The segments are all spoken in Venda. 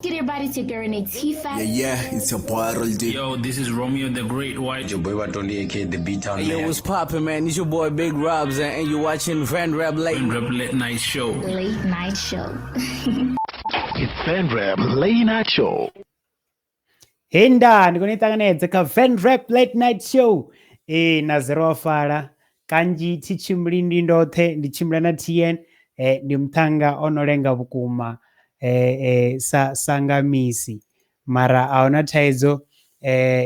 Get everybody to Gurney T5. Yeah, yeah, it's your boy Roldy. Yo, this is Romeo the Great White. Your boy Watondi, aka the B Town Hey, yo, Man. what's poppin', man? It's your boy Big Robs, and you're watching Van Rap Late. Van Rap Late Night Show. Late Night Show. It's Van Rap Late Night Show. Hinda ndi kone ṱanganedza kha Van Rap Late Night Show. Ee na zero wa fala kanzhi thi tshimbili ndi ndoṱhe ndi tshimbila na TN ndi muṱhannga o no lenga vhukuma sa sa nga misi mara a huna thaidzo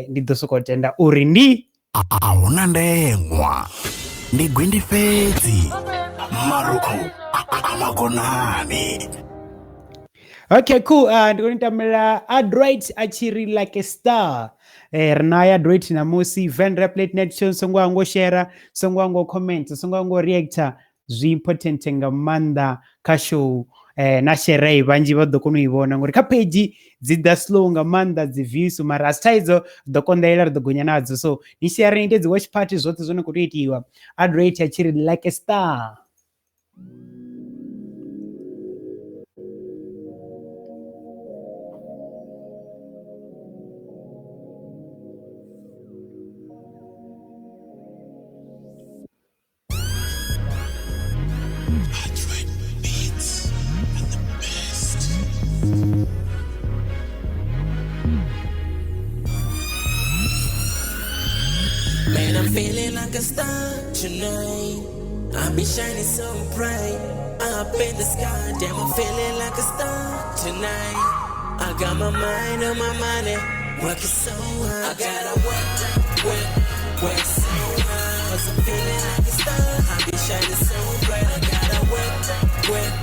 ndi ḓo sokou tenda uri ndi A huna ndeṅwa ndi gwindi fhedzi marukhu a magonani. Okay, cool. Ndi kone tamela Adroit a tshi ri like a star. Ri na Adroit namusi Van Rap Late Night Show songo hango share, songo hango comment, songo hango reactor zwi important nga maanḓa kha show. Na share vhanzhi vha ḓo kona u i vhona ngori kha page dzi ḓa slow nga maanḓa dzi views mara asi thaidzo ri ḓo konḓelela ri ḓo gonya nadzo, so ni share ni ite dzi watch party zwoṱhe zwo no khou tou itiwa. Adroit a tshi ri like a star. Man, I'm feeling like a star tonight. I be shining so bright up in the sky. Damn, I'm feeling like a star tonight. I got my mind on my money, working so hard. I gotta work, work, work so hard. 'Cause I'm feeling like a star. I be shining so bright. I gotta work, work,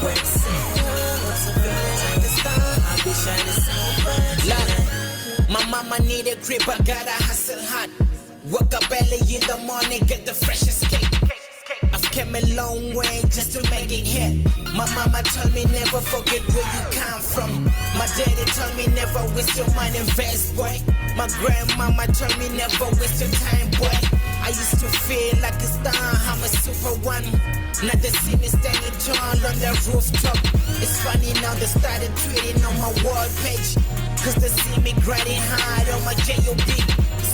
work so hard. 'Cause I'm feeling like a star. I be shining so bright. Like, my mama need a crib, I gotta hustle hard. Wake up early in the morning, get the freshest cake. I've came a long way just to make it here. My mama told me never forget where you come from. My daddy told me never waste your money, invest, boy. My grandmama told me never waste your time, boy. I used to feel like a star, I'm a super one. Now they see me standing tall on the rooftop. It's funny now they started tweeting on my wall page. 'Cause they see me grinding hard on my J.O.B.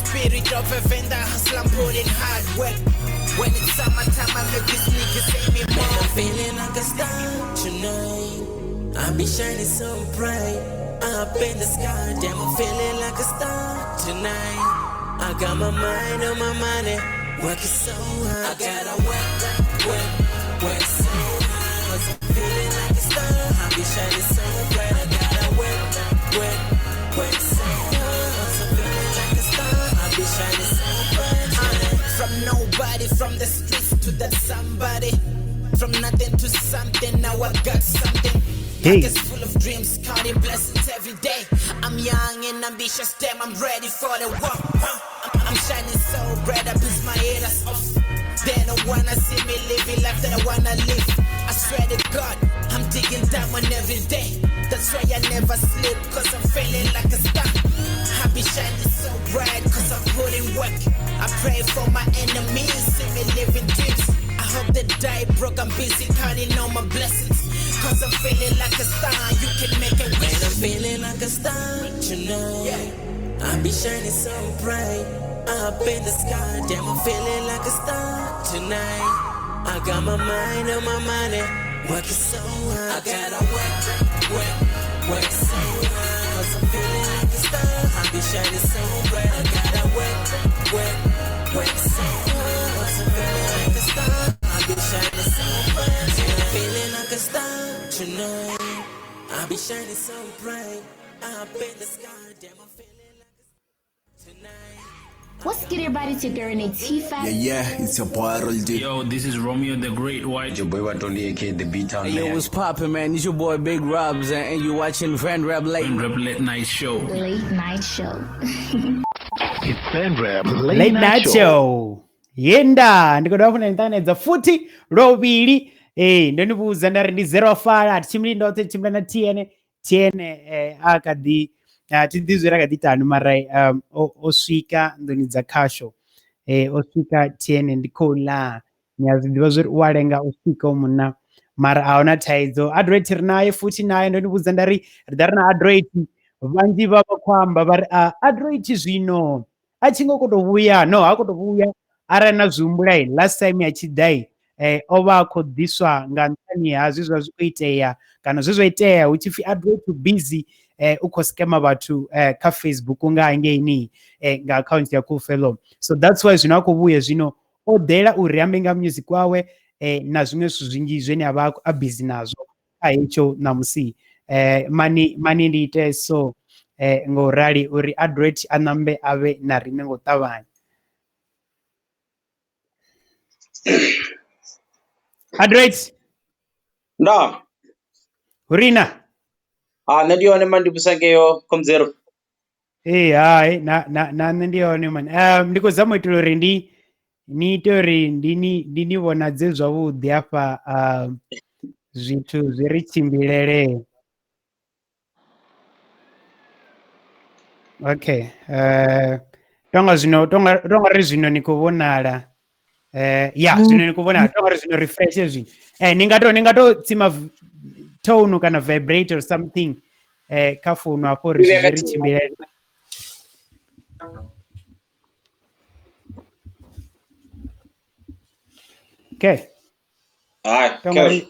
Spirit of a vendor, hustle, I'm putting hard work. When it's summertime, I make these niggas say me more. Man, I'm feeling like a star tonight. I be shining so bright up in the sky. Damn, I'm feeling like a star tonight. I got my mind on my money, working so hard. I gotta work, work, work so hard. 'Cause I'm feeling like a star. I be shining so bright. I gotta work, work, work so hard. 'Cause I'm feeling like a star. I be shining so bright. From nobody, from the streets to that somebody. From nothing to something, now I got something. Hey. Pockets full of dreams, counting blessings every day. I'm young and ambitious, damn, I'm ready for the work. I'm shining so bright, I piss my haters off. They don't wanna see me living life that I wanna live. I swear to God, I'm digging diamond every day. That's why I never sleep, 'cause I'm feeling like a star. I be shining so bright, 'cause I'm putting work. I pray for my enemies, see me living dreams. I hope they die broke, I'm busy counting all my blessings. 'Cause I'm feeling like a star, you can make a wish. Man, I'm feeling like a star tonight. I be shining so bright up in the sky. Damn, I'm feeling like a star tonight. I got my mind on my money, working so hard. I gotta work, work, work so hard. 'Cause I'm feeling like a star. I be shining so bright. I gotta work, work, work so hard. 'Cause I'm feeling like a star. I be shining so bright. Yeah, feeling like a star tonight. I be shining so bright up in the sky. Damn, I'm feeling like a star tonight. What's good, everybody? It's your girl, Renee T5. Yeah, yeah, it's your boy Roldy. Yo, this is Romeo the Great White. Your boy Watondi, aka the B Town Hey, yo, Man. what's poppin', man? It's your boy Big Robs, and you're watching Van Rap Late. Van Rap Late Night Show. Late Night Show. It's Van Rap Late, Late Night Show. Yenda ndi khou funa ni ṱanganedza futhi luvhili. Ndo ni vhudza nda ri ndi zero fala a thi tshimbili ndoṱhe, tshimbila na TN. TN a kha ḓi thi ḓi zwi ra kha ḓi tanu mara o swika nḓuni dza khasho. O swika TN ndi khou ḽa. Ni a zwi ḓivha zwori u a lenga u swika u munna. Mara a huna thaidzo. Adroit ri naye futhi naye, ndo ni vhudza nda ri ri ḓa ri na Adroit. Vhanzhi vha vha khou amba vha ri a Adroit zwino a tshi ngo khou tou vhuya, no ha khou tou vhuya arali na zwi humbula last time ya tshi ḓa o vha a khou ḓiswa nga nṱhani ha zwe zwa zwi khou itea kana zwe zwa itea hu tshi pfi Adroit busy u khou scammer vhathu kha Facebook nga hangeini nga account ya Cool Fellow. So that's why zwino a khou vhuya zwino o ḓela uri ambe nga music wawe na zwiṅwe zwithu zwinzhi zwine a vha a busy nazwo kha hetsho ṋamusi. Mani ndi ite so ngo rali uri Adroit a ṋambe avhe na riṋe ngo ṱavhanya. Adroit. Nda. Hurina. Ah, nṋe ndi hone man, ndi vhusa ngeyo Comzero. Ee, hai na na na nṋe ndi hone man. Ndi khou zama u itela uri ndi ni ite uri ndi ni vhonadze zwavhuḓi hafha, zwithu zwi ri tshimbilele. Okay. Tonga zwino tonga ri zwino ni khou vhonala. Ya zwino ni khou vhonala, tonga ri zwino refresh zwino. Ni nga to tsima tone kana vibrate or something kha founu hafho uri zwi ri tshimbilele. Okay. Hai, tonga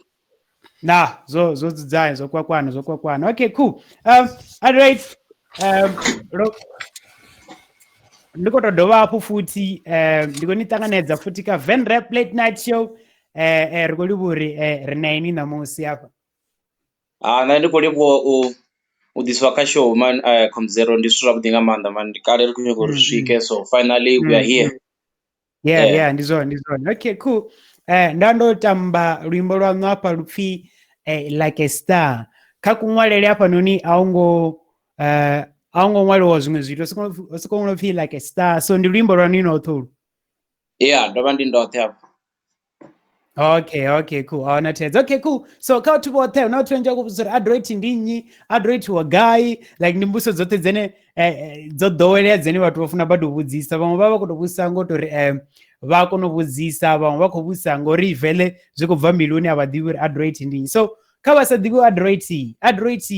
na zo zo dzudzanya zwo kwakwana zwo kwakwana. Okay, cool. All right. Ndi khou tou dovha hafhu futhi ndi khou ni ṱanganedza futhi kha Venrap Late Night Show. Ri khou livhuwa uri ri na ini ṋamusi hafha. Ah, nṋe ndi khou livhuwa u ḓiswa kha show man, Comzero ndi zwithu zwavhuḓi nga maanḓa man, ndi kale ri khou nyanga uri swike, so finally we are here. Yeah, yeah, ndi zwone, ndi zwone. Okay, cool. Nda ndo tamba luimbo lwaṋu hafha lupfi Like a Star. Kha kuṅwalele hafhanoni a hu ngo ṅwaliwa zwiṅwe zwithu, ho sokou ṅwaliwa pfi Like a Star. So ndi luimbo lwaṋu ni noṱhe ulu? Yeah, ndo vha ndi ndoṱhe hafha. Okay, okay, cool. Ahuna thaidzo. Okay, cool. So kha vhathu vhoṱhe huna vhathu vhanzhi vha khou vhudzisa uri Adroit ndi nnyi, Adroit wa gai, like ndi mbudziso dzoṱhe dzene dzo ḓowelea dzene vhathu vha funa badi u vhudzisa. Vhaṅwe vha vha khou tou vhudzisa ngo tori vha kona u vhudzisa, vhaṅwe vha khou vhudzisa ngori vele zwi khou bva mbiluni, a vha ḓivhi uri Adroit ndi nnyi. So kha vha sa ḓivhi Adroit, Adroit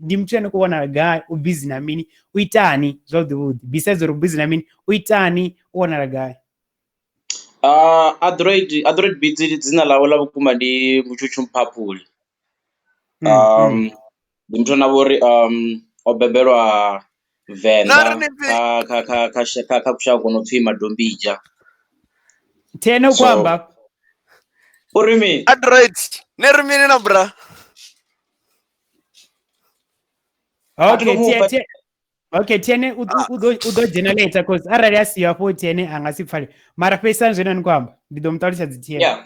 ndi muthu ane khou wanala gai, u busy na mini, u itani zwavhuḓi vhuḓi, besides uri u busy na mini, u itani, u wanala gai? Adroit Beats dzina ḽawe ḽa vhukuma ndi Mutshutshu Mphaphuli. Ndi muthu ane avha uri o bebelwa Venḓa kha kha kha kha kha kushango kuno pfhi Madombidzha. Thene u khou amba uri mini? Adroit ne ri mini na bra? Okay, okay, Tiene u ḓo dzhena later cause arali a siho afho Tiene a nga si pfale. Mara fhedzisani zwine ni khou amba, ndi ḓo mu ṱalutshedza Tiene. Yeah.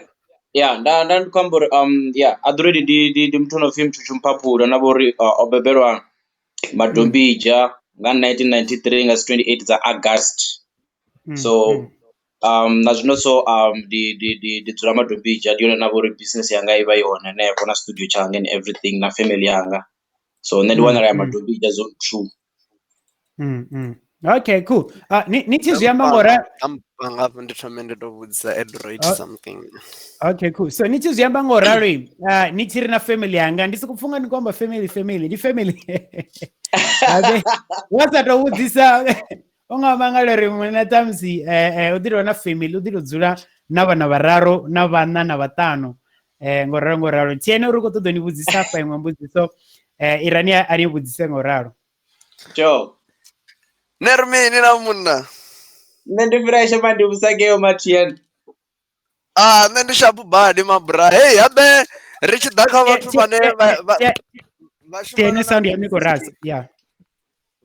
Yeah, nda ndi khou amba uri yeah, Adroit ndi muthu no pfhi Mutshutshu Mphaphuli, na vha uri o bebelwa Madombidzha nga 1993 nga 28 dza August. So na zwino so ndi dzula Madombidzha, ndi yone na vha uri business yanga i vha i hone hanefho na studio tshanga and everything na family yanga. So nṋe ndi wanala ya Madombidzha zone 2. Okay, cool. Ni tshi zwi amba ngora amba ndi thome ndi to vhudzisa Adroit something. Okay, cool. So ni tshi zwi amba ngo ralo, ni tshi ri na family yanga, ndi soko pfunga ni khou amba family family, ndi family. Abe wa sa to vhudzisa u nga mangala uri muṅwe na ṱhamusi u ḓi tovha na family, u ḓi to dzula na vhana vhararu na vhaṋa na vhaṱanu. Ngo ralo ngo ralo. Tiene uri khou ṱoḓa ni vhudzisa afha iṅwe mbudziso, irani a ni vhudzise ngo ralo. Sure. Ne ri mini na munna? Nṋe ndi fresh man, ndi vhusa ngeo Mathian. Ah, nṋe ndi sharp badi mabra. Hey, habe ri tshi ḓa kha vhathu vhane vha Tiene sound ya ni khou rasa. Yeah.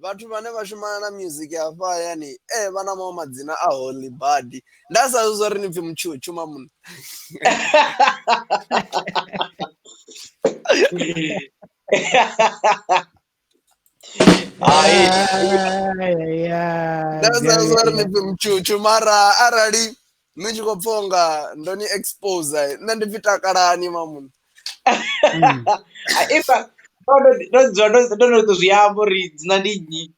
Vhathu vhane vha shumana na music ya hafha hayani, vha na maṅwe madzina a holy badi. Nda sa zwi uri ni pfi Mutshutshu ma munna. Nda sa zwi uri ni pfi Mutshutshu, mara arali ni tshi khou pfha unga ndo ni expose, nṋe ndi pfi Takalani ma munna. Ifa ndo no to zwi amba uri dzina ndi nnyi.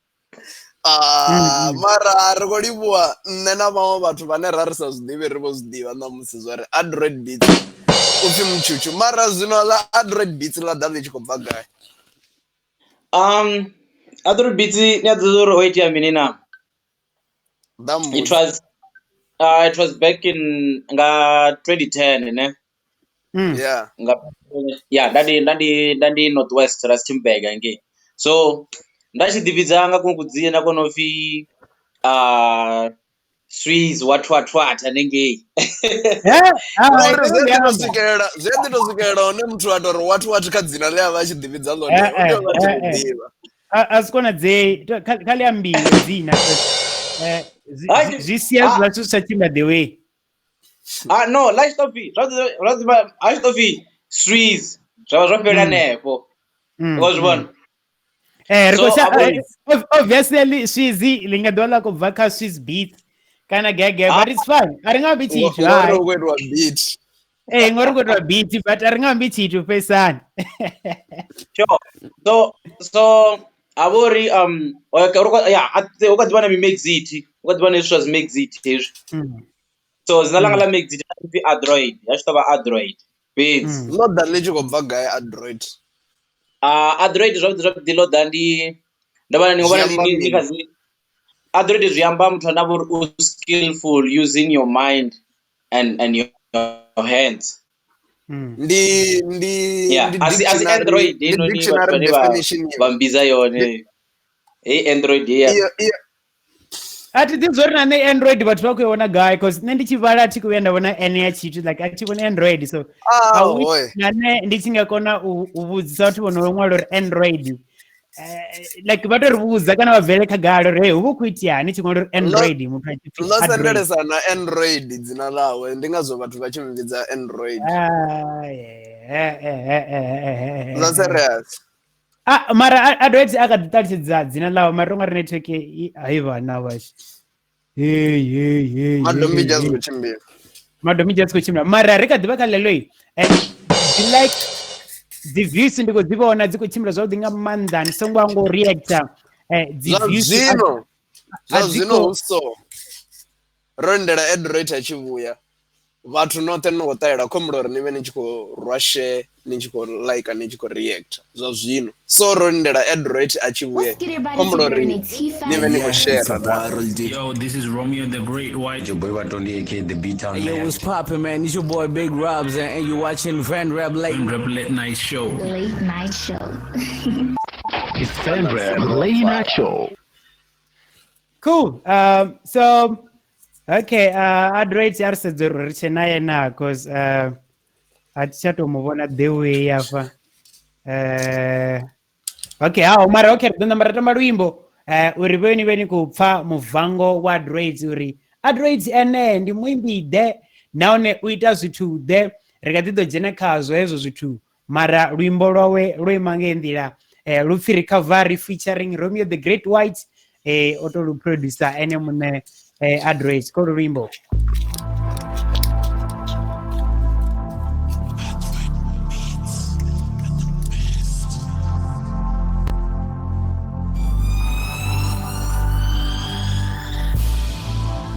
Mara ri khou livhuwa nṋe na vhaṅwe vhathu vhane ra ri sa zwi ḓivhi, ri vho zwi ḓivha ṋamusi zwa uri Adroit Beats U pfi Mutshutshu, mara zwino ḽa Android Beats ḽa ḓa ḽi tshi khou bva gai? Android Beats ni a ḓivha uri ho itea mini na? Ḓa It mmbudze. was it was back in nga 2010 ne. Yeah. Nga ya nda ndi Northwest Rustenburg hangei. So nda tshi ḓivhidza nga kuṅwe kudzina ko no pfi Swiss what what what hanengei. Ngauri zwi a ḓi to swikelela, zwi a ḓi to swikelela hune muthu a tori what what kha dzina ḽe a vha a tshi ḓivhidza ḽone, u tea u vha a tshi khou ḓivha. A zwi konadzei, kha ḽi ambiwe dzina, zwi sia zwiḽa zwithu zwi sa tshimbila the way. Ah no, ḽa tshi to pfi zwavhuḓi a tshi to pfi Swiss zwa vha zwo fhela hanefho. Wa zwi vhona? Ri So khou obviously Swiss ḽi nga ḓovha ḽa khou bva kha Swiss Beats kana gege, but it's fine. A ri nga ambi tshithu, Ngori hai. hu khou itiwa beat. Ee, ngori hu khou itiwa beat, but a ri nga ambi tshithu fhesani. Sure. So a vha uri ya hu kha ḓivha na mi Mexit, hu kha ḓivha na hezwi zwa dzi Mexit hezwi. So dzina ḽanga ḽa Mexit a pfi Android, ya tshi tou vha Android fhedzi. Ḽo ḓa ḽi tshi khou bva gai Android? Android zwavhuḓi zwavhuḓi ḽo ḓa ndi ndo vha ndi Zwi vhona amba ndi mini? kha dzi Android zwi amba muthu ane a vha uri u skillful using your mind and your hands. Ndi Yeah, ndi asi dictionary, Android ndi heinoni vhathu dictionary vhane definition vha mbiza yone. Heyi Android ya. Iyo iyo. A thi ḓivhi zwori na nṋe Android vhathu vha khou i vhona gai, cause nṋe ndi tshi vhala a thi khou vhuya nda vhona N ya tshithu, like a thi vhoni Android, so I wish Hoy. na nṋe ndi tshi nga kona u vhudzisa vhathu vho no ṅwala uri Android, like vha to ri vhudza kana vha bvele khagala uri hey, hu vha hu khou itea hani tshi ṅwala uri Android muthu a tshi pfi Ḽo Android. sendelesa na Android dzina ḽawe, ndi ngazwo vhathu vha tshi mu vhidza Android. Ah, yeah, Zwa serious. Ah, mara Android a kha ḓi ṱalutshedza dzina ḽawe, mara unga ri network i hai vhana vhashu. Hey hey hey. Madombi hey, just hey. khou tshimbila. Madombi just khou tshimbila. Mara ri kha ḓivha kha ḽeḽo dzi like dzi views ndi khou dzi vhona dzi khou tshimbila zwavhuḓi nga maanḓa, ni songo hangwa u reacta. Dzi Zwa views zwino, a zwa dzi zwino khou hu so ro lindela Android a tshi vhuya. Vhathu noṱhe ni khou ṱalela khombula uri ni vhe ni tshi khou rwa share, ni tshi khou like, ni tshi khou react. Zwa zwino so ro lindela Android a tshi vhuya, What's good, everybody? khombula It's uri your girl ni vhe ni khou Yeah, it's share your na. boy Roll Deep. Yo, this is Romeo the Great White. Your boy Batondi aka the B Town. Yo, what's poppin', man? It's your boy Big Robs, and you watching Van Rap Late. Van Rap Late Night Show. Late Night Show. It's Van Late Night Show. Cool. So okay, Android a ri sedze uri ri tshe naye na, cause a thi tsha tou mu vhona the way afha. Okay, hao mara okay, ri ḓo namba ra tamba luimbo uri vhe ni vhe ni khou pfa muvango wa Android uri Android ene ndi muimbi ḓe nahone u ita zwithu ḓe, ri kha ḓi ḓo dzhena khazwo hezwo zwithu, mara luimbo lwawe lwo ima ngei nḓila, lu pfi Recovery featuring Romeo the Great White, o to lu producer ene muṋe, Android ko luimbo.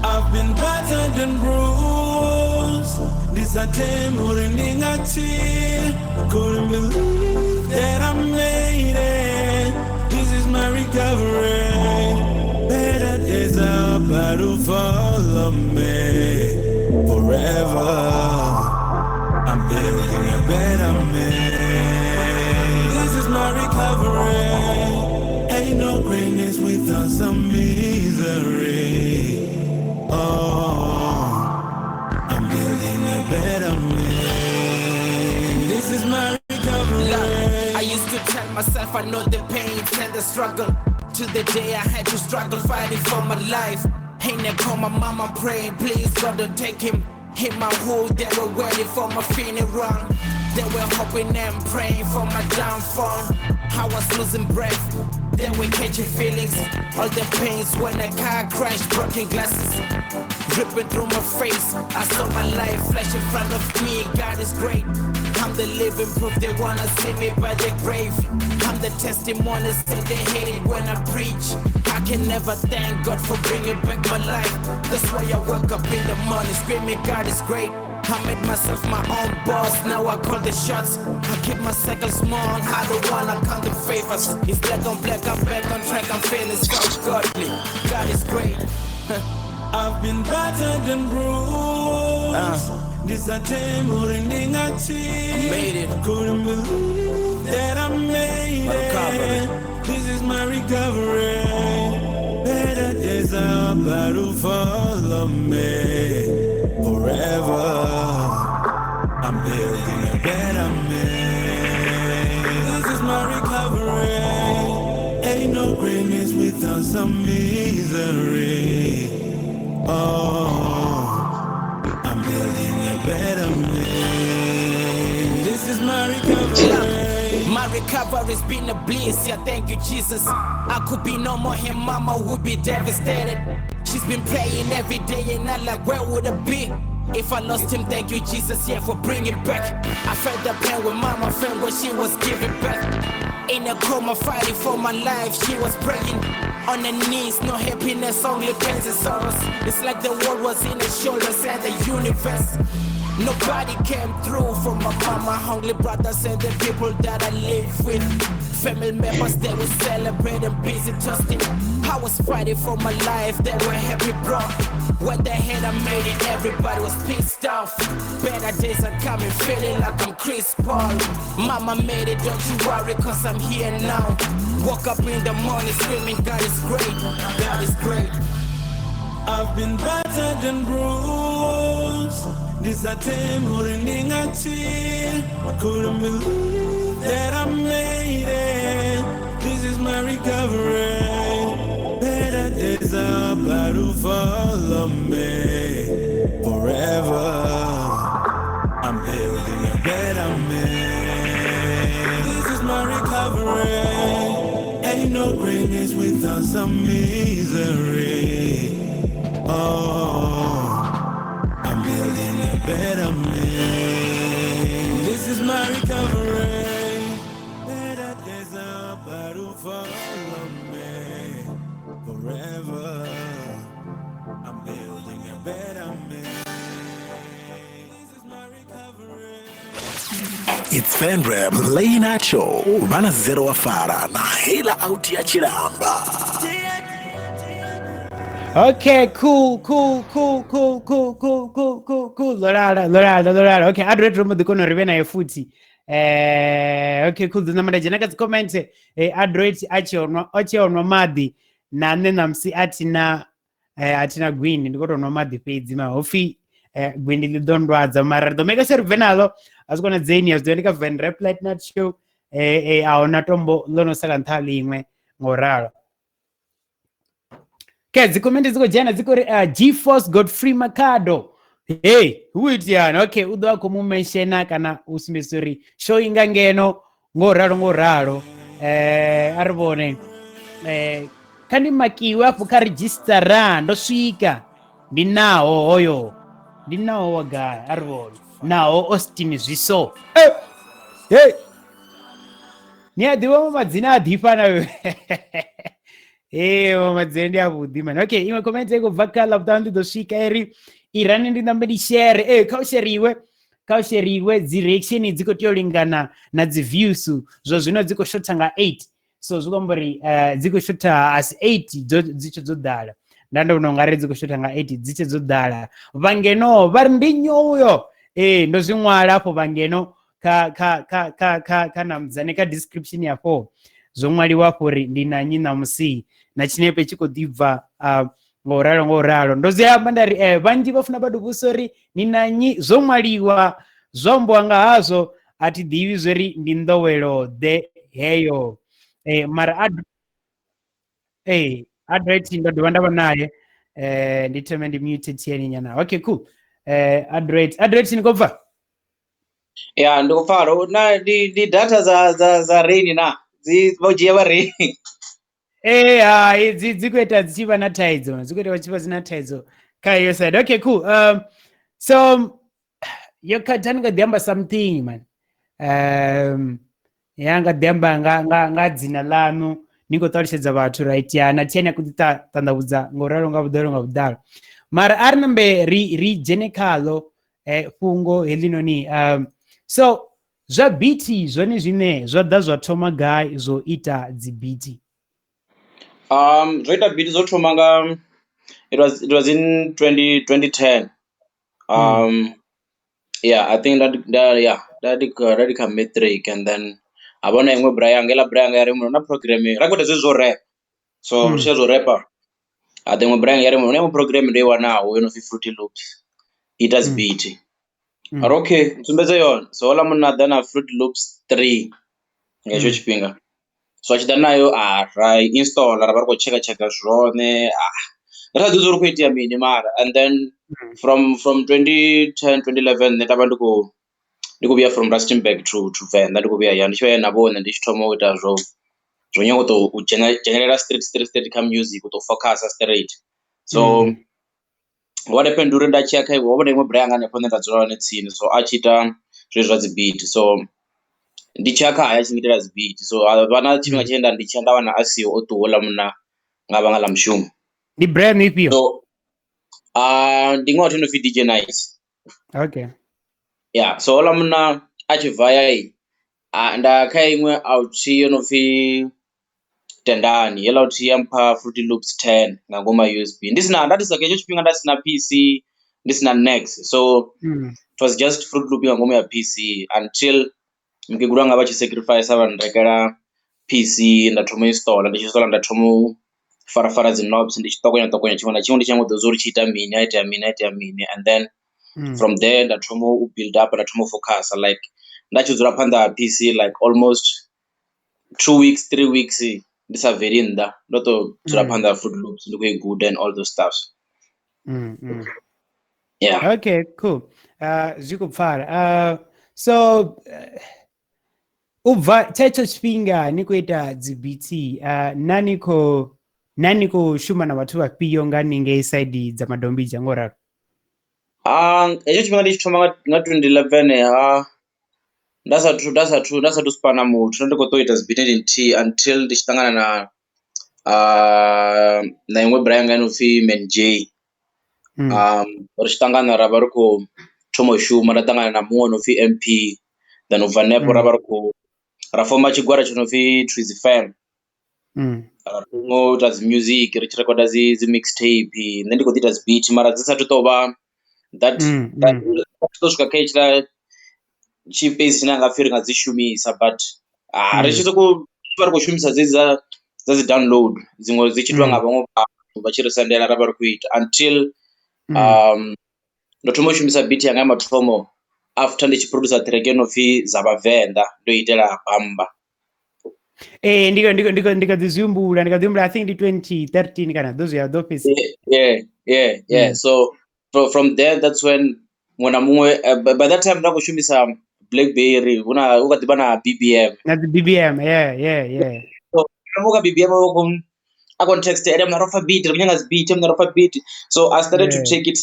I've been battered and bruised. This a time couldn't believe that I made it. This is my recovery. Better days are about to follow me forever. I'm building a better man. This is my recovery. Ain't no greatness without some misery. Oh, I'm building a better man. This is my recovery. Look, I used to tell myself I know the pain and the struggle. Till the day I had to struggle fighting for my life. Ain't I call my mama praying, please God don't take him. In my hood, they were waiting for my funeral. They were hoping and praying for my downfall. I was losing breath. They were catching feelings. All the pains when a car crashed, broken glasses ripping through my face. I saw my life flash in front of me. God is great. I'm the living proof. They wanna see me by the grave. I'm the testimony. Say they hate it when I preach. I can never thank God for bringing back my life. That's why I wake up in the morning screaming, God is great. I made myself my own boss, now I call the shots. I keep my circle small, I don't wanna count the favors. It's black on black, I'm back on track, I'm feeling so godly. God is great. I've been battered and bruised. This a time I made it. Couldn't believe that I made My recovery. it. This is my recovery. Better days are about to follow me forever. I'm building a better man. This is my recovery. Ain't no greatness without some misery. Oh, I'm building a better man. This is my recovery. My recovery's been a bliss, yeah, thank you, Jesus. I could be no more here, mama would be devastated. She's been praying every day, and I like, where would I be? If I lost him, thank you, Jesus, yeah, for bringing back. I felt the pain with mama, friend, when she was giving birth. In a coma, fighting for my life, she was praying. On her knees, no happiness, only pains and sorrows. It's like the world was in her shoulders and the universe. Nobody came through for my mama, hungry brothers and the people that I live with. Family members, they were celebrating, busy toasting. I was fighting for my life, they were happy, bro. When they heard I made it, everybody was pissed off. Better days are coming, feeling like I'm Chris Paul. Mama made it, don't you worry, cause I'm here now. Woke up in the morning screaming, God is great, God is great. I've been battered and bruised. This a time I couldn't believe that I made it. This is my recovery. Better days are about to follow me forever. I'm building a better man. This is my recovery. Ain't no greatness without some misery. Oh, I'm building a better man. This is my recovery. Better days are about to follow me forever. I'm building a better man. This is my recovery. It's Venrap Late Night Show vana zero wa fara na hela out ya Chilamba. Okay, cool. Lorara. Okay, Adret romo dikono rive naye futhi. Okay, cool. Dzina manda dzhena kha dzi comment. Adret a tshi onwa maḓi na nṋe ṋamusi a thina gwindi, ndi khou tou nwa maḓi fhedzi ma hopfi gwindi ḽi ḓo ndwadza, mara ri ḓo make sure ri bve naḽo. A zwi konadzei, a zwi ḓivha ndi kha Venrap Late Night Show. A huna tombo ḽo no sala nṱha ha ḽiṅwe ngo ralo. Okay, dzi comment dzi khou dzhena dzi khou ri G-Force Godfrey Makhado. Hey, hu itiyani? Okay, u ḓo a khou mu mention kana u sumbedzisa uri show inga ngeno ngo ralo. A ri vhone. Kha ndi makiwe afho kha redzhisitara ndo swika. Ndi naho hoyo. Ndi naho wa gai? A ri vhone. Naho Austin Zwiso. Hey. Ni a ḓivha madzina a ḓifha na. Madzina ndi avhuḓi man. Okay, iṅwe comment i khou bva kha Ḽavhuṱanu ndi ḓo swika iri irani ndi nambe ndi share. Kha u sheriwe dzi reaction dzi khou tea u lingana na dzi views. Zwo zwino dzi khou shotha nga 8. So zwi khou amba uri dzi khou shotha as 8 dzi tshe dzo ḓala. Nda ndo vhona ungari dzi khou shotha nga 8 dzi tshe dzo ḓala. Vhangeno vha ri ndi nnyi uyo? Ndo zwi ṅwala afho vhangeno kha kha kha kha kha kha namdzane kha description ya fo. Zwo ṅwaliwa afho uri ndi na nnyi ṋamusi na tshinepe tshi khou ḓi bva ngo ralo. Ndo zwi amba nda ri vhanzhi vha funa bado vhudzisa uri ni na nnyi, zwo ṅwaliwa zwo ambiwa nga hazwo, a thi ḓivhi zwori ndi nḓowelo ḓe heyo. Mara Adret ndo dovha nda vha naye. Ndi thome ndi mute thieni nyana. Okay, cool. Adret ni khou bva? Ya, ndi khou pfala. Na ndi data za rain na dzi vho dzhia vha rain. Hai, dzi khou ita dzi tshi vha na thaidzo, dzi khou ita tshi vha dzi na thaidzo kha iyo side. Okay, cool. So yo kha ni nga ḓi amba something man. Ya nga ḓi amba nga dzina ḽaṋu ni khou ṱalutshedza vhathu right ya na thiani a khou ḓi ṱanḓavhudza ngo ralo nga vhuḓalo nga vhuḓalo. Mara a ri nambe ri dzhene khaḽo Fhungo heḽinoni. So zwa beat zwone zwine zwa ḓa zwa thoma gai zwo ita dzi beat? Zwo ita beat zwo thoma nga it was in 2010. Yeah, I think that that kha matric, and then ha vha na iṅwe bra yanga, iḽa bra yanga ya ri muno na program ra khou ita zwezwi zwo rap. So ri tshi zwo rapa ha ḓa iṅwe bra yanga ya ri muno na iṅwe program ndo i wanaho yo no pfi Fruity Loops ita dzi beat. Ari okay, ntsumbedze yone. So houḽa munna a ḓa na Fruity Loops 3 nga hetsho tshifhinga. So a tshi ḓa nayo a ra i install ra vha ri khou tsheka tsheka zwone, ri sa ḓivhi uri hu khou itea mini mara. And then from 2010 2011 nṋe nda vha ndi khou vhuya from Rustenburg to Venḓa, ndi khou vhuya hayani, ndi tshi vhuya na vhone ndi tshi thoma u ita zwo nyaga u tou dzhenelela straight straight straight kha music u tou focuser straight. So what happened uri nda tshiya kha ho vha na iṅwe bra yanga hanefho hune nda dzula hone tsini, so a tshi ita zwezwi zwa dzi beat. So ndi tshiya khaye a tshi ngitela dzi beat, so ha vha na tshifhinga tshine nda ndi tshiya nda wana a siho o ṱuwa houḽa munna nga vhanga ḽa mushumo. Ndi brand ifhio? So ndi ṅwe vhathu no pfi DJ Nice. Okay. Yeah, so houḽa munna a tshi vaya nda kha iṅwe out yo no pfi Tendani, heiḽa out ya mpha Fruity Loops 10 nga ngoma USB. Ndi sina nda ndi sa hetsho tshifhinga nda sina PC, ndi sina nex, so it was just Fruity Loop nga ngomu ya PC until mukegulu wanga vha tshi sacrifice vha nrekela PC nda thoma u installer, ndi tshi installer nda thoma u farafara dzi knobs ndi tshi ṱokonya ṱokonya tshiṅwe na tshiṅwe ndi tshi nyanga u ḓivha uri tshi ita mini, ha itea mini ha itea mini, and then from there nda thoma u build up nda thoma u focuser like nda tshi dzula phanḓa ha PC like almost 2 weeks 3 weeks ndi sa bveli nnḓa, ndo to dzula phanḓa ha Fruity Loops ndi khou i guda and all those stuffs. Yeah. Okay, cool. Zwi khou pfala. So u bva tshetsho tshifhinga ni khou ita dzi beats, na ni khou shuma na vhathu vhafhio nga ningei side dza Madombidzha ngo ralo? Hetsho tshifhinga ndi tshi thoma nga 2011 ha nda sathu spana muthu, ndo ndi khou ṱo ita dzi beat nthihi until ndi tshi ṱangana na iṅwe bra yanga ino pfi Man J. Ri tshi ṱangana ra vha ri khou thoma u shuma, nda ṱangana na muṅwe no pfi MP, then ubva hanefho ra vha ri khou ra foma tshigwada tsho no pfi Trizzy Fam. Ra thoma u ita dzi music ri tshi rekoda dzi mixtape, nṋe ndi kho ḓi ita dzi beat mara dzi sathu tou vha that to swika kha hetshiḽa tshipesi tshine a nga pfhi ri nga dzi shumisa, but ri tshi sokou vha ri khou shumisa dzedzi dza dzi download dziṅwe dzi tshi itiwa nga vhaṅwe vhathu vha tshi ri sendela ra vha ri khou ita until ndo thoma u shumisa beat yanga ya mathomo after ndi tshi producer track yo no pfi dza vhavenḓa ndo itela bamba. Ndi kha ḓi zwi humbula, ndi kha ḓi humbula I think ndi 2013 kana ḓo zwi ya ḓo fhedzi. Yeah. So from there that's when muṅwe na muṅwe by that time nda khou shumisa BlackBerry, hu kha ḓi vha na BBM. Na dzi BBM, yeah. So kha BBM a context ene mna rofa beat, ri nyanga dzi beat, mna rofa beat. So I started to take it,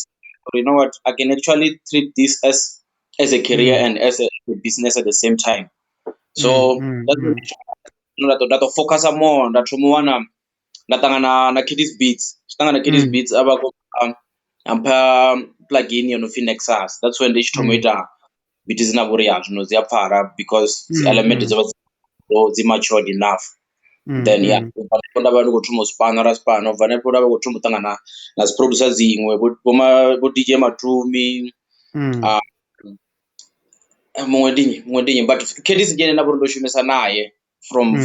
you know what, I can actually treat this as a career and as a business at the same time. So nda to focus more, nda thoma u wana nda ṱangana na Kiddies Beats, tshi ṱangana Kiddies Beats a vha khou ampha plugin yo no pfi Nexus. That's when ndi tshi thoma u ita beat dzina vhori ya zwino dzi a pfala because dzi element dzo vha dzi matured enough. Then yeah, nda vha ndi khou thoma u spana ra spana, ubva hanefho nda vha khou thoma u ṱangana na dzi producer dziṅwe vho DJ Matumi, muṅwe ndi nnyi, but Kiddies ndi ene nda vha uri ndo shumisa naye from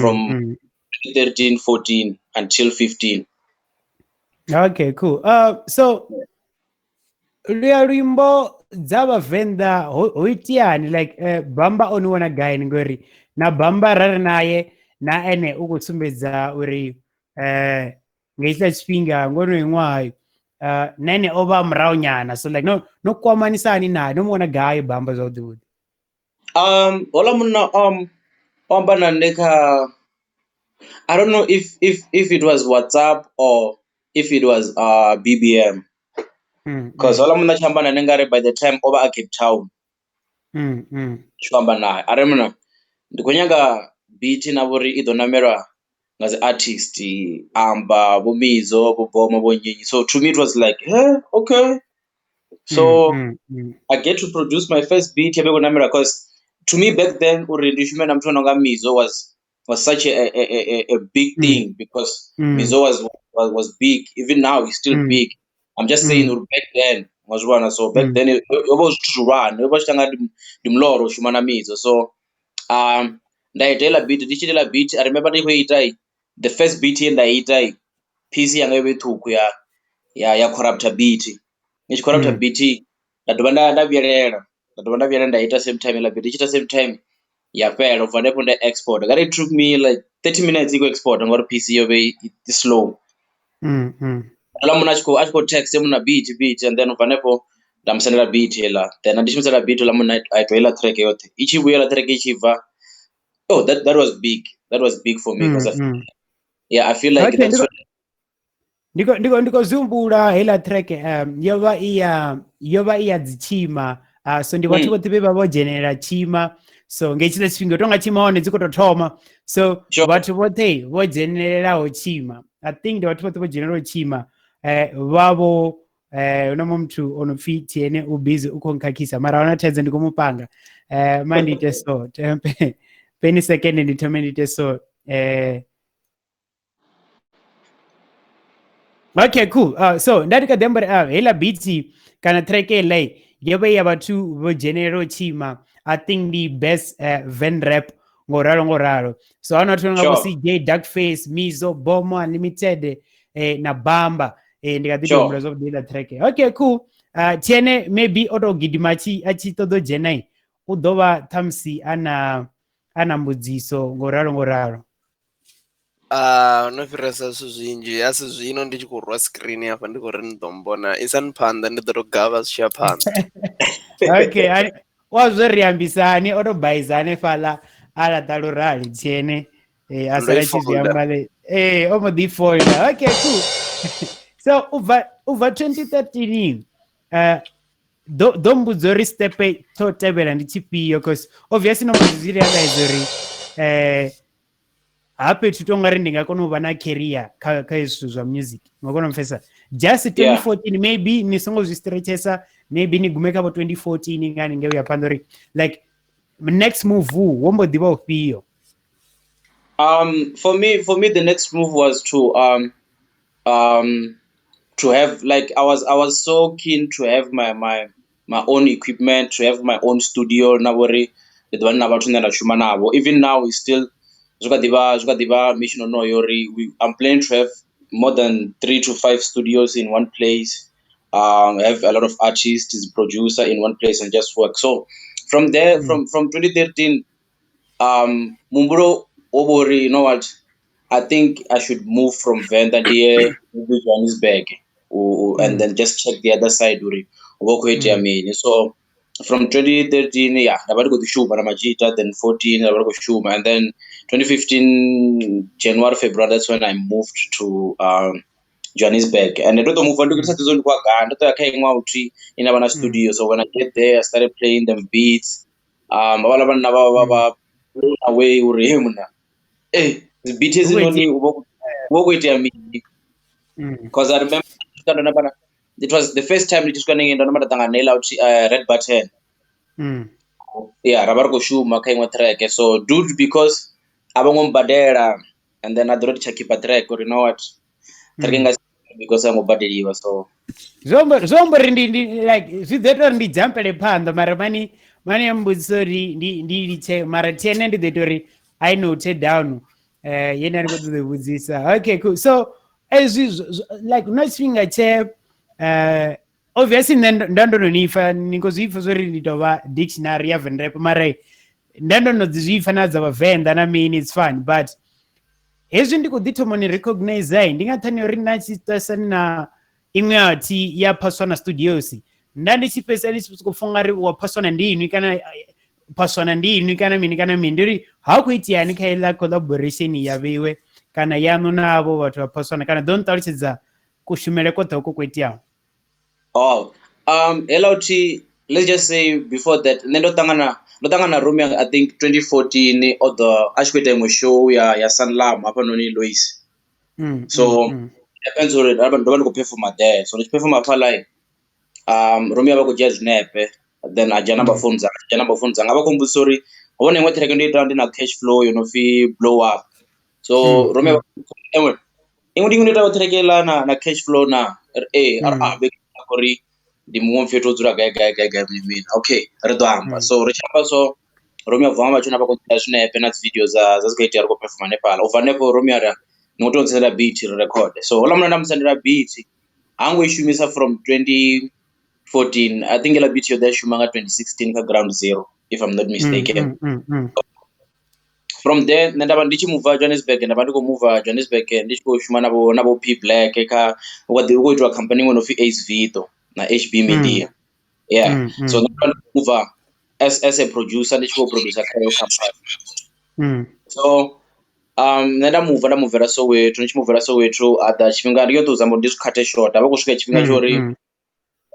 13 14 until 15. Okay, cool. So luya luimbo dza vhavenḓa ho iteani like Bamba o ni wana gai ngori na Bamba ra ri naye na ene u khou sumbedza uri nga hetshiḽa tshifhinga ngono ṅwaha na ene o vha murahu nyana, so like no kwamanisa hani naye, no mu wana gai Bamba zwavhuḓi vhuḓi? Hola munna o amba na nṋe kha, I don't know if it was WhatsApp or if it was BBM. Because hola munna tshi amba na nṋe ngari by the time o vha a Cape Town. Tshi amba naye are muna ndi khou nyaga beat na vhori i ḓo namelwa nga dzi artist, amba vho Mizo, vho Boma, vho Nyinyi. So to me it was like, hey, okay. So I get to produce my first beat ya vhe namela, cause to me back then uri ndi shume na muthu ano nga Mizo was such a big thing, because Mizo was big. Even now he's still big. I'm just saying uri back then was one. So back then yo vha zwithu zwihulwane, yo vha tshi tanga ndi muloro u shuma na Mizo. So nda ita heiḽa beat, ndi tshi ita heiḽa beat, I remember ndi khou ita the first beat ye nda ita, PC yanga yo vha i ṱhukhu ya corrupta beat. Ndi tshi corrupta beat, nda dovha nda vhuyelela, nda ita same time heiḽa beat, ndi tshi ita same time ya fhela. U bva hanefho nda export. Ngauri it took me like 30 minutes i khou export ngori PC yo vha i slow. Ola munna a tshi khou text muna beat and then u bva hanefho nda mu sendela beat heiḽa, then ndi tshi mu sendela beat heiḽa munna a ita heiḽa track yoṱhe. I tshi vhuya heiḽa track i tshi bva, oh that was big. That was big for me because I feel like that's what Ndiko zumbula heiḽa track yo vha i ya dzi tshima. So ndi vhathu vhoṱhe vhe vha vho dzhenelela tshima. So nge tshiḽa tshifhinga tonga tshima hone dzi khou tou thoma. So vhathu vhoṱhe vho dzhenelelaho tshima, I think ndi vhathu vhoṱhe vho dzhenelelaho tshima vhavho huna muṅwe muthu o no pfi Tiene u busy u khou nkhakhisa, mara ahuna thaidzo, ndi khou mu panga. Ma ndi ite so peni second ndi thome ndi ite so. Okay, cool. So nda ndi kha ḓi amba uri heiḽa beat kana track heiḽa yo vha ya vhathu vho dzhenelelaho tshima. I think ndi best van rap ngoralo. So hano vhathu nga vho CJ, Darkface, Mizo, Bomo, Unlimited na Bamba. Ndi nga ḓi tou humbula zwavhuḓi heiḽa track. Okay, cool. Tiene maybe o tou gidima a tshi ṱoḓa u dzhena, u ḓo vha ṱhamusi ana mbudziso ngoralo. No fhiresa zwithu zwinzhi. A si zwino ndi tshi khou rwa screen hafha ndi khou ri ni ḓo mbona. Isani phanḓa, ndi ḓo tou gavha zwi tshi ya phanḓa. Okay, wa zwo ri ambisani o tou baiza hanefhaḽa a laṱa lurali Tiene a sala tshi zwi amba le o mbo ḓi folda. Okay, cool. So u bva 2013 do mbudza uri step tsho tevhela ndi tshifhio, cause obviously no mbo zwi realize uri ha fhethu to ngari ndi nga kona u vha na career kha hezwi zwithu zwa music. Nga kona u pfesa just 2014 maybe ni songo zwi stretchesa, maybe ni gume kha vho 2014 ngani ngei uya phanḓa, uri like next move wo mbo ḓivha ufhio? For me the next move was to have like I was so keen to have my own equipment, to have my own studio na vhori ndi ḓovha na vhathu nṋe nda shuma navho. Even now is still zwi kha ḓivha mission no yori I'm planning to have more than 3 to 5 studios in one place, have a lot of artists, producer in one place and just work. So from there, from 2013, muhumbulo wo vhori, you know what, I think I should move from Venda ndiye Johannesburg and then just check the other side uri hu vha hu khou itea mini. So from 2013, yeah, nda vha ndi khou ḓi shuma na Majita, then 14 nda vha ndi khou shuma, and then 2015 January, February, that's when I moved to Johannesburg. And ndo ḓo move ndi khou ḓi ndi khou gai, ndo ḓo ya kha iṅwe outhi ine vha na studio. So when I get there, I started playing them beats. Vhaḽa vhanna vha blown away uri hey munna, dzi beat hedzinoni hu vha hu khou itea mini? Because I remember it was the first time ndi tshi swika hanengei ndo namba nda ṱangana na heiḽa outhi Red Button. Yeah, ra vha ri khou shuma kha iṅwe track. So dude, because a vho ngo mbadela, and then a ḓo ri tsha keeper track uri you know what, track nga because a ngo badeliwa. So zwo amba uri ndi like zwi ḓo ita uri ndi jumpele phanḓa, mara mani ya mbudziso uri ndi litshe, mara Tiene ndi ḓo ita uri I note down yene ndi khou ṱoḓa u vhudzisa. Okay, cool. So ezwi like na tshifhinga tshe obviously nṋe nda ndo no ni pfa, ni khou zwi pfa zwori ndi tou vha dictionary ya Venrap, mara nda ndo no ḓi zwi pfa na dza Vhavenḓa na mini, it's fine. But hezwi ndi khou ḓi thoma ni recognize, ndi nga nṱhani uri na tshi ṱasani na iṅwe athi ya Phaswana Studios, nda ndi tshi fhedzisela ndi tshi sokou pfa ungari wa Phaswana ndi inwi kana Phaswana ndi inwi kana mini kana mini. Ndi uri ha khou iteani kha iḽa collaboration ya vheiwe kana yaṋu navho vhathu vha Phaswana, kana ḓo nṱalutshedza kushumele kwoṱhe hoko kwo iteaho. Oh, hello T, let's just say before that, nṋe ndo ṱangana Romeo I think 2014 o ḓo a tshi khou ita iṅwe show ya Sanlam hafhanoni Lois. So happens uri ndo vha ndi khou performa there. So ndi tshi performa hafhaḽa, Romeo vha khou dzhia zwinepe then a dzhia number phone dzanga, dzhia number phone dzanga vha khou mbudzisa uri hovha na iṅwe track ndo ita ndi na cash flow yo no pfhi blow up. So Romeo iṅwe ndi iṅwe ndo itaho track heiḽa na cash flow na ee uri ndi muṅwe fhethu o dzula gai gai gai gai mini mini okay ri ḓo amba. So ri tshi amba so Romeo bva nga matsheloni a vha khou ḓa zwinepe na dzi video dza dzi kho itea ri khou perform hanefhaḽa ubva hanefho Romeo ari ni kho tea u ntsendela beat ri rekhode. So houḽa munna nda mu sendela beat ha ngo i shumisa from 2014 I think heiḽa beat yo ḓa ya shuma nga 2016 kha ground zero if I'm not mistaken. From there nṋe nda vha ndi tshi mova Johannesburg nda vha ndi khou mova Johannesburg ndi tshi khou shuma na vho P Black kha hu kha ḓi hu khou itiwa khamphani iṅwe no pfhi Ace Vito na HB Media. Yeah. So nṋe ndo vha ndi khou mova as a producer ndi tshi khou producer kha heyo khamphani. So nṋe nda mova nda muvela Soweto ndi tshi muvela Soweto a ḓa tshifhinga ndi kho ḓo zama uri ndi zwi khathe short ha vha hu khou swika tshifhinga tsha uri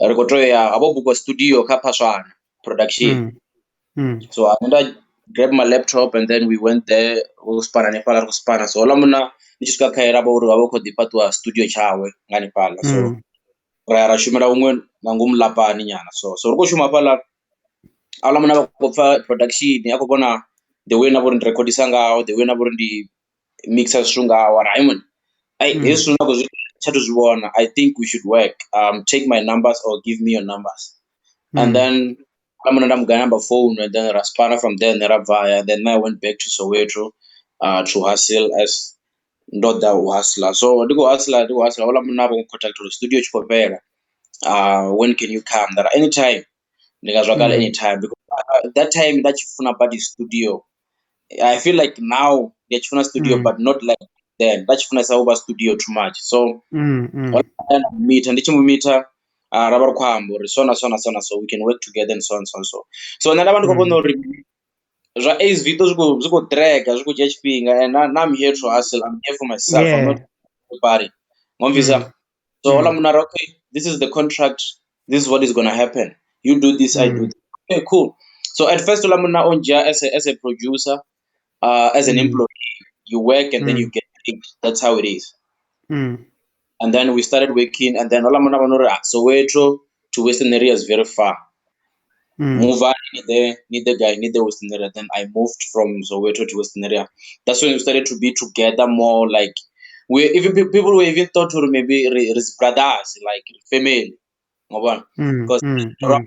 ri khou tea uya ha vha ho bukiwa studio kha Phaswana production. So nṋe nda grab my laptop and then we went there u spana hanefhaḽa ri khou spana so houḽa munna ndi tshi swika khae ra vha uri vha vha khou ḓi fhaṱiwa studio tshawe nga hanefhaḽa so ra ya ra shumela huṅwe nga ngomu lapani nyana so so ri khou shuma hafhaḽa houḽa munna vha khou pfha production a khou vhona the way na vha uri ndi rekhodisa ngaho the way na vha uri ndi mixer zwithu ngaho ari hai mani ai hezwi zwithu nda khou zwi tsha to zwi vhona I think we should work take my numbers or give me your numbers and then houḽa munna nda mu gaya number phone and then ra spana from there nṋe ra bva haya and then I went back to Soweto to hustle as ndo ḓa u hustler so ndi khou hustler ndi khou hustler houḽa munna a vho contact uri studio tshi khou fhela when can you come nda ri anytime ndi nga zwakala anytime because that time nda tshi funa badi studio I feel like now ndi tshi funa studio but not like then nda tshi funesa u vha studio too much so nda meter ndi tshi mu meter ra vha ri khou amba uri so na so na so na so we can work together and so on so on so so nṋe nda vha ndi khou vhona uri zwa Ace Vito zwi khou draga zwi khou dzhia tshifhinga and now I'm here to hustle I'm here for myself I'm not nobody ngomvisa so houḽa munna ari okay this is the contract this is what is gonna happen you do this I do this okay cool so at first houḽa munna o ndzhia as a producer as an employee you work and then you get paid that's how it is and then we started working and then houḽa munna vhona uri Soweto to Western area is very far move on need the guy need the Western area then I moved from Soweto to Western area that's when we started to be together more like we even people were even thought to maybe is brothers like family ngoba because ro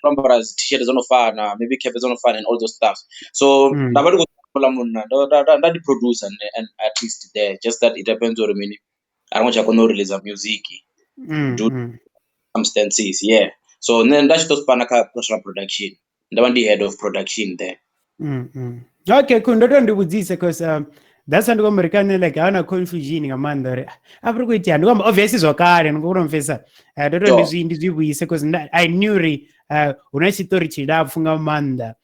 ambara dzi t-shirt dzo no fana maybe cap dzo no fana and all those stuff so nda vha ndi khou ḽa munna nda di producer and artist there just that it happens uri mini a ro ngo tsha kona u release music due to circumstances yeah so nṋe nda tshi to spana kha personal production nda vha ndi head of production there. Okay cool ndo to ndi vhudzise cause that's why ndi khou amba uri kha nṋe like hauna confusion nga maanḓa uri a ri khou itea ndi khou amba obviously zwa kale ndi khou pfesa ndo to ndi zwi vhuise cause I knew uri hu na tshiṱori tshilapfhu nga maanḓa.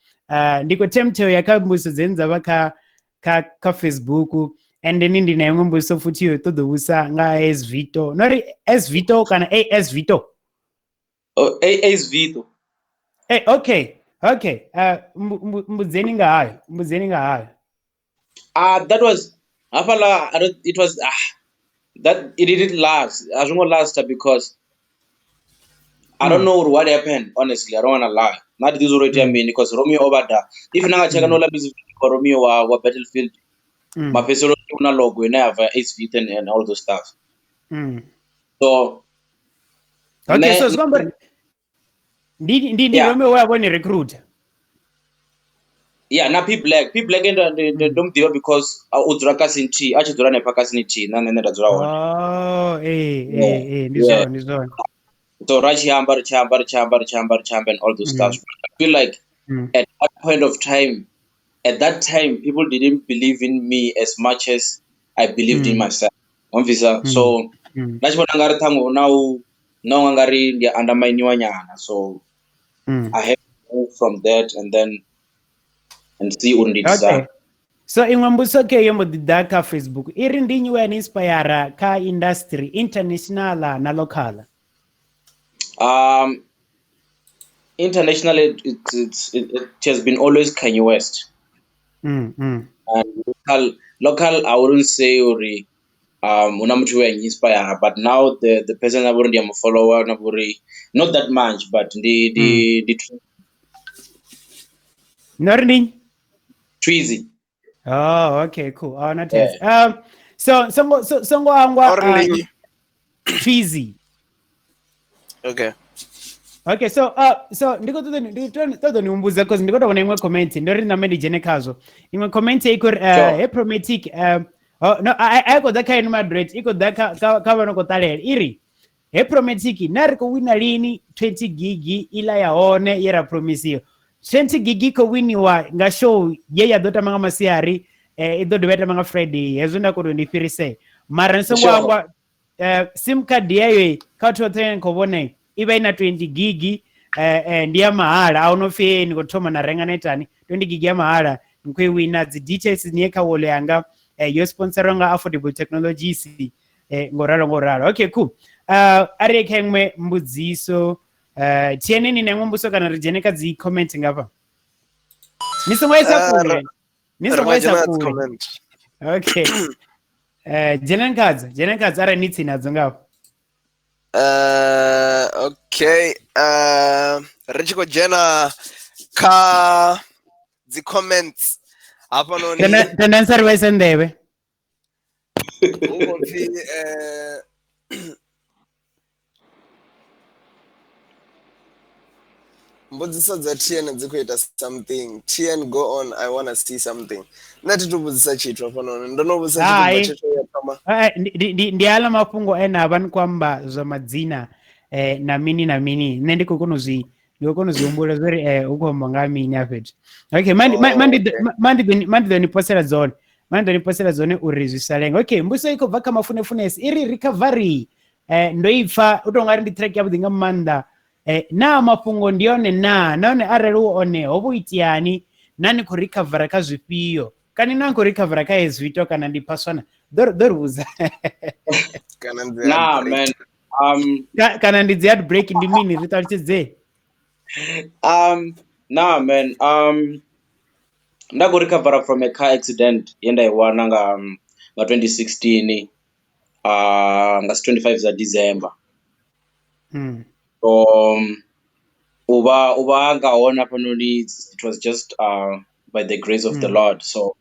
Ndi khou tempteo ya kha mbudziso dzine dza vha kha Facebook and then ndi na iṅwe mbudziso futhi yo ṱoḓa u vhusa nga Ace Vito no ri Ace Vito kana AS Vito. Oh, Ace Vito. Hey, okay. Okay. Mbudzeni nga hayo. That was hafhaḽa it was that it didn't last. A zwo ngo last because I don't know what happened honestly. I don't want to lie. Not this uri itea mini because Romeo o vha da. If na nga checka no ḽa music video Romeo wa Battlefield. Mafhedziselo una logo ine ya bva Ace Vito and all those stuff. So okay, so zwi amba uri ndi Romeo we a vhone recruiter. Yeah, na P Black. P Black ndo mu ḓivha because u dzula Kasini T, a tshi dzula hanefha Kasini T na nṋe nda dzula hone. Oh, ndi zwone. So ra tshi amba and all those stuff. I feel like at that point of time, at that time people didn't believe in me as much as I believed in myself. So nda tshi vhona nga ri ṱhaṅwe na u no nga ri ndi underminiwa nyana so I have to move from that and then and see uri ndi okay. So iṅwe mbudziso ke yo mbo ḓi ḓa kha Facebook i ri ndi nnyi we ni inspire kha industry international na local? Internationally it has been always Kanye West. And local I wouldn't say uri Hu na muthu we a inspire, but now the person na vhori ndi a mu follower na vhori not that much, but ndi No ri Tweezy. Oh, okay, cool. Oh, not yeah. So songo angwa Tweezy. Okay. Okay, so so ndiko todo ni umbuza cause ndiko tobona imwe comment ndori na mende jene kazo. Imwe comment iko he Promatic oh no I ko daka inu Madrid iko daka ka bano ko talela iri he Promatic na ri ko wina lini 20 gigi ila ya hone yera promise 20 gigi ko winiwa nga show ye ya dota manga masiari ido debeta manga Friday hezwo nda ko ndi firise mara nsongo angwa sim card yeyo ka to train ko bone iba ina 20 gigi ndi ya mahala a uno fe ni ko thoma na renga netani 20 gigi ya mahala nkwe wina dzi details ni kha wolo yanga yo sponsor nga Affordable Technologies ngoralo. Okay, cool. Ari kengwe mbudziso tieneni nengwe mbuso kana ri dzhene kha dzi comment ngafha ni songo isa kule comment. Okay. Dzhene nkadza ara ni tsina dzo ngafha. Okay. Ri tshi khou dzhena kha dzi comments hafha noni tendensa ri vhaise nḓevhe hu khou pfi mbudziso dza TN dzi khou ita something. TN go on, I wanna see something. Nṋe thi tu vhudzisa tshithu hafhanoni, ndo no vhudzisa tshithu tshithu ya thoma. Ndi aḽa mafhungo ene a vha ni khou amba zwa madzina na mini na mini. Nṋe ndi khou kona u zwi humbula zwori hu khou amba nga mini a fhethu. Okay, mandi ḓo ni posela dzone. Mandi ḓo ni posela dzone uri zwi sa lenge. Okay, mbuso i khou bva kha mafunefunesi iri recovery. Ndo ipfa u tou nga ri ndi track yavhuḓi nga maanḓa. Na mafhungo ndi yone na nahone arali u one ho vho itiani na ni khou recover kha zwifhio kani na khou recover kha hezwi ito kana ndi phaswana ḓo ri vhudza kana ndi nah man kana ndi dzi heartbreak ndi mini ri ṱalutshedze. Nah man nda khou recover from a car accident ye nda i wana nga 2016 nga 25 dza December. Uba nga hone hafhanoni it was just by the grace of the Lord. So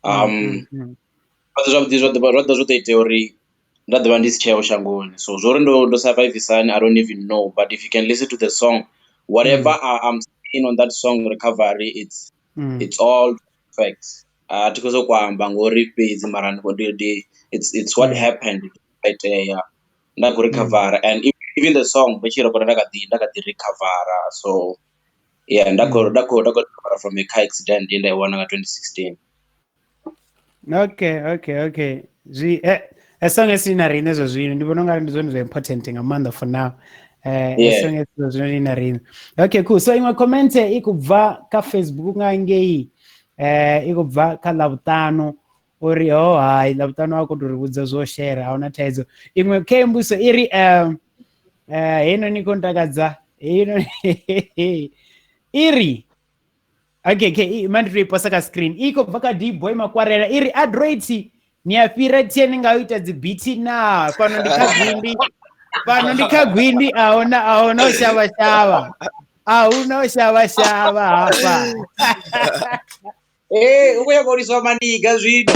zwa ḓo itea uri nda ḓovha ndi si tsheo shangoni. So zwori ndo survive sani I don't even know, but if you can listen to the song, whatever I'm saying on that song recovery, it's all facts. Thi khou sokou amba ngori fhedzi mara ndi it's what happened. Itea nda khou recover and even the song which you recorded nda kha ḓi recover. So yeah, nda khou recover from a car accident in the one nga 2016. Okay. Zwi as long as ina riṋe zwa zwino ndi vhona ungari ndi zwone zwa important nga maanḓa for now. As long as zwa zwino ina riṋe. Okay, cool. So iṅwe comment i khou bva kha Facebook nga ngei i khou bva kha Ḽavhuṱanu uri ho hai Ḽavhuṱanu a khou tou ri vhudza zwo share a huna thaidzo. Iṅwe khe mbuso i ri heinoni ni khou ntakadza heinoni iri okay mandi tou i posa kha screen i khou bva kha D-boy Makwarela iri Adroit ni a fhira TN nga u ita dzi beat na fhano ndi kha gwindi fhano ndi kha gwindi ahuna u shavha shavha ahuna u shavha shavha hafha. U khou ya koliswa maniga zwino.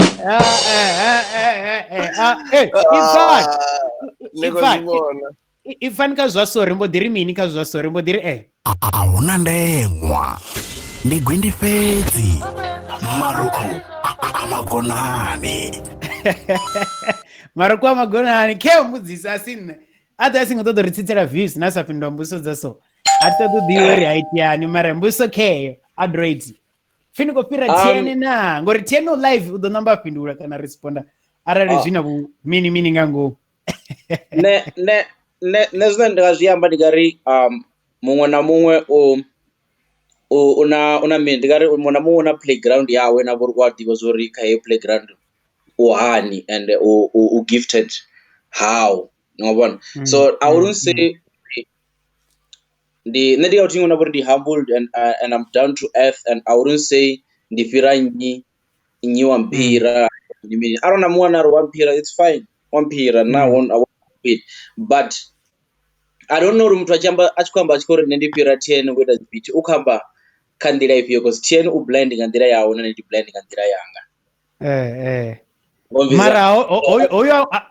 Ifani kha zwa sori mbo ḓi ri mini kha zwa sori mbo ḓi ri A huna ndeṅwa ndi gwindi fhedzi marukhu a magonani. Marukhu a magonani khe mbudzisa a si nṋe a ḓo a si ngo ṱoḓa ri tsitsela views na sa fhindula mbudziso dza so a thi ṱoḓi u ḓivha uri ha itiani mara mbudziso kheyo Adroit pfi ni khou fhira TN na ngori TN u live u ḓo namba a fhindula kana responda arali zwi na vhu mini mini nga ngomu. Ne zwine ndi nga zwi amba ndi nga ri muṅwe na muṅwe u na mini ndi nga ri muṅwe na muṅwe u na playground yawe na vhori u a ḓivha zwori kha heyo playground u hani and u gifted how nga vhona. So I wouldn't say ndi nṋe ndi nga thi na vhori ndi humbled and I'm down to earth and I wouldn't say ndi fhira nnyi wa mphira ndi mini. Arali na muṅwe na ri wa mphira it's fine. Wa mphira na I won't compete. But I don't know uri muthu a tshi amba a tshi khou amba a tshi khou ri nṋe ndi fhira TN ngo ita dzi beat u khou amba kha nḓila ifhio, cause TN u blind nga nḓila yawe na nṋe ndi blind nga nḓila yanga. Mara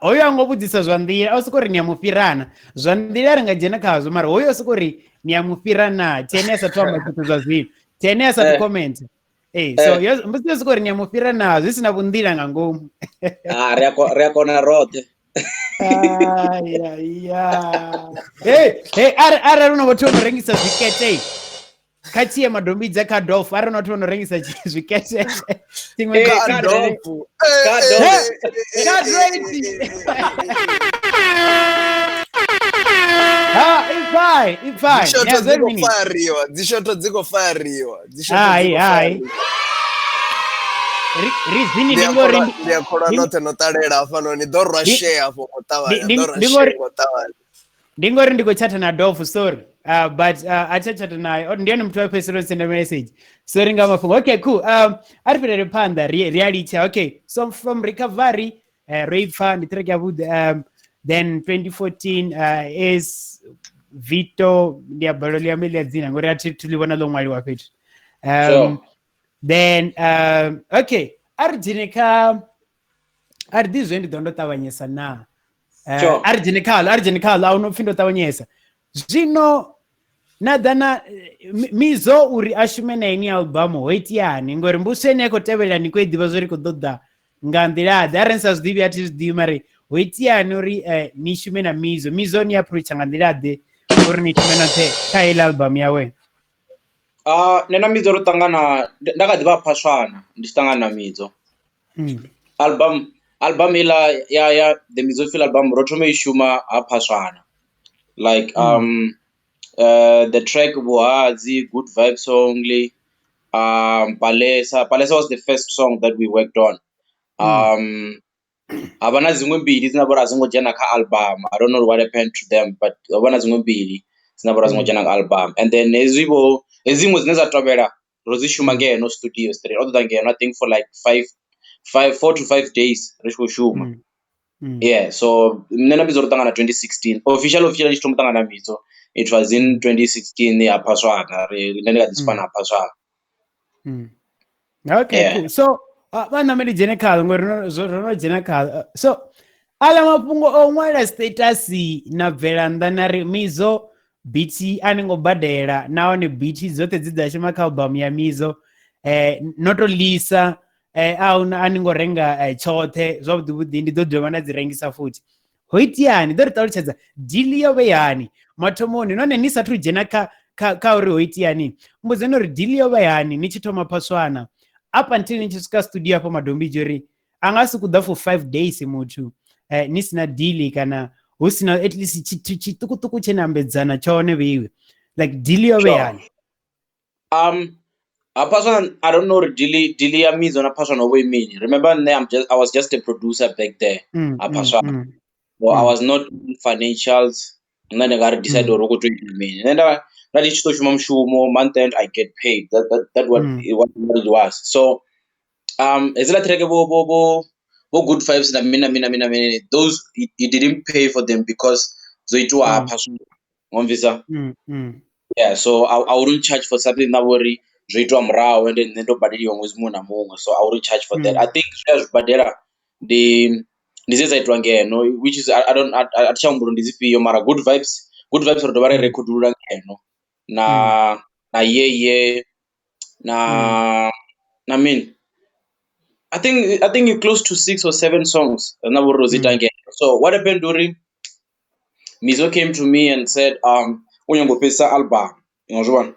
hoyo a ngo vhudzisa zwa nḓila, o soko ri ni a mu fhirana zwa nḓila, ri nga dzhena khazwo, mara hoyo o soko ri ni a mu fhirana. TN a sathu amba zwithu zwa zwino, TN a sathu comment. So mbudziso soko ri ni a mu fhirana zwi sina vhunḓila nga ngomu. Ah, ri a kona roṱhe. Hey, hey, arali una vhathu vho no rengisa zwikete kha tshie madombidza kha Dolf, arali una vhathu vho no rengisa zwikete tshiṅwe Kha Dolf. Kha Ha, it's fine. Dzi shotho dzi khou fariwa. Hai, hai. Rizini ndi ngori ndi a kholwa noṱhe no ṱalela hafhanoni, ni ḓo rwa share afho ngo ṱavhanya, ḓo rwa share ngo ṱavhanya. Ndi ngori ndi khou chata na Dolf, sorry. But a tsha chata naye. Ndi ene muthu wa fhedzisela u senda message. Sorry nga mafhungo. Okay, cool. A ri fhirele phanḓa, ri a litsha. Okay, so from Recovery, ro ipfa ndi track yavhuḓi. Then 2014 is Vito, ndi a balelwa ḽi ambe ḽi a dzina ngori a thi thu ḽi vhona ḽo ṅwaliwa fhethu. Then okay, a ri dzhene kha a ri ḓi zwe ndi ḓo ndo ṱavhanyesa na. A ri dzhene khalo, a hu pfi ndo ṱavhanyesa. Zwino na ḓa na Mizo uri a shume na ini album ho itiani, ngori mbuso ine ya khou tevhela ni khou i ḓivha zwo ri khou ḓo ḓa nga nḓila ḓe, arali ni sa zwi ḓivhi a thi zwi ḓivhi, mara ho itiani uri ni shume na Mizo. Mizo ni approacha nga nḓila ḓe uri ni shume noṱhe kha heyi album yawe? Nṋe na Mizo ro ṱangana nda kha ḓi vha phaswana ndi tshi ṱangana na Mizo. Album iḽa ya the Mizo Phyll album ro thoma i shuma ha phaswana. Like the track Vhuhadzi, Good Vibes Only, Palesa. Palesa was the first song that we worked on. Ha vha na dziṅwe mbili dzine vha uri a dzi ngo dzhena kha album. I don't know what happened to them, but ho vha na dziṅwe mbili dzine vha uri a dzi ngo dzhena kha album. And then hezwi dziṅwe dzine dza tovhela ro dzi shuma ngeno studio straight. Ro ḓa ngeno I think for like 4 to 5 days ri tshi khou shuma. Yeah, so nṋe na Mizo ro ṱangana 2016. Official ndi tshi thoma u ṱangana na Mizo, it was in 2016 ya Phaswana. Ri nṋe ndi kha ḓi sipana ha Phaswana. Okay, cool. So vha nameli dzhene khalo ngori ro no dzhena khalo. So aḽa mafhungo o ṅwala status na bvela nnḓa na ri Mizo BT a ni ngo badela, nahone BT dzoṱhe dzi ḓa shuma kha album ya Mizo, no to lisa a huna a ni ngo renga tshoṱhe zwavhuḓi vhuḓi, ndi ḓo dovha nda dzi rengisa futhi. Ho itiani? Ḓo ri ṱalutshedza deal yo vhe yani mathomoni, nahone ni sathu dzhena kha uri ho itiani, mbudzeni uri deal yo vhe yani ni tshi thoma Phaswana up until ni tshi swika studio afho Madombidzha, uri a nga si kuḓa for 5 days muthu ni sina deal kana hu sina at least tshithu tshiṱukuṱuku tshe na ambedzana tshone vheiwe, like deal yo vhe yani? Phaswana, I don't know deal ya Mizo na Phaswana ho vha i mini. Remember nṋe I was just a producer back there ha Phaswana. So I was not in financials. Nṋe ndi nga ri decide uri hu khou tea u ita mini. Nṋe nda ndi tshi ḓo shuma mushumo month end I get paid. That what it was. So hedziḽa track vho Good Vibes na mini na mini na mini na mini, those he didn't pay for them because dzo itiwa ha Phaswana. Ngomvisa? Yeah, so I wouldn't charge for something na vhori zwo itiwa murahu and nṋe ndo badeliwa ṅwedzi muṅwe na muṅwe, so I wouldn't charge for that. I think zwe a zwi badela ndi dze dza itwa ngeno, which is I don't a thi tsha humbula ndi dzifhio, mara Good Vibes ro dovha ra rekhodulula ngeno na yeye na mini. I think close to 6 or 7 songs na vhori ro dzi ita ngeno. So what happened uri Mizo came to me and said, u nyanga u fhedzisa album. You know, so,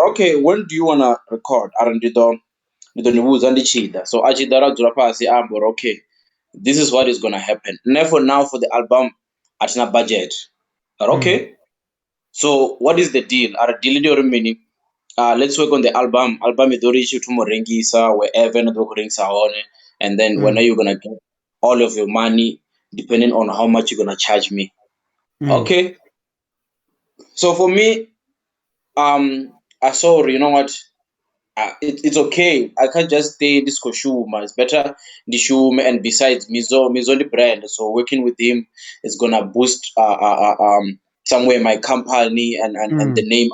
okay, when do you wanna record? Ara ndi ḓo ni vhudza ndi tshi ḓa. So a tshi ḓa ra dzula fhasi a amba uri okay, this is what is gonna happen. Nṋe for now for the album a thina budget. But okay, so what is the deal? Ara deal ndi uri mini? Let's work on the album. Album i ḓo ri tshi thoma u rengisa wherever na ḓo khou rengisa hone, and then when are you gonna get all of your money depending on how much you're gonna charge me. Okay. So for me, I saw, you know what? It's okay. I can't just stay ndi si khou shuma. It's better ndi shume, and besides Mizo ndi brand, so working with him is gonna boost somewhere my company and the name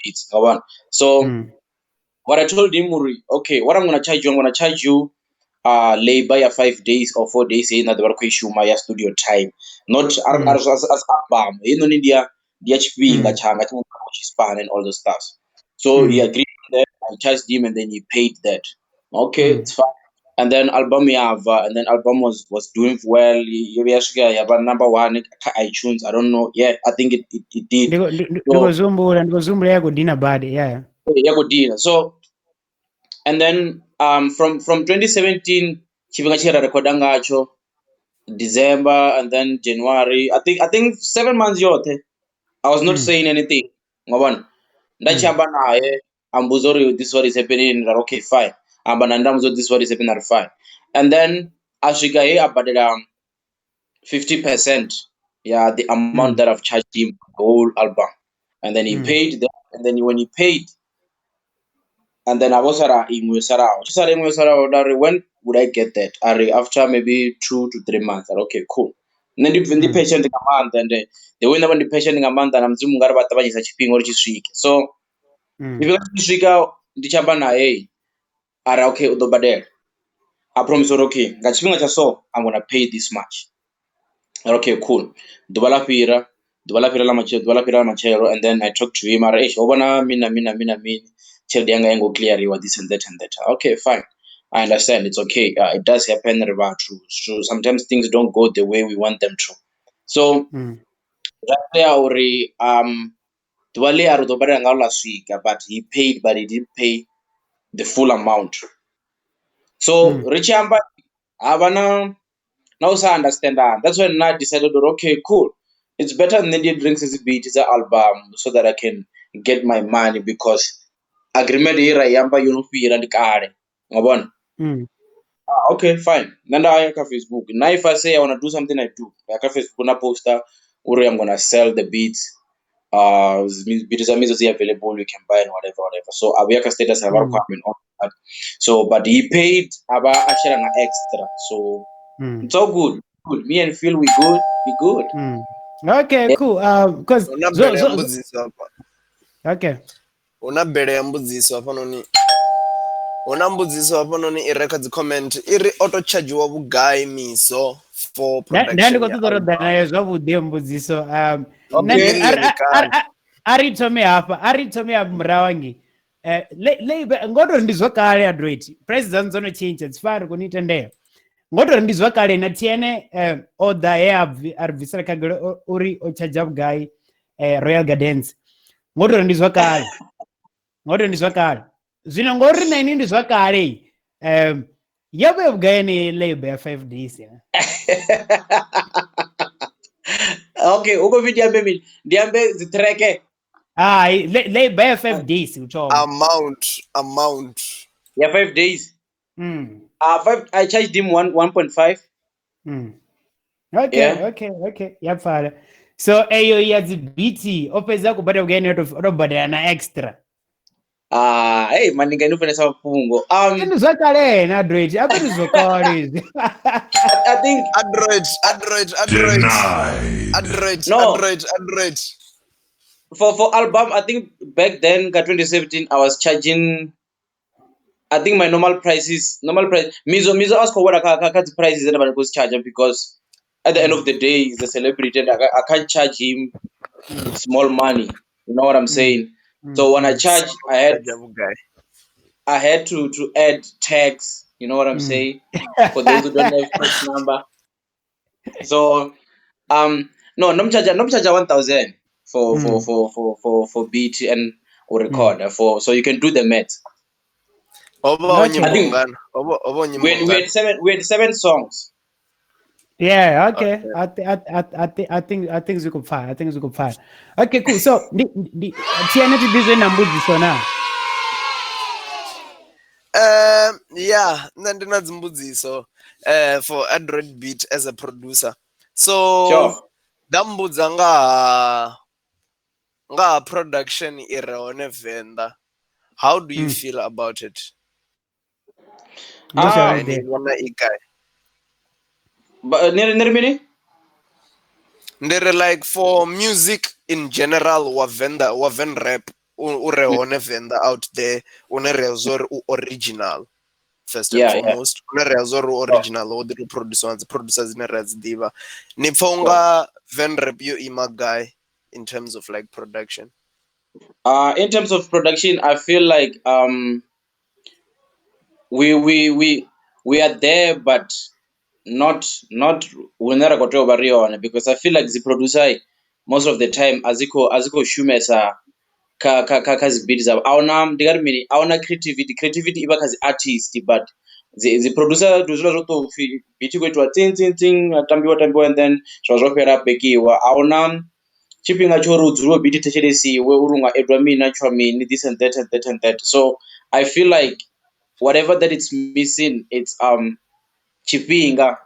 it's one. So what I told him uri, okay, what I'm gonna charge you, I'm gonna charge you labor ya 5 days or 4 days hei na ḓovha ri khou i shuma ya studio time, not as album heinoni ndi ya tshifhinga tshanga tshine nda khou tshi spana and all those stuff. So he agreed on that. I charged him and then he paid that. Okay, it's fine. And then album ya bva, and then album was doing well. Yo vhuya swika ya vha number 1 kha iTunes. I don't know. Yeah, I think it did. Ndi khou zwihumbula ya khou dina badi, yeah. Ya khou dina. So and then from 2017 tshifhinga tshe ra rekhoda ngatsho December and then January, I think 7 months yothe I was not saying anything. Ngabona nda tshi amba naye a mbudza uri this what is happening, nda ri okay fine. Amba na nda mbudza this what is happening, nda ri fine. And then a swika he a badela 50% ya the amount that I've charged him the whole album, and then he paid that. And then when he paid, and then I was sara iṅwe saraho tshi sala iṅwe saraho nda ri when would I get that? Ari after maybe 2 to 3 months. Ari okay cool. Nṋe ndi patient nga maanḓa, and the way nda vha ndi patient nga maanḓa na Mudzimu nga ri vha ṱavhanyisa tshifhinga uri tshi swike. So tshifhinga tshi swika ndi tshi amba naye ari okay u ḓo badela. I promise uri okay nga tshifhinga tsha so I'm gonna pay this much. Ari okay cool. Ḓuvha ḽa fhira, ḓuvha ḽa fhira ḽa matshelo, ḓuvha ḽa fhira ḽa matshelo, and then I talked to him ari eish ho vhona mini na mini na mini na mini, tshelede yanga i ngo cleariwa this and that and that. Okay fine, I understand, it's okay. It does happen ri vhathu, so sometimes things don't go the way we want them to. So zwa tea uri ḓuvha ḽe a ri ḓo badela ngaḽo ḽa swika, but he paid, but he didn't pay the full amount. So ri tshi amba ha vha na u sa understandana. That's when I decided that okay cool, it's better nṋe ndi drinks dzi beat dza album so that I can get my money, because agreement ye ra i amba yo no fhira ndi kale. Ngabona? Okay fine. Nṋe nda ya kha Facebook. Now if I say I wanna do something, I do. Ya kha Facebook na poster uri I'm gonna sell the beats. Beats dza Mizo dzi available, you can buy and whatever whatever. So a vhuya kha status a vha ri khou amba and all that. So but he paid a vha a shela na extra. So it's all good. Good. Me and Phil, we good. We good. Okay, cool. Because Huna bele ya mbudziso hafha. Okay. Huna bele ya mbudziso hafhanoni. Huna mbudziso hafhanoni i re kha dzi comment i ri o to chargiwa vhugai Mizo for production. Nda ndi khou ṱoḓa uri ḓa nayo zwavhuḓi iyo mbudziso. A ri thome hafha, a ri thome hafha murahu hangi. Ngo tori ndi zwa kale Adroit. Price dzaṋu dzo no tshintsha, dzi fana ri koni u tendela. Ngo tori ndi zwa kale na TN o ḓa he a ri bvisela khagala uri o charge vhugai Royal Gardens. Ngo tori ndi zwa kale. Ngo tori ndi zwa kale. Zwino ngori na ini ndi zwa kale. Ya vhuya vhugai ni label ya 5 days ya. Okay, u khou pfi ndi ambe mini? Ndi ambe dzi track. Hai, label ya 5 days u thoma. Amount. Ya 5 days. 5, I charged him 1.5. Okay, Yeah. okay. Ya pfala. So eyo ya dzi BT o fhedza ku badela vhugai ni o to badela na extra. Hey man, ndi nga funesa mafhungo. Ndi zwa kale na Adroit, a ndi zwa kale izwi. I think Adroit. Adroit, No. Adroit. For album, I think back then, in 2017, I was charging. I think my normal prices, normal price. Mizo asked for what I can't prices that I was charging, because at the end of the day, he's a celebrity and I can't charge him small money. You know what I'm saying? So when I charge, I had to add tax. You know what I'm saying? For those who don't have tax number. So, no, no charge 1,000 for beat and or record for, so you can do the math. I think we had 7 songs. Yeah, okay. I think we could find. I think we could find. Okay, cool. So the TNT busy na mbudziso na. Yeah, nṋe ndi na dzimbudziso for Adroit Beat as a producer. So sure. Nda mbudza nga production i re hone Venḓa. How do you feel about it? Ndo Ah, Ni vhona i gai? Ni ri mini? Ndi ri like for music in general wa Venḓa, wa Ven rap u re hone Venḓa out there, une ri a zwa uri u original first and foremost, une ri a zwa uri u original wo ḓi to producer nga dzi producer dzine ri a dzi ḓivha. Ni pfha unga Ven rap yo ima gai in terms of like production? In terms of production, I feel like we are there, but not hune ra khou tea u vha ri hone, because I feel like dzi producer most of the time a dzi khou shumesa kha kha kha kha dzi beat dzavho. Ahuna, ndi nga ri mini, ahuna creativity. Creativity i vha kha dzi artist, but dzi producer ndi hezwiḽa zwo tou pfhi beat i khou itiwa tsing tsing tsing ha tambiwa tambiwa and then zwa zwo fhela ha bekiwa. Ahuna tshifhinga tsho uri hu dzuliwe beat i thetshelesiwe uri hu nga addwa mini ha ntshiwa mini, this and that and that and that. So I feel like whatever that it's missing, it's tshifhinga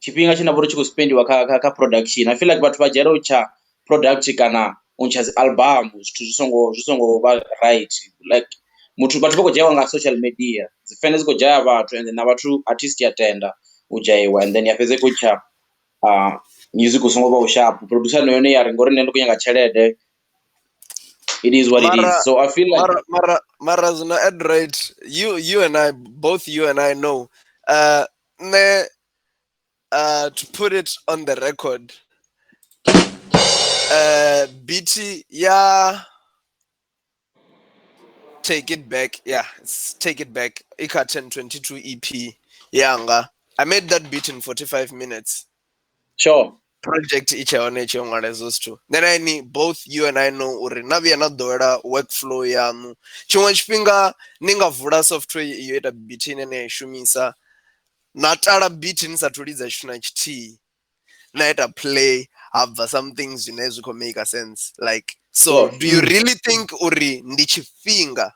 tshine vha uri tshi khou spendiwa kha kha kha production. I feel like vhathu vha dzhiela u tsha product kana u ntsha dzi album zwithu zwi songo vha right, like muthu vhathu vha khou dzhaiwa nga social media, dzi fene dzi khou dzhaya vhathu and na vhathu artist ya tenda u dzhaiwa and then ya fhedza i khou ntsha music u songo vha u sharp. Producer na yone ya ri ngori nṋe ndi khou nyanga tshelede, it is what it is. So I feel like mara zwino Adroit, you and I, both you and I know, ne, to put it on the record, BT ya Take It Back, yeah, it's Take It Back, Ika 1022 EP yanga. I made that beat in 45 minutes. Sure. Project iche hone iche ṅwala hezwo zwithu. Then I need both you and I know uri na vhuya na ḓowela workflow yaṋu. Tshiṅwe tshifhinga ni nga vula software iyo ita beat ine na i shumisa, na tala beat ni sathu lidza tshithu na tshithihi, na ita play ha bva something zwine zwi khou make sense. Like, so do you really think uri ndi tshifhinga?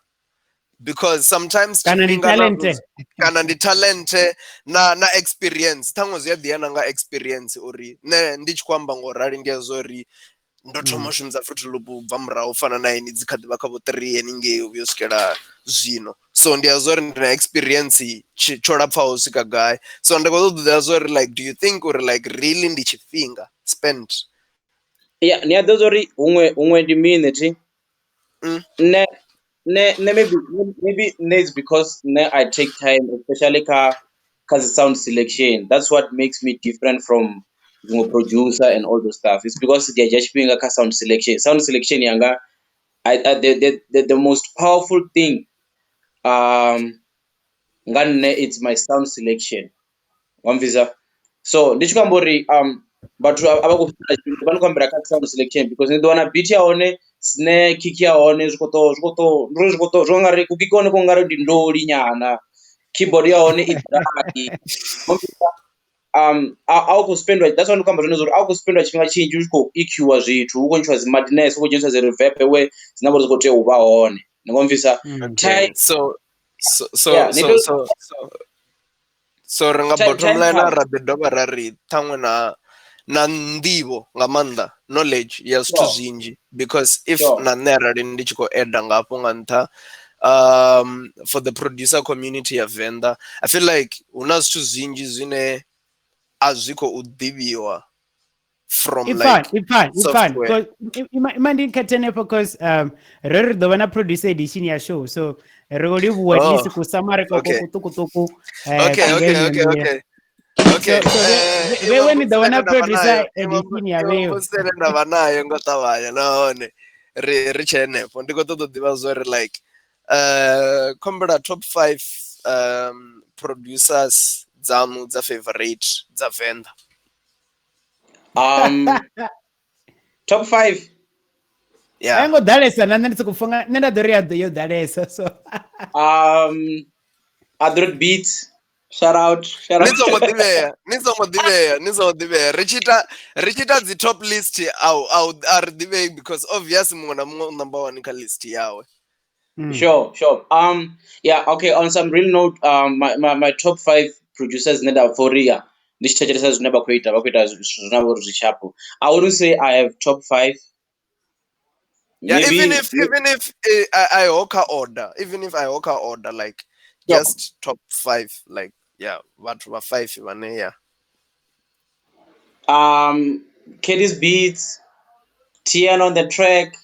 Because sometimes kana ndi talent, kana ndi talent na experience, ṱhaṅwe zwi a ḓi yana nga experience uri nṋe ndi tshi khou amba ngo rali ndi ya uri ndo thoma u shumisa Fruity Loop bva murahu fana na ini dzi kha ḓivha kha vho 3 heningei u vhuya u swikela zwino, so ndi ya uri ndi na experience tsho lapfaho u swika gai. So ndi khou ṱoḓa uri like, do you think uri like really ndi tshifhinga spent? Yeah, ni a ḓivha uri huṅwe ndi mini thi nṋe maybe it's because I take time, especially kha the sound selection. That's what makes me different from the producer and all those stuff. It's because the tshifhinga kha sound selection. Sound selection yanga, the most powerful thing nga nṋe it's my sound selection. Wamvisa? So ndi tshi khou amba uri vhathu a vha khou vha khou ambela kha sound selection because ni ḓo wana beat ya hone, snare, kick ya hone zwi khou to zwo ngari ku kick hone ku ngari ndi ndoli nyana, keyboard ya hone i dry. A u khou spendwa, that's why ndi khou amba zwone uri a u khou spendwa tshifhinga tshinzhi u tshi khou EQ-wa zwithu, hu khou ntshiwa dzi madness, hu khou dzheniswa dzi reverb we dzine vha dzi khou tea u vha hone. Ni ngo mvisa? So ri nga bottom line ra ḓi dovha ra ri ṱhaṅwe na nḓivho nga maanḓa, knowledge ya zwithu zwinzhi, because if na nṋe arali ndi tshi khou eda nga hafho nga nṱha, for the producer community ya Venḓa, I feel like hu na zwithu zwinzhi zwine a zwi khou ḓivhiwa from like software. Ima ndi khethe because ri ḓo vha na producer edition ya show, so ri khou livhuwa at least ku summary ko kuṱukuṱuku. Okay. Wewe ni ḓo vha na producer edition ya vheo. Sele nda vha nayo ngo ṱavhanya nahone ri tshe henefho. Ndi khou ṱoḓa u ḓivha zwo ri like khombela top 5 producers dzaṋu dza favorite dza Venḓa. Top 5. Yeah. Ngo ḓalesa na nṋe ndi soko funga nṋe nda ḓo ri yo ḓalesa, so Adroit Beats, shout out. Ni songo ḓivhea. Ri tshi ita dzi top list au a ri ḓivhei because obviously muṅwe na muṅwe u number 1 kha list yawe. Sure. Yeah, okay, on some real note, my top 5 producers nda pforia ndi tshi thetshelesa zwine vha khou ita zwithu zwine vha uri zwi sharp. I wouldn't say I have top 5. Yeah, Maybe even if I hoka order, even if I hoka order, like just top 5, like, yeah, vhathu vha 5 vhane, yeah. Katie's Beats, TN on the track,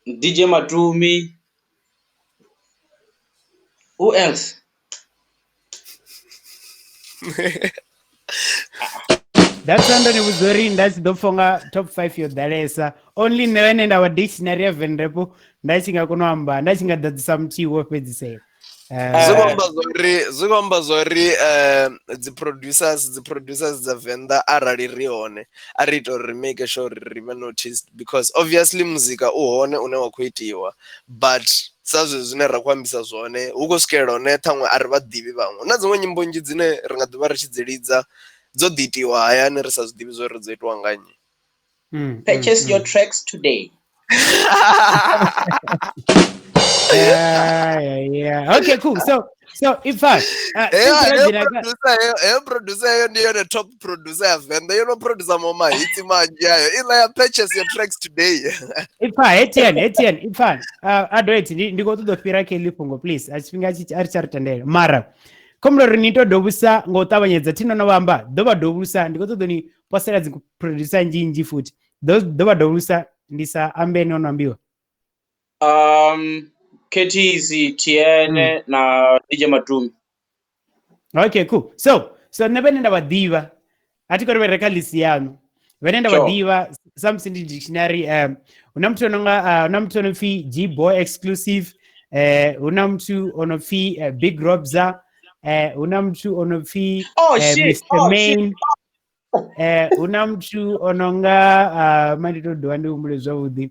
DJ Matumi. Who else? That's ndo ni vhudza uri nda tshi ḓo pfa unga top 5 yo ḓalesa. Only nṋe vhane nda vha dictionary ya Venrap nda tshi nga kona u amba, nda tshi nga ḓadzisa muthihi wo fhedzisela. Zwi khou amba zwori, zwi khou amba zwori dzi producers dza Venḓa, arali ri hone, a ri ita uri ri make sure uri ri vhe noticed, because obviously muzika u hone une wa khou itiwa, but sa zwezwi zwine ra khou ambisa zwone hu khou swikelela hone ṱhaṅwe a ri vha ḓivhi vhaṅwe. Hu na dziṅwe nyimbo nnzhi dzine ri nga ḓivha ri tshi dzi lidza dzo ḓi itiwa hayani ri sa zwi ḓivhi zwori dzo itiwa nga nnyi. Purchase your tracks today. Yeah. Okay, cool. So in fact, Heyo since heyo ra dzhena producer, heyo producer heyo ndi yone top producer ya Venḓa, yo no producer mo mahitsi manzhi ayo iḽa ya "Purchase your tracks today". Ipfa Etienne, Etienne, ipfa. Adroit, ndi khou ṱoḓa u fhira kha heḽi fhungo, please. A tshifhinga tshi a ri tsha ri tendela. Mara khombela uri ni to dovhusa nga u ṱavhanyedza thi no no vha amba, ḓo vha dovhusa, ndi khou ṱoḓa ni posela dzi producer nnzhi nnzhi futhi. Ḓo vha dovhusa ndi sa ambe ene ono ambiwa. Curtis, TN na DJ Matumi. Okay, cool. So nṋe vhene nda vha ḓivha, a thi khou ri vha re kha list yaṋu. Vhene nda vha ḓivha samusi ndi dictionary, hu na muthu ononga hu na muthu ono pfi G Boy Exclusive, hu na muthu ono pfi Big Robza, hu na muthu ono pfi Oh shit. Mr Oh shit. Main, hu na muthu ononga ma ndi to dovha ndi humbule zwavhuḓi.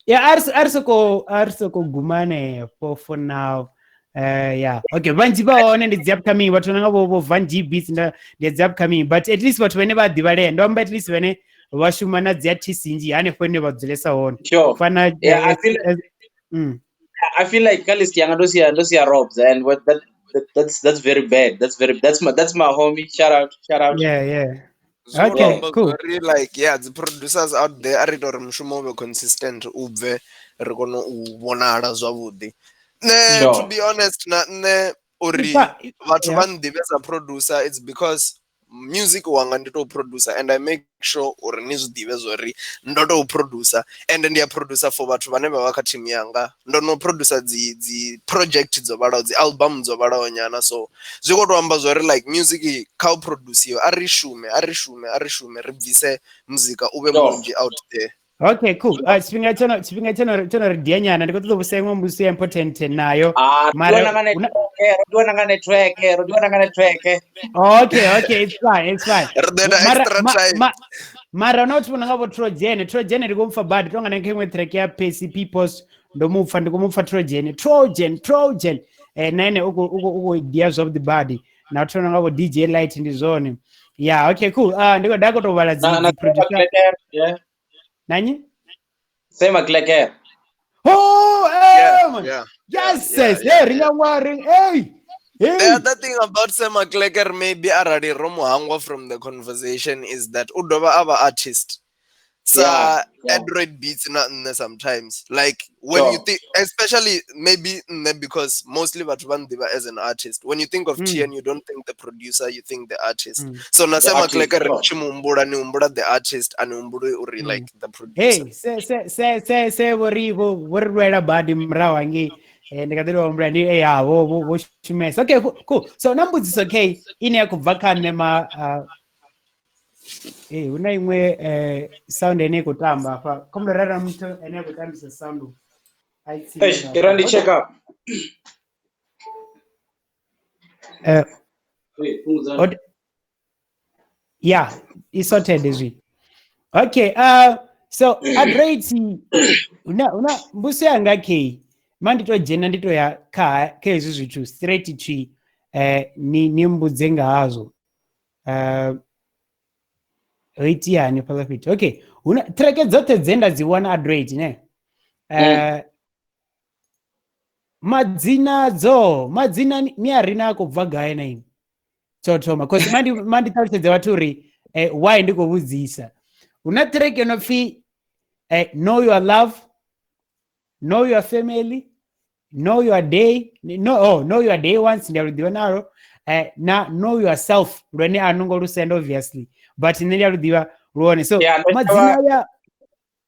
Yeah, a ri soko guma hanefho for now. Yeah, okay, vhanzhi vha hone ndi dzi upcoming, vhathu nanga vho Van G Beats ndi dzi upcoming, but at least vhathu vhane vha ḓivhalea, ndo amba at least vhane vha shuma na dzi artist nnzhi hanefho hune vha dzulesa hone. Fana Yeah, I feel I feel like kha list yanga ndo sia Robs and what that, that that's very bad. That's my homie. Shout out, shout out. Yeah. Zwi khou Okay, amba cool. zwori, like, yeah, dzi producers out there, a ri ita uri mushumo u vhe consistent, u bve ri kone u vhonala zwavhuḓi. Nṋe, to be honest, na nṋe uri vhathu vha nḓivhe sa producer, it's because music wanga ndi tou producer and I make sure uri ni zwi ḓivhe zwori ndo tou producer, and ndi a producer for vhathu vhane vha vha kha team yanga. Ndo no producer dzi project dzo vhalaho, dzi album dzo vhalaho nyana, so zwi khou tou amba zwori, like, music kha u produciwe, a ri shume, a ri shume, a ri shume, ri bvise muzika u vhe munzhi out there. Okay, cool. Tshifhinga tshono ri dia nyana, ndi khou ṱoḓa u vhusa iṅwe mbudziso ya important nayo. Ah, Mara ro nga network, ro diwana nga network, ro diwana nga network. Okay, it's fine, it's fine. Ri ḓo ita Mara extra time. Mara na vhathu vho no nga vho Trojan, Trojan ndi khou mupfa badi, tonga na kha iṅwe track ya PCP Post, ndo mupfa, ndi khou mupfa Trojan, Trojan, Trojan. Na ene u khou dia zwavhuḓi badi. Na vhathu vho no nga vho DJ Light ndi zwone. Yeah, okay, cool. Ndi khou da khou tou vhala dzi Na dzi producer. Kleker, yeah. Nanyi? Sema Kleker. Oh, hey, man. Yes, yes. Yeah, Hey, ringa ngwa hey. Hey. The other thing about Sema Kleker, maybe arali ro mu hangwa from the conversation, is that u dovha a vha artist. Sa Android Beats na nṋe sometimes. Like when you think, especially maybe nṋe, because mostly vhathu vha nḓivha as an artist. When you think of TN, you don't think the producer, you think the artist. So na The Sema artist, Kleker tshi mu humbula, ni humbula the artist and humbuli uri like the producer. Hey, se vho ri lwela badi murahu hangei. Ndi kha ḓi tou humbula ndi ya vho shumesa. Okay, cool. So na mbudziso k ine ya khou bva kha nṋe ma hu na iṅwe sound ine i khou tamba hafha. Khombela rara muthu ene a khou tambisa sound. A i tsime Eish, hafha. ira ndi check up. Wait, fhungudzani. Yeah, i sorted hezwi. Okay, so Adroit, una mbuso yanga k ma ndi to dzhena ndi to ya kha hezwi zwithu straight twi, ni mbudze nga hazwo. Ho iteani fhaḽa fhethu? Okay, huna track dzoṱhe dze nda dzi wana Adroit ne. Madzina dzo madzina ni a rina a khou bva gai na ini? Tsho thoma cause mandi ṱalutshedze vhathu uri why ndi khou vhudzisa. Hu na track yo no pfi know your love, know your family, know your day, no, oh, know your day ones, ndi a lu ḓivha nalo, na know yourself lwene a no ngo lu send obviously, but nṋe ndi a lu ḓivha lwone. So Yeah, ndo madzina shavha aya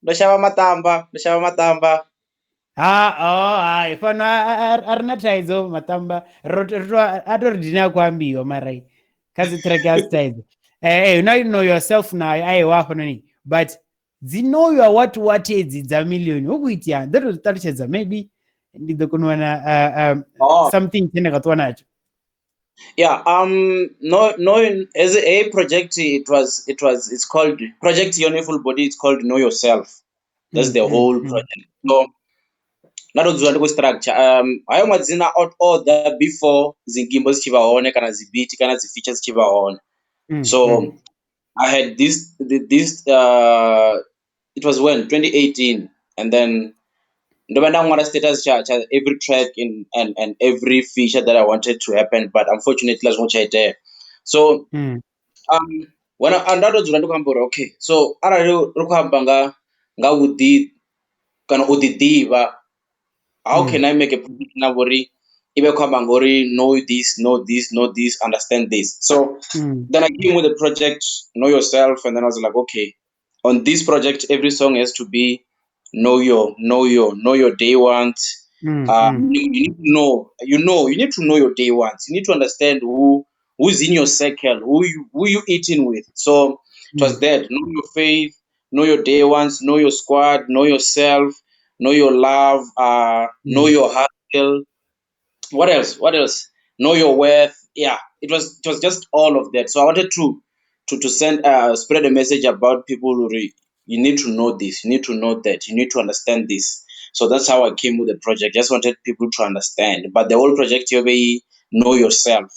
ndo shavha maṱamba, ndo shavha maṱamba. Ha, oh, hai fhano a ri na thaidzo maṱamba, ro to a to ri dina a khou ambiwa mara kha dzi track a si thaidzo. Na know yourself nayo aiwa hafhanoni, but dzi know your what edzi dza million hu khou itea, ndo to zwi ṱalutshedza maybe ndi ḓo kona u wana Oh. something tshine nda nga ṱuwa natsho. Yeah, no, no, as a project, it's called Project Yone Full Body. It's called Know Yourself. That's the whole project. So, na ndo dzula ndi khou structure. Hayo madzina o order before dzi nyimbo dzi tshi vha hone kana dzi beat kana dzi features dzi tshi vha hone. So I had this, it was when 2018, and then ndo vha nda ṅwala status tsha every track and every feature that I wanted to happen, but unfortunately a zwo ngo tsha itea. So when I nda to dzula ndi khou amba uri okay, so arali ri khou amba nga vhuḓi kana u ḓi ḓivha, how can I make a project na vhori i vhe khou amba ngori know this, know this, know this, understand this. So then I came with the project Know Yourself, and then I was like, okay, on this project every song has to be know your, know your, know your day ones. You need to know, you know, you need to know your day ones. You need to understand who's in your circle, who you eating with. So it was that. Know your faith, know your day ones, know your squad, know yourself, know your love, know your hustle. What else? What else? Know your worth. Yeah, it was just all of that. So I wanted to send spread a message about people who you need to know this, you need to know that, you need to understand this. So that's how I came with the project. Just wanted people to understand. But the whole project, you be know yourself.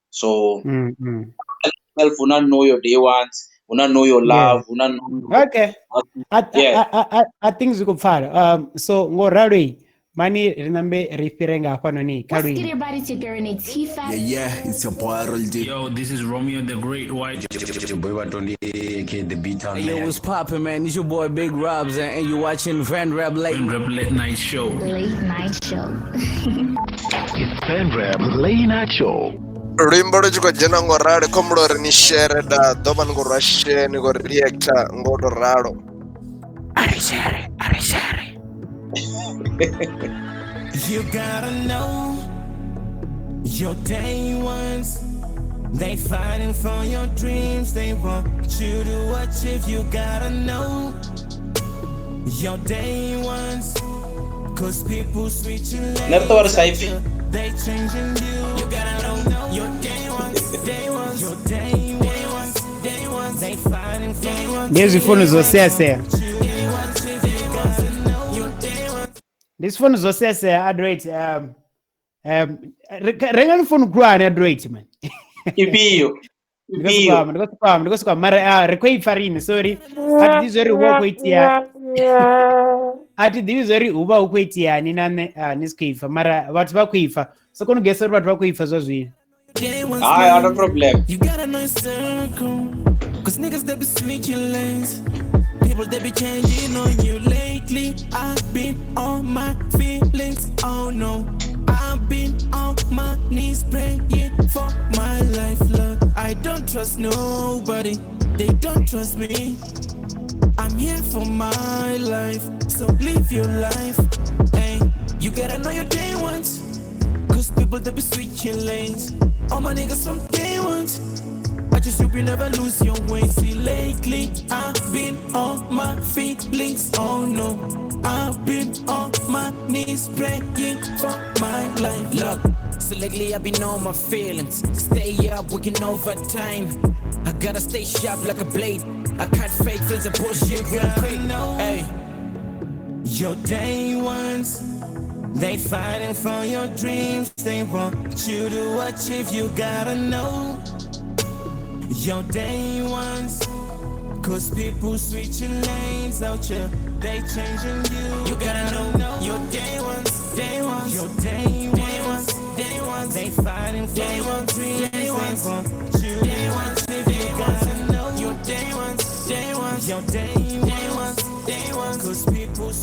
So self, will not know your day ones, will not know your love, will not know your... Okay. I think zwi khou pfala. So ngo ralo mani ri nambe ri fhire nga hafhanoni kha What's luimbo. good, everybody? It's your girl Natifa. Yeah, yeah, it's your boy Roldy. Yo, this is Romeo the Great White. Your boy Batondi, aka the Beat Town Hey, yo, Man. what's poppin', man? It's your boy Big Robs, and you watching Van Rap Late. Van Rap Late Night Show. Late Night Show. It's Van Rap Late Night Show. Luimbo lu tshi khou dzhena ngo ralo, khombula uri ni share nda ḓo vha ni khou rwa share ni khou reacta ngo to ralo. Ari share, ari share. You gotta know your day ones. They fighting for your dreams. They want you to achieve. You gotta know your day ones. Cause people switching lanes. They changing you. You gotta know your day ones. Day ones. Your day ones. Day ones. They fighting for your Ndi zwifuno zwo sea. Ndi zwifuno zwo sea Adroit. Renga ni khulwane Adroit man. Ifhio. Ndi khou soka mara ri khou ipfa rini, sorry. A thi ḓivhi zwori hu vha hu khou itea. A thi ḓivhi zwori hu vha hu khou iteani na nṋe ni si khou ipfa, mara vhathu vha khou ipfa. So kona u gesa uri vhathu vha khou ipfa zwa zwino. Hayi, no problem. You got a nice circle. Cause niggas they be switching lanes. People they be changing on you lately. I've been on my feelings, oh no. I've been on my knees praying for my life, love. I don't trust nobody, they don't trust me. I'm here for my life, so live your life. Hey, you gotta know your day ones. Cause people they be switching lanes. All my niggas from day ones. I just hope you never lose your way. See, lately I've been on my feelings, oh no. I've been on my knees praying for my life. Look, so lately I've been on my feelings. Stay up, working overtime. I gotta stay sharp like a blade. I cut fake friends and bullshit real quick. Hey, your day ones. They fighting for your dreams. They want you to achieve. You gotta know your day ones. Cause people switching lanes out here. They changing you. You gotta know your day ones. Day ones. Your day ones. Day ones. They fighting for your dreams. They want you. Day ones. You gotta know your day ones. Day ones. Your day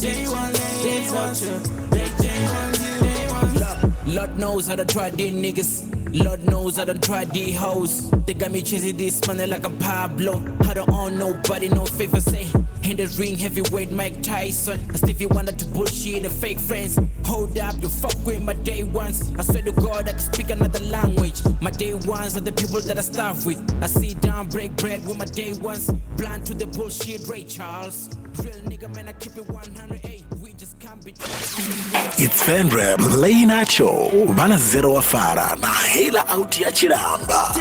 Day ones, day ones, day ones, day ones. Lord knows I done tried these niggas. Lord knows I done tried these hoes. They got me chasing this money like I'm Pablo. I don't own nobody, no favor say. In the ring, heavyweight Mike Tyson. I still wanted to bullshit the fake friends. Hold up, you fuck with my day ones. I swear to God, I can speak another language. My day ones are the people that I start with. I sit down, break bread with my day ones. Blind to the bullshit, Ray Charles. Real nigga, man, I keep it 108. We just can't be. It's Venrap Late Night Show vha na Zero wa Fara na Hela out ya Tshilamba.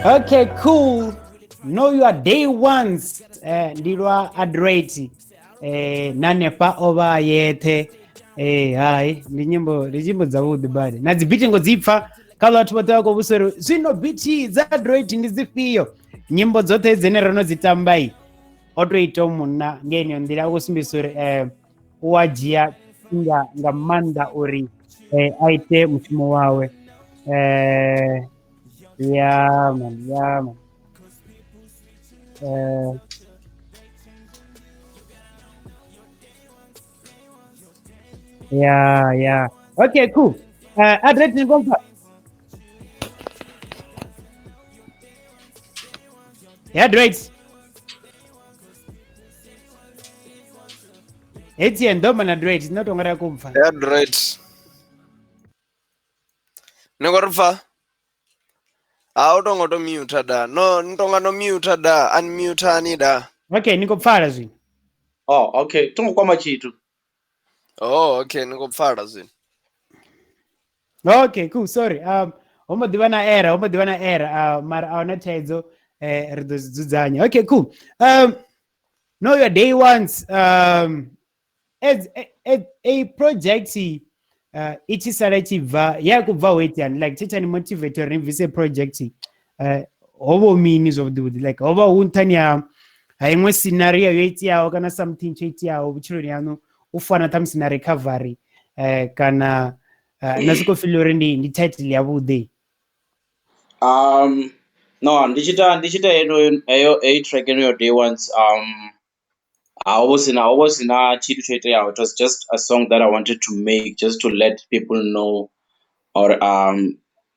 Okay, cool. Know your day ones. Ndi lwa Adroit. Na hanefha o vha yethe. Hai, ndi nyimbo dzavhuḓi badi. Na dzi beat ngo dzi pfa kha vhathu vhoṱhe vha khou vhudzisa uri zwino beat dza Adroit ndi dzifhio. Nyimbo dzoṱhe dzine ro no dzi tamba i o to ita munna nga yeneyo nḓila, u khou sumbedzisa uri u a dzhia nga maanḓa uri a ite mushumo wawe. Yeah man, yeah man. Yeah, yeah. Okay, cool. Adroit ni kompa. Yeah, Adroit. Etienne ndo mana Adroit, not ongara kumfa. Yeah, Adroit. Ni khou ri pfa? A u tongo to mute da. No, ni tonga no mute da, unmute ani da. Okay, ni khou pfala zwino. Oh, okay. Tongo kwama tshithu. Oh, okay, ni khou pfala zwino. Okay, cool. Sorry. Ho mbo ḓivha na error, mara a huna thaidzo, ri ḓo zwi dzudzanya. Okay, cool. Know your day ones. As a project i tshi sala tshi bva ya kubva ho itani, like tshi tshani motivate uri ni bvise project, ho vho mini zwavhuḓi vhuḓi, like ho vha hu nṱhani ha iṅwe scenario yo iteaho kana something tsho iteaho vhutshiloni haṋu u fana ṱhamusi na recovery, kana na soko feel uri ndi title ya vhuḓi. No, ndi tshi ita heyo a track eno yo day ones, I was in it was just a song that I wanted to make just to let people know, or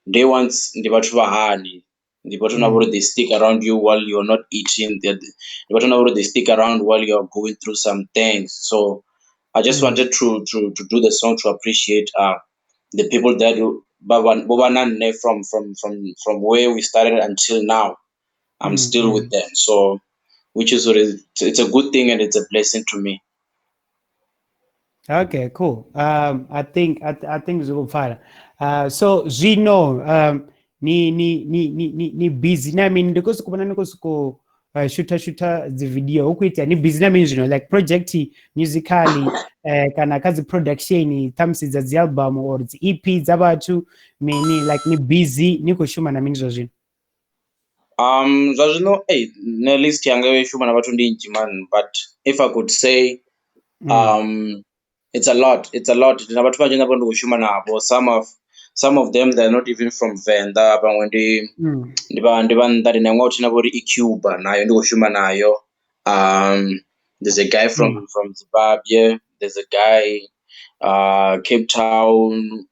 day ones ndi vhathu vha hani, ndi vhathu na uri they stick around you while you're not eating, ndi vhathu na uri they stick around while you're going through some things. So I just wanted to do the song to appreciate the people that from where we started until now. I'm still with them, so which is it's a good thing and it's a blessing to me. Okay, cool. I think zwi khou pfala. So zwino ni busy na mini? Ndi khou sokou vhona ni khou sokou shoota dzi video. Hu khou itea ni busy na mini zwino, like project musically, kana kha dzi production ṱhamusi dza dzi album or dzi EP dza vhathu mini, like ni busy ni khou shuma na mini zwa zwino? Zwa zwino, ne list yanga yo shuma na vhathu ndi nnzhi man, but if I could say, it's a lot. Ndi na vhathu vhanzhi na vho ndi khou shuma navho. Some of them they're not even from Venḓa, vhaṅwe ndi vha nnḓa. Ndi na iṅwe na vho ri i Cuba nayo ndi khou shuma nayo. There's a guy from Zimbabwe, there's a guy Cape Town,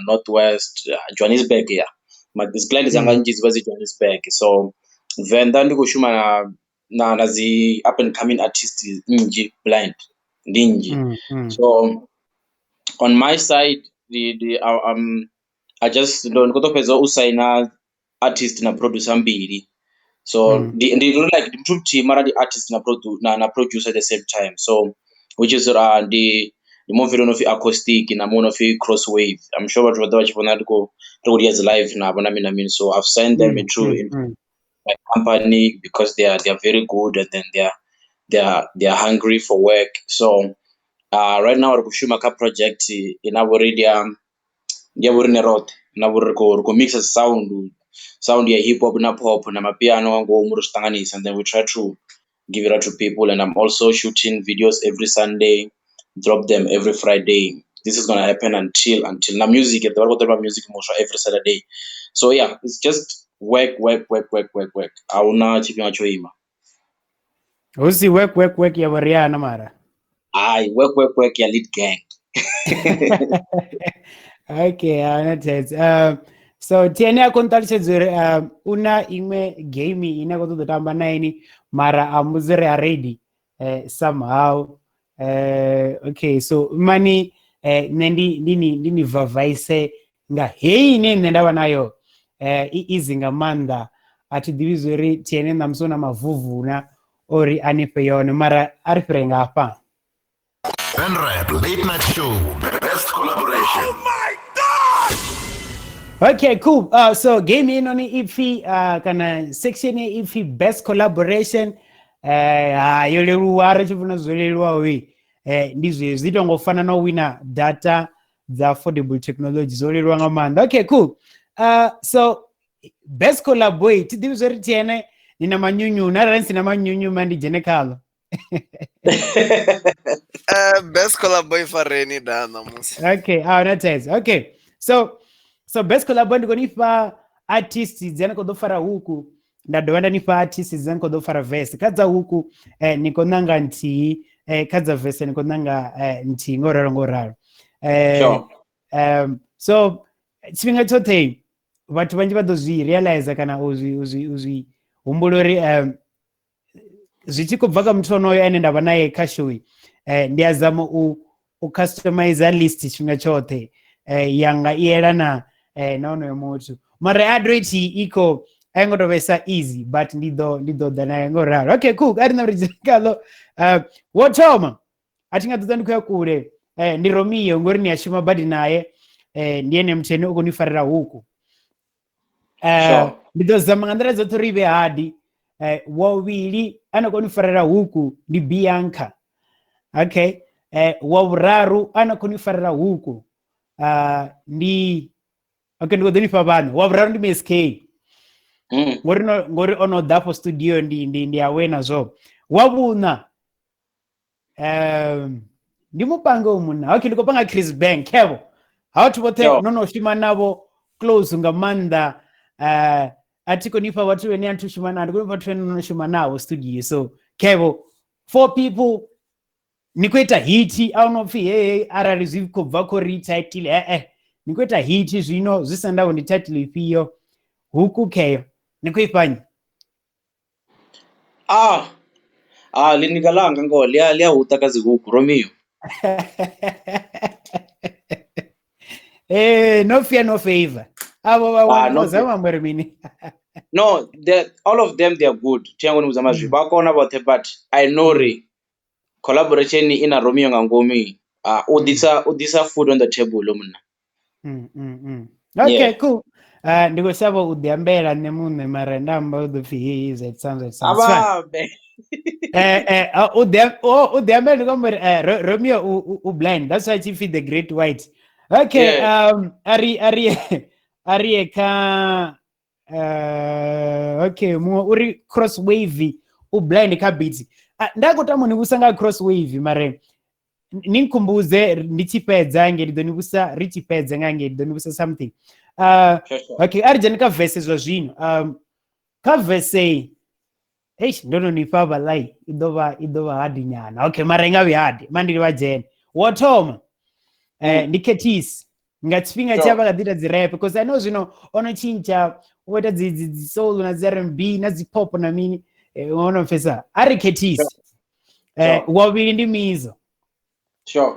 Northwest, Johannesburg, yeah. Dzi client dzanga nnzhi dzi vha dzi Johannesburg. So Venḓa ndi khou shuma na dzi up and coming artists nnzhi, blind ndi nnzhi. So on my side, I just ndi khou ḓo fhedza u saina artist na producer mbili. So ndi like ndi muthu muthihi mara ndi artist na producer at the same time. So which is ndi movie no pfi Acoustic na muṅwe no pfi Crosswave. I'm sure vhathu vha ḓo vha tshi vhona ndi khou ri dzi live navho na mini na mini. So I've signed them into my company because they are very good, and then they are hungry for work. So right now ri khou shuma kha project ina vho ri ndi ya vho riṋe roṱhe, na vho ri khou mixa sound ya hip hop na pop na mapiano nga ngomu ri zwi ṱanganisa, and then we try to give it out to people. And I'm also shooting videos every Sunday, drop them every Friday. This is gonna happen until now. Music, the music every Saturday. So yeah, it's just work. Ahuna tshifhinga tsho ima. Hu si work ya vho Rihanna mara. Hai, work work work ya lead gang. Okay, hauna thaidzo. So TN a khou nṱalutshedza uri u na iṅwe game ine a khou ṱoḓa u tamba na ini, mara a mbudza uri a ready somehow. Okay, so mani nṋe ndi ni vavaise nga heyi ine nṋe nda vha nayo, i easy nga maanḓa. A thi ḓivhi zwo uri TN ṋamusi u na mavuvuna ori a ni fhe yone, mara a ri fhire nga hafha. Venrap Late Night Show, best collaboration. Oh my God! Okay, cool. So game inoni ipfi kana section ipfi best collaboration. Yo leluwa ri tshi funa zwo leluwaho ndi zwezwi ito ngo fana na u wina data dza affordable technology, zwo leluwa nga maanḓa. Okay, cool. So best collab, thi ḓivhi zwo ri TN ni na manyunyu, na arali ni si na manyunyu ma ndi dzhene khaḽo. Best collab boy fareni da namusi. Okay, na thaidzo. Okay, so best collab ndi koni fha artist dzine khou ḓo fara huku, nda dovha nda ni fha artist dzine khou ḓo fara verse. Kha dza huku ni khou nanga nthihi, kha dza verse ni khou nanga nthihi, ngo ralo ngo ralo. Sure. So tshifhinga tshoṱhe vhathu vhanzhi vha ḓo zwi realize kana u zwi humbula uri zwi tshi khou bva kha muthu onoyo ane nda vha naye kha show, ndi a zama u customize list tshifhinga tshoṱhe yanga i elana na onoyo muthu. Mara Adroit i khou a ngo to vhesa easy, but ndi ḓo ḓa naye ngo ralo. Okay, cool. A ri na ri khaḽo. Wo thoma a thi nga ḓo ṱwa ndi khou ya kule, ndi Romeo ngori ni a shuma badi naye, ndi ene muthu ane u khou ni farela huku. Ndi ḓo zama nga nḓila dzoṱhe uri i vhe hadi. Wa vhuvhili a khou ni farela huku ndi Bianca. Okay. Wa vhuraru a khou ni farela huku ndi okay, ndi khou ḓo ni fha vhaṋe. Wa vhuraru ndi Miss K. Ngori ono ḓa afho studio ndi awe nazwo. Wa vhuṋa ndi mupange u munna. Okay, ndi khou panga Chris Bank khevo. Ha vhathu vhoṱhe no no shuma navho close nga maanḓa. A thi koni fha vhathu vhane a nthu shuma navho, ndi koni vhathu vhane no shuma navho studio. So khevo 4 people ni khou ita hit, a no pfi hey arali zwi khou bva kho ri title ni khou ita hit zwino zwi sa ndavho ndi title ifhio. Huku kheyo ni khou ifhanya. Linika langa ngo lia huta ka zihuku Romeo. No fear, no favor. Abo ba no mini. No, all of them they are good. But I know re collaboration ina Romeo nga ngomi. U disa food on the table mna. Okay, yeah. Cool. Ndi khou shavha u ḓiambela nṋe muṋe mara nda amba u ḓo pfi he it sounds. U ḓiambela ndi khou amba uri Romeo u blind. That's why she feed the great white. Okay, yeah. Ari ka okay, muṅwe uri cross wave u blind kha beats. Nda khou tama ni vhusa nga cross wave mare ni nkhumbuze ndi tshi fhedza nge ndi ḓo ni vhusa ri tshi fhedza nga nge ndi ḓo ni vhusa something. Okay, a ri dzhene kha verse zwa zwino. Kha verse eish ndo no ni fha vhalai i ḓo vha hard nyana. Okay, mara inga vhi hard, mandili vha dzhene. Wo thoma ndi Curtis. Nga tshifhinga tsha vha kha ḓi ita dzi rap because I know zwino ono tshintsha u ita dzi soul na dzi R&B na dzi pop na mini, ono pfesa. A ri Curtis. Wa vhuvhili ndi Mizo. Sure.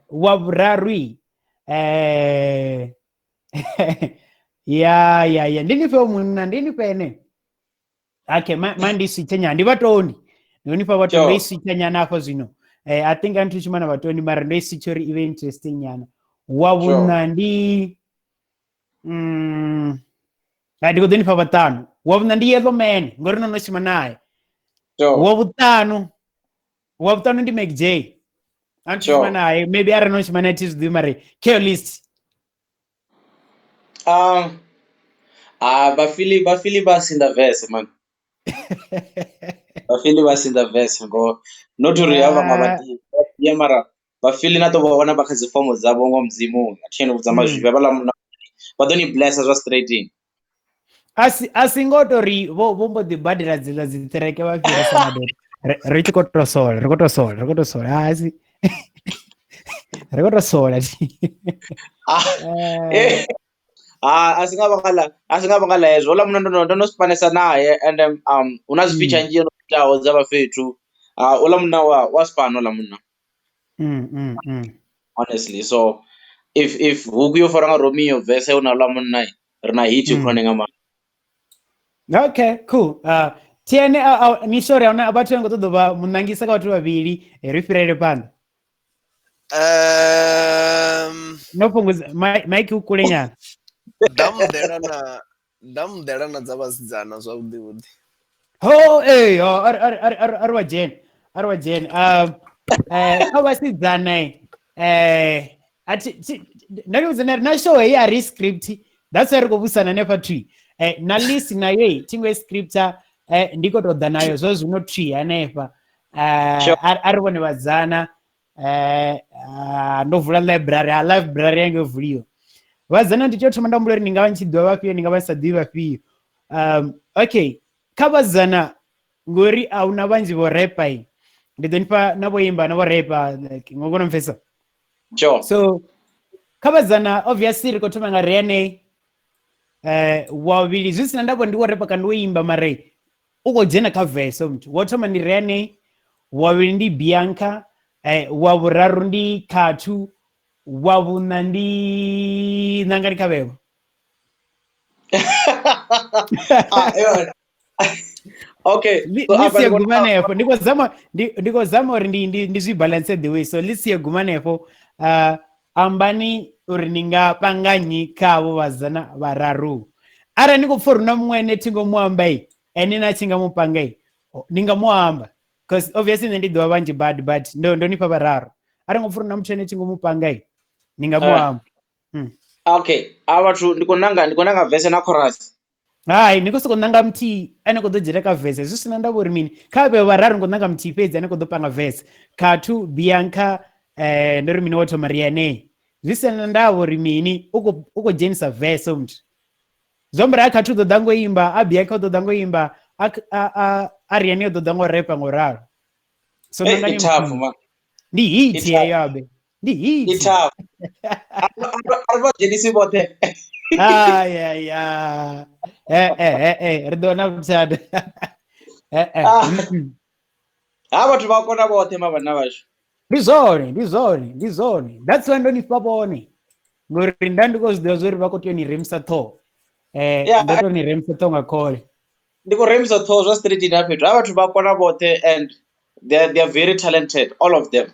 Wa vhuraru ya ndi ni fhe munna, ndi ni fhe ene. Okay, ma ndi switcha nyana, ndi vhatoni. Ndi ni fha vhatoni, ndo switcha nyana afha zwino. I think anthu shuma na vhatoni mara ndo switcha uri ive interesting nyana. Wa vhuna ndi ndi khou ḓo ni fha vhaṱanu. Wa vhuna ndi Yellow Man ngori no no shuma naye. Wa vhuṱanu ndi Mac J. Anthu shuma naye, maybe arali no shuma naye thi zwi ḓivhi mara care list. Bafili ba sinda verse man. Bafili ba sinda verse ngo not uri hava nga vha ya mara bafili na to vha wana vha kha dzi fomo dzavho ngo mudzimu a thi vhudza mazwifhi vha ḽa vha ḓo ni blessa zwa straight in. Asi ngo to ri vho mbo ḓi badela dzila dzi ṱereke vha fhirisa madoda. Ri tshi khou tou sola, ri khou tou sola, ri khou tou sola. Asi. Ri khou tou sola. A si nga vhanga ḽa hezwo. Houḽa munna ndo no spanesa nae and hu na dzi feature nnzhi yo no itaho dza vha fhethu. Houḽa munna wa spana houḽa munna. Honestly, so if huku yo farwa nga Romeo verse hu na houḽa munna, ri na hit khulwane nga maanḓa. Okay, cool. TN ni sorry ahuna vhathu vha ngo ṱoḓa vha munangisa kha vhathu vhavhili, ri fhirele phanḓa. No fhungudza mic u kule nyana. Ndamuḓela na dza vhasidzana zwavhuḓi vhuḓi. Ho a ri wa dzhena, a ri wa dzhena. Kha vhasidzana a thi nda ndi vhudza na show heyi a ri script, that's why ri khou vhusana hanefha thwi. Na list nayo heyi thi ngo i scripta, ndi khou tou ḓa nayo zwo zwino thwi hanefha. A ri vhone vhadzana. Ndo vula library, a library yanga yo vuliwa. Vhadzana ndi tea u thoma nda humbula uri ndi nga vha ndi tshi ḓivha vhafhio, ndi nga vha ndi sa ḓivhi vhafhio. Okay, kha vhasidzana ngori a huna vhanzhi vho repa, ndi ḓo nifha na vho imba na vho repa, like ngo kona u pfesa. Sure. So kha vhasidzana obviously ri khou thoma nga Riane. Wa vhuvhili zwi sina ndavha ndi wo repa kana ndi wo imba, mara u khou dzhena kha verse muthu. Wo thoma ndi Riane, wa vhuvhili ndi Bianca, wa vhuraru ndi Khathu, wa vhuṋa ndi nangani kha vhevho. Okay. Lisi ya guma hanefho. Ndi khou zama uri ndi zwi balance the way. So lisi ya guma hanefho. Ambani uri ni nga panga nnyi kha avho vhasidzana vhararu. Arali ni khou pfa uri na muṅwe ane thi ngo mu amba, ene na tshi nga mu panga, ni nga mu amba. Because obviously nṋe ndi ḓivha vhanzhi bad, but ndo nifha vhararu. Arali ngo pfa uri na muthu ane thi ngo mu panga, ni nga mu amba. Okay, a vhathu ndi khou nanga verse na chorus. Hai, ni khou sokou nanga muthihi ane khou ḓo dzhena kha verse, zwi sina ndavha uri mini. Kha vhe vhararu ni khou nanga muthihi fhedzi ane khou ḓo panga verse. Khathu, Bianca, ndo ri mini wo thoma Riane. Zwi sina ndavha uri mini, u khou dzhenisa verse muthu. Zwi amba uri a Khathu u ḓo ḓa ngo imba, a Bianca u ḓo ḓa ngo imba, a Riane u ḓo ḓa ngo repa ngo ralo. So nangani ndi hit yeyo abe. Ndi hit. I tough. A vha dzhenisi vhoṱhe. Ai ai ai. Ri ḓo na vhuthada. Ha vhathu vha kona vhoṱhe ma vhanna vhashu. Ndi zwone. That's why ndo ni fha vhone. Ngori nda ndi khou zwi ḓivha zwa uri vha khou tea u ni remisa ṱhoho. Ndo tou ni remisa ṱhoho nga khole. Ndi khou remisa ṱhoho zwa street na fhethu. Ha vhathu vha kona vhoṱhe and they are very talented, all of them.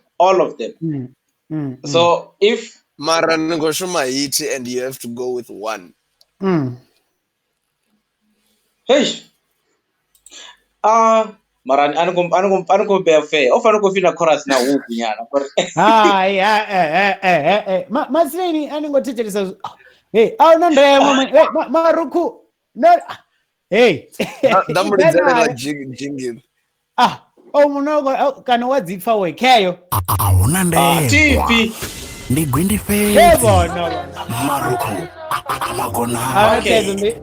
So if mara ni khou shuma hit and you have to go with one. Hey. Mara ani ko be fair. O fana ko fina chorus na hook nyana. Hai, Masileni ani ngo thetshelesa. Hey, a una ndemo Maruku. No. Hey. Ndamulidzela jingle. O munogo kana wa dzipfa we kheyo. A huna ndengwa. Ndi gwindi fhedzi. Maruku a Okay.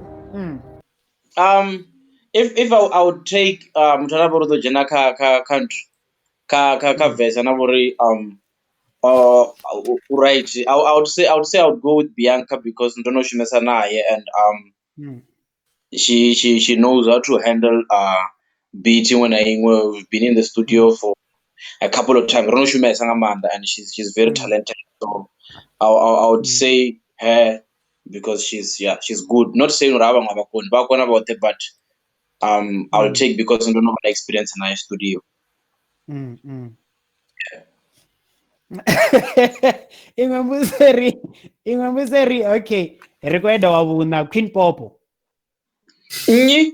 If I would take muthu ane avha uri u ḓo dzhena kha kha verse ane avha uri right, I would say I would go with Bianca because ndo no shumesa naye and she knows how to handle beat iṅwe na iṅwe. We've been in the studio for a couple of times. Ro no shumesa nga maanḓa and she's very talented. So I would say her because she's good. Not saying uri vhaṅwe a vha koni, vha kona vhoṱhe, but I'll take because ndo no vha na experience naye studio. Iṅwe mbudziso ri okay, ri khou enda wa vhuṋa Queen Popo. Nnyi?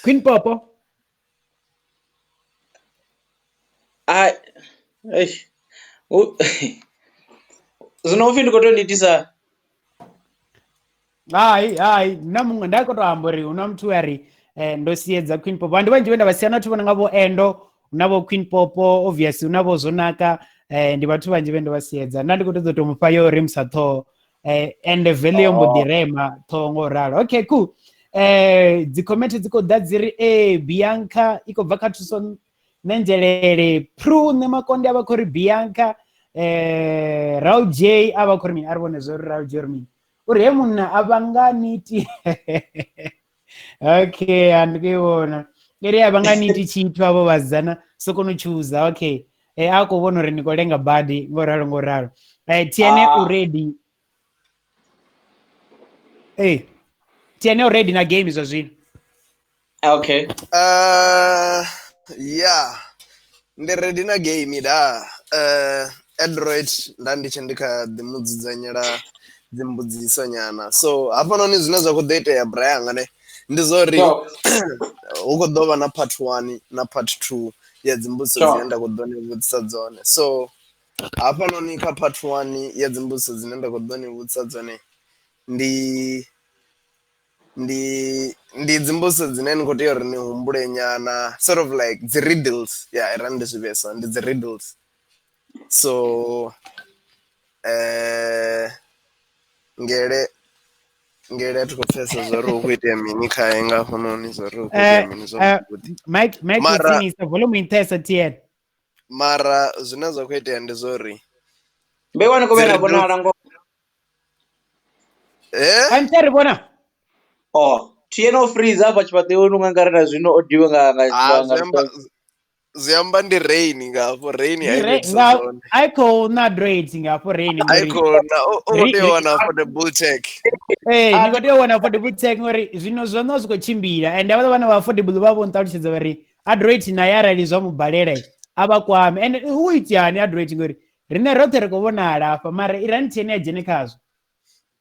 Queen Popo. Zwino upfi ndi khou tou nitisa. Hai, na muṅwe nda khou tou amba uri hu na muthu a ri ndo siedza Queen Popo. Ndi vhanzhi vhe nda vha sia na vhathu vho no nga vho Endo, hu na vho Queen Popo, obviously hu na vho Zwonaka, ndi vhathu vhanzhi vhe ndo vha siedza. Nda ndi khou ṱoḓa u tou mufha yo remisa ṱhoho, and vele yo mbo ḓi rema ṱhoho ngo ralo. Okay, cool. Dzi comment dzi khou ḓa dzi ri Bianca i khou bva kha Thuso Nenzhelele, Pru nṋe Makonde a vha khou ri Bianca, Raul J a vha khou ri mini, a ri vhone zwo ri Raul J ri mini. Uri he munna a vha nga niti. Okay, a ndi khou i vhona. Iri a vha nga niti tshithu avho vhasidzana so kona u chooser. Okay. A khou vhona uri ni khou lenga badi ngo ralo ngo ralo. Tiene u ready. Tiene u ready na game zwa zwino. Okay. Yeah. Ndi ready na game da. Android nda ndi tshi ndi kha ḓi mu dzudzanyela dzimbudziso nyana. So hafhanoni zwine zwa khou ḓo itea Brian ne ndi zwo uri hu khou ḓo vha na part 1 na part 2 ya dzimbudziso dzine nda khou ḓo ni vhudzisa dzone. So hafhanoni kha part 1 ya dzimbudziso dzine nda khou ḓo ni vhudzisa dzone ndi dzimbudziso dzine ni khou tea uri ni humbule nyana, sort of like dzi riddles. Yeah, i ndi zwi vhesa ndi dzi riddles. So ngele a thi khou pfesesa zwa uri hu khou itea mini khae nga hafhanoni, zwa uri hu khou itea mini zwavhuḓi. Mike tsinisa volume intesa TN. Mara zwine zwa khou itea ndi zwa uri Mbewa ni khou vhena vhonala ngo. Anthe ri vhona. Oh, TN o freeze hafha tshifhaṱuwoni unga nga ri na zwino o diwe nga zwi amba ndi rain nga hafho, rain I khou na droids nga hafho rain. I khou na u khou tea u wana affordable tech. Ni khou tea u wana affordable tech ngori zwino zwone zwi khou tshimbila and havhaḽa vhana vha affordable vha vho nṱalutshedza vha ri Android naye arali zwa mu balela a vha kwame. And hu itiani Android ngori riṋe roṱhe ri khou vhonala hafha mara irani TN ya dzhene khazwo.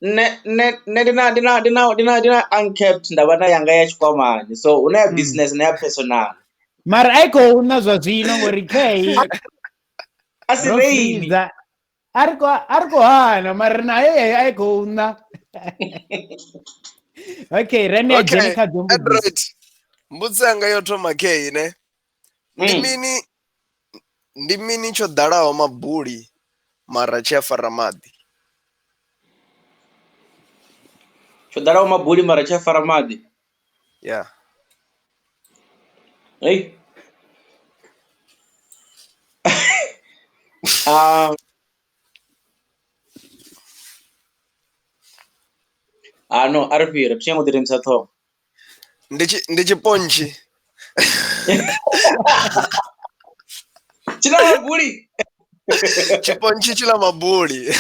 Nne ndina uncapped nda vha na yanga ya tshikwamani, so huna ya business na ya personal. Mara a i khou na zwa zwino ngori kei a si rain. A ri khou hana mara nayo yeyo a i khou na. Okay, rene ya dzhene kha dzombo. Android mbudziso yanga yo thoma kei ne. Ndi mini tsho ḓalaho mabuli mara tshi a fara maḓi? Tsho ḓalaho mabuli mara tshi a fara maḓi? Yeah. Hey. No, a ri fhire, thi ngo ḓi remisa ṱhoho. Ndi tshipontshi. Tshina mabuli. Tshipontshi tshina mabuli.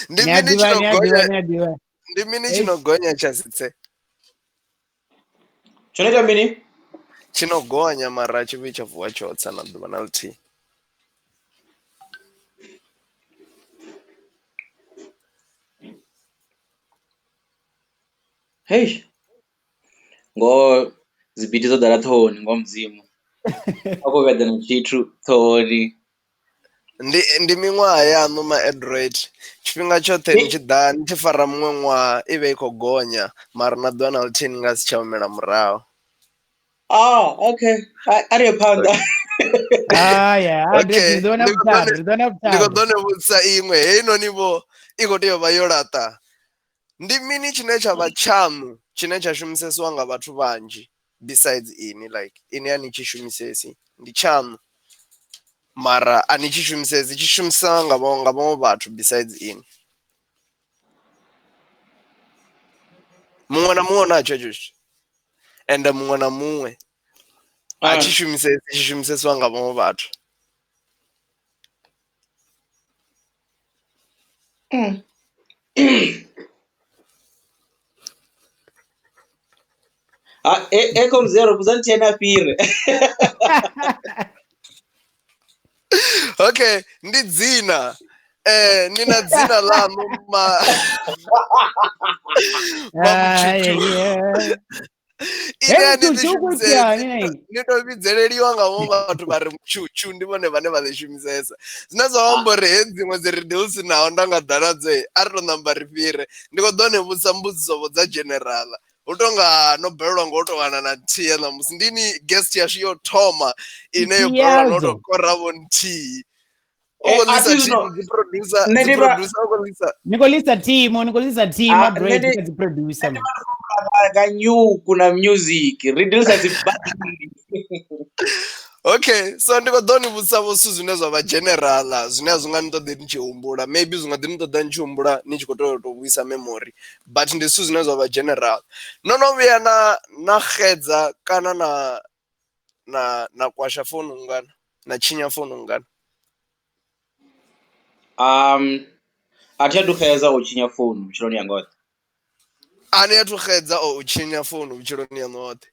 Ndi mini tshi no gonya? Ndi mini tshi no gonya tsha si tse? Tsho no ita mini? Tshi no gonya mara tshi vhuyi tsha vuwa tsho tsa na ḓuvha na ḽithihi. Hey. Ngo dzibiti dzo ḓala ṱhohoni ngo mudzimu. A khou vheḓa na tshithu ṱhohoni. Ndi miṅwaha yaṋu ma Android. Tshifhinga tshoṱhe ni tshi ḓa ni tshi fara muṅwe ṅwaha i vha i khou gonya mara na ḓuvha na ḽithihi ni nga si tsha humela murahu. Okay. A ri ye phanḓa. Okay. Ndi khou ḓo ni vhudzisa iṅwe heinoni vho i khou tea u vha yo laṱa. Ndi mini tshine tsha vha tshaṋu tshine tsha shumisesiwa nga vhathu vhanzhi besides ini, like ini a ni tshi shumisesi, ndi tshaṋu mara a ni tshi shumisesi, tshi shumiswa nga vhaṅwe vhathu besides ini. Muṅwe na muṅwe natsho hetsho tshithu ende muṅwe na muṅwe a tshi shumisesi, tshi shumisesiwa nga vhaṅwe vhathu. Ecom zero vhudzani TN a fhire. Okay, ndi dzina. Ni na dzina ḽaṋu ma Mutshutshu. Ine a ni ḽi shumisesi, ni to vhidzeleliwa nga vhaṅwe vhathu vha ri Mutshutshu, ndi vhone vhane vha ḽi shumisesa. Zwine zwa amba uri hedzi dziṅwe dzi riddles naho nda nga ḓa nadzo a ri to namba ri fhire. Ndi khou ḓo ni vhudzisa mbudziso vho dza general. Hu tonga no balelwa ngo to wana na nthihi ya ṋamusi. Ndi ni guest yashu yo thoma ine yo balelwa no to kora vho nthihi. U khou A ḽisa thi zwino team, dzi producer, nṋe dzi ndi vha producer u khou ḽisa. Ni khou lisa team, ni khou lisa team Ah, nṋe Adroit ndi kha dzi producer man. Nga nyuku na music ri dealisa dzi bandi. Okay, so ndi khou ḓo ni vhudzisa vho zwithu zwine zwa vha general zwine a zwi nga ni ṱoḓi ni tshi humbula, maybe zwi nga ḓi ni ṱoḓa ni tshi humbula ni tshi khou tea u tou vhuisa memory, but ndi zwithu zwine zwa vha general. No no vhuya na xedza kana na kwasha founu ngana, na tshinya founu ngana? A thi a thu xedza u tshinya founu vhutshiloni hanga hoṱhe. A ni a thu xedza o u tshinya founu vhutshiloni haṋu hoṱhe?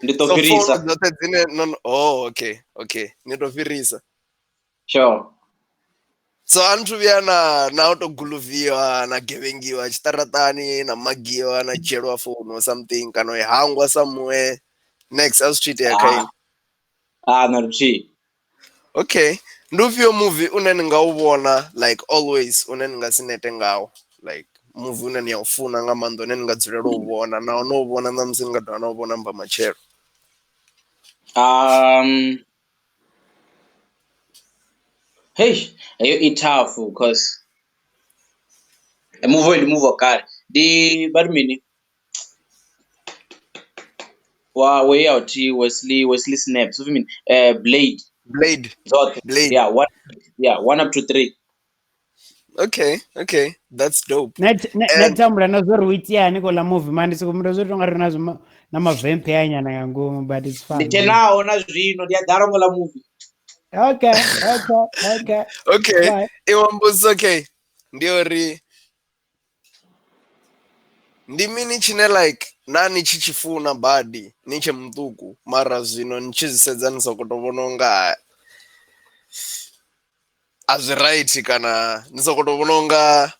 Ndi to So fhirisa. founu dzoṱhe dzine no no, oh okay, okay, ni to fhirisa. Sure. So a ni thu vhuya na u to guluviwa, na gevhengiwa tshiṱaratani, na magiwa, na dzhielwa founu or something, kana u i hangwa somewhere. Next, a zwi thu itea kha inwi. Ah, na luthihi. Okay. Ndi ufhio movie une ni nga u vhona like always, une ni nga si nete ngawo? Like movie une ni a u funa nga maanḓa, une ni nga dzulela u vhona, naho no u vhona ṋamusi ni nga dovha na u vhona mba matshelo. Hey, heyo i tough cause movie ndi movie wa kale. Ndi vha ri mini? Wa way out Wesley Snipes. Upfi mini? Blade. Blade. Dzoṱhe. Blade. Yeah, one, yeah, 1 up to 3. Okay, okay, that's dope. Ne tambula na zwo ri u itea hani kola movie man, ndi soko humbula zwo tonga ri na zwo na mavempe a nyana nga ngomu, but it's fine. Ndi tshenaho na zwino ndi a ḓala ngola movie. Okay, okay, okay. Okay. Bye. Iwe mbudziso okay. Ndi uri ndi mini tshine like na ni tshi tshi funa badi ni tshe muṱuku mara zwino ni tshi zwi sedza ni soko to vhona unga a zwi right, kana ni soko to vhona unga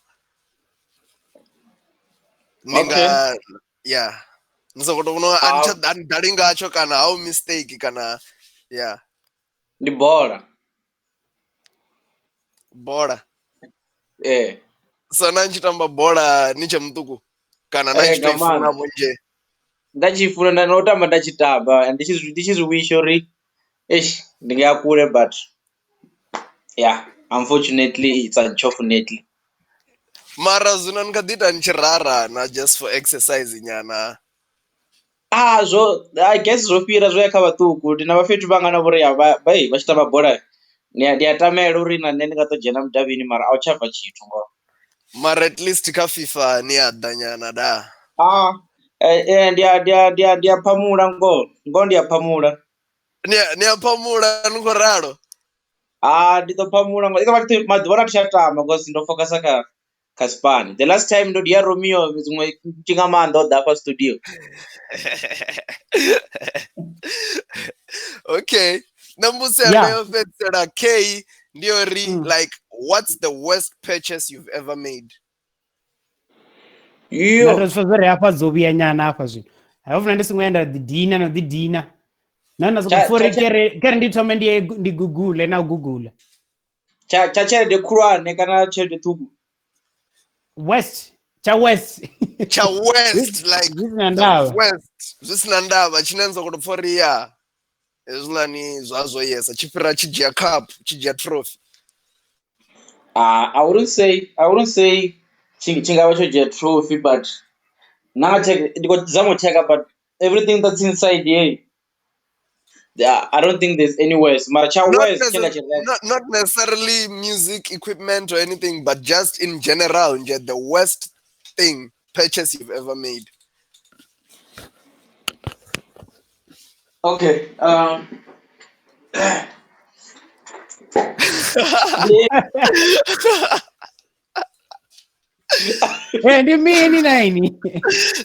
ni nga yeah, ni soko to vhona unga a ni tsha a ni dali ngatsho kana how mistake kana yeah. Ndi bola. Bola. Eh. So na ni tshi tamba bola ni tshe muṱuku kana na tshi to Nga funa maanḓa. vho nje? Nda tshi funa nda no tamba nda tshi tamba ndi tshi zwi wisha uri eish ndi nga ya kule, but yeah, unfortunately it's unfortunately. Mara zwino ni kha ḓi ita ni tshi rara na just for exercise nyana? Ah, zwo I guess zwo fhira zwo ya kha vhaṱuku. Ndi na vhafhethu vhanga na vhori ya vha vha tshi tamba bola ndi a tamela uri na nṋe ndi nga ḓo dzhena mudavhini, mara a u tsha bva tshithu ngoho. Mara at least kha FIFA ni a ḓa nyana da. Ah, ndi a phamula ngoho, ngoho ndi a phamula. Ni a phamula ni khou ralo? Ah, ndi ḓo phamula ngoho. Maḓuvha a thi tsha tamba because ndo focusa kha Spani. The last time ndo dia Romeo dziṅwe tshi nga maanḓa o ḓa hafha studio. Okay. Nṋe mbudziso yanga yo fhedzisela K ndi uri like what's the worst purchase you've ever made? Yo. Na to zwo ri hafha dzo vhuya nyana hafha zwino. Ha ufuna ndi singo enda ḓi dina no ḓi dina. Na na soko fori kere ndi thome ndi Google na Google. Cha tshelede khulwane kana tshelede ṱhukhu? West, cha West. Cha West like zwi sina ndavha. West zwi sina ndavha tshine nzo khou pfha uri ya hezwiḽani zwa zwo yesa tshi fhira tshi dzhia cup, tshi dzhia trophy. I wouldn't say tshi nga vha tsho dzhia trophy, but na check ndi khou zama u checka, but everything that's inside here, yeah, I don't think there's any worse. Mara cha worse not necessarily music equipment or anything, but just in general, the worst thing purchase you've ever made. Okay. Ndi mini naini?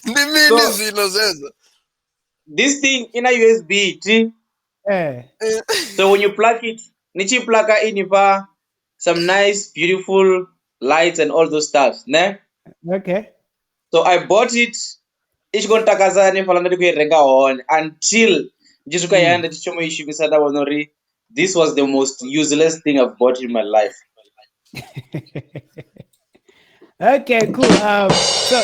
Ndi mini zwino zwezwo? This thing in a USB T. So when you plug it, nichi plug in ifa some nice beautiful lights and all those stuff, ne? Okay. So I bought it. Itshi khou ntakadza hanefhaḽa nda ndi khou i renga hone until ndi tshi swika hayani nda tshi thoma u i shumisa nda vhona uri this was the most useless thing I've bought in my life. Okay, cool. So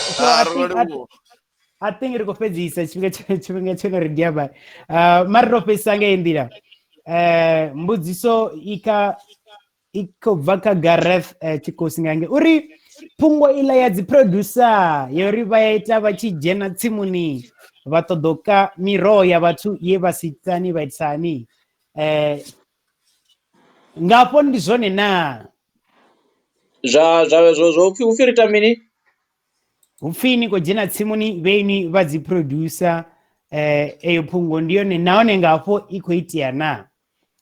I think ri khou fhedzisa tshifhinga tsho no ri dia vha. Mara ro fhedzisa nga heyi nḓila. Mbudziso i kha I khou bva kha Gareth Tshikosi ngange uri phungo iḽa ya dzi producer yo ri vha ya ita vha tshi dzhena tsimuni vha ṱoḓa ka miroho ya vhathu ye vha si itani vha itisani ngafho ndi zwone na Zwa zwa zwo zwo upfi upfi ri ita mini? Hupfi ni khou dzhena tsimuni vheni vha dzi producer eyo phungo ndi yone nahone ngafho i khou itea na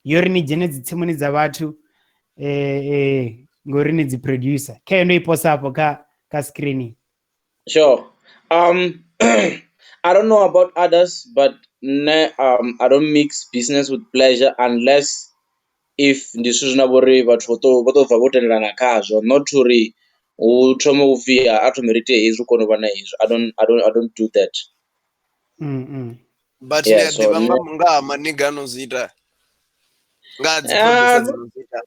yo ri ni dzhene dzi tsimuni dza vhathu ngori ni dzi producer khayo ndo i posa afho kha screen. Sure. I don't know about others, but ne, I don't mix business with pleasure unless if ndi zwithu zwine vha uri vhathu vho to bva vho tendelana khazwo, not uri hu thome u pfhi a thome ri ite hezwi kone u vha na hezwi. I don't do that. But Yeah, ni a so ḓivha nṋe nga ha maniga ano zwi ita nga dzi Ah, producer dzi no zwi ita.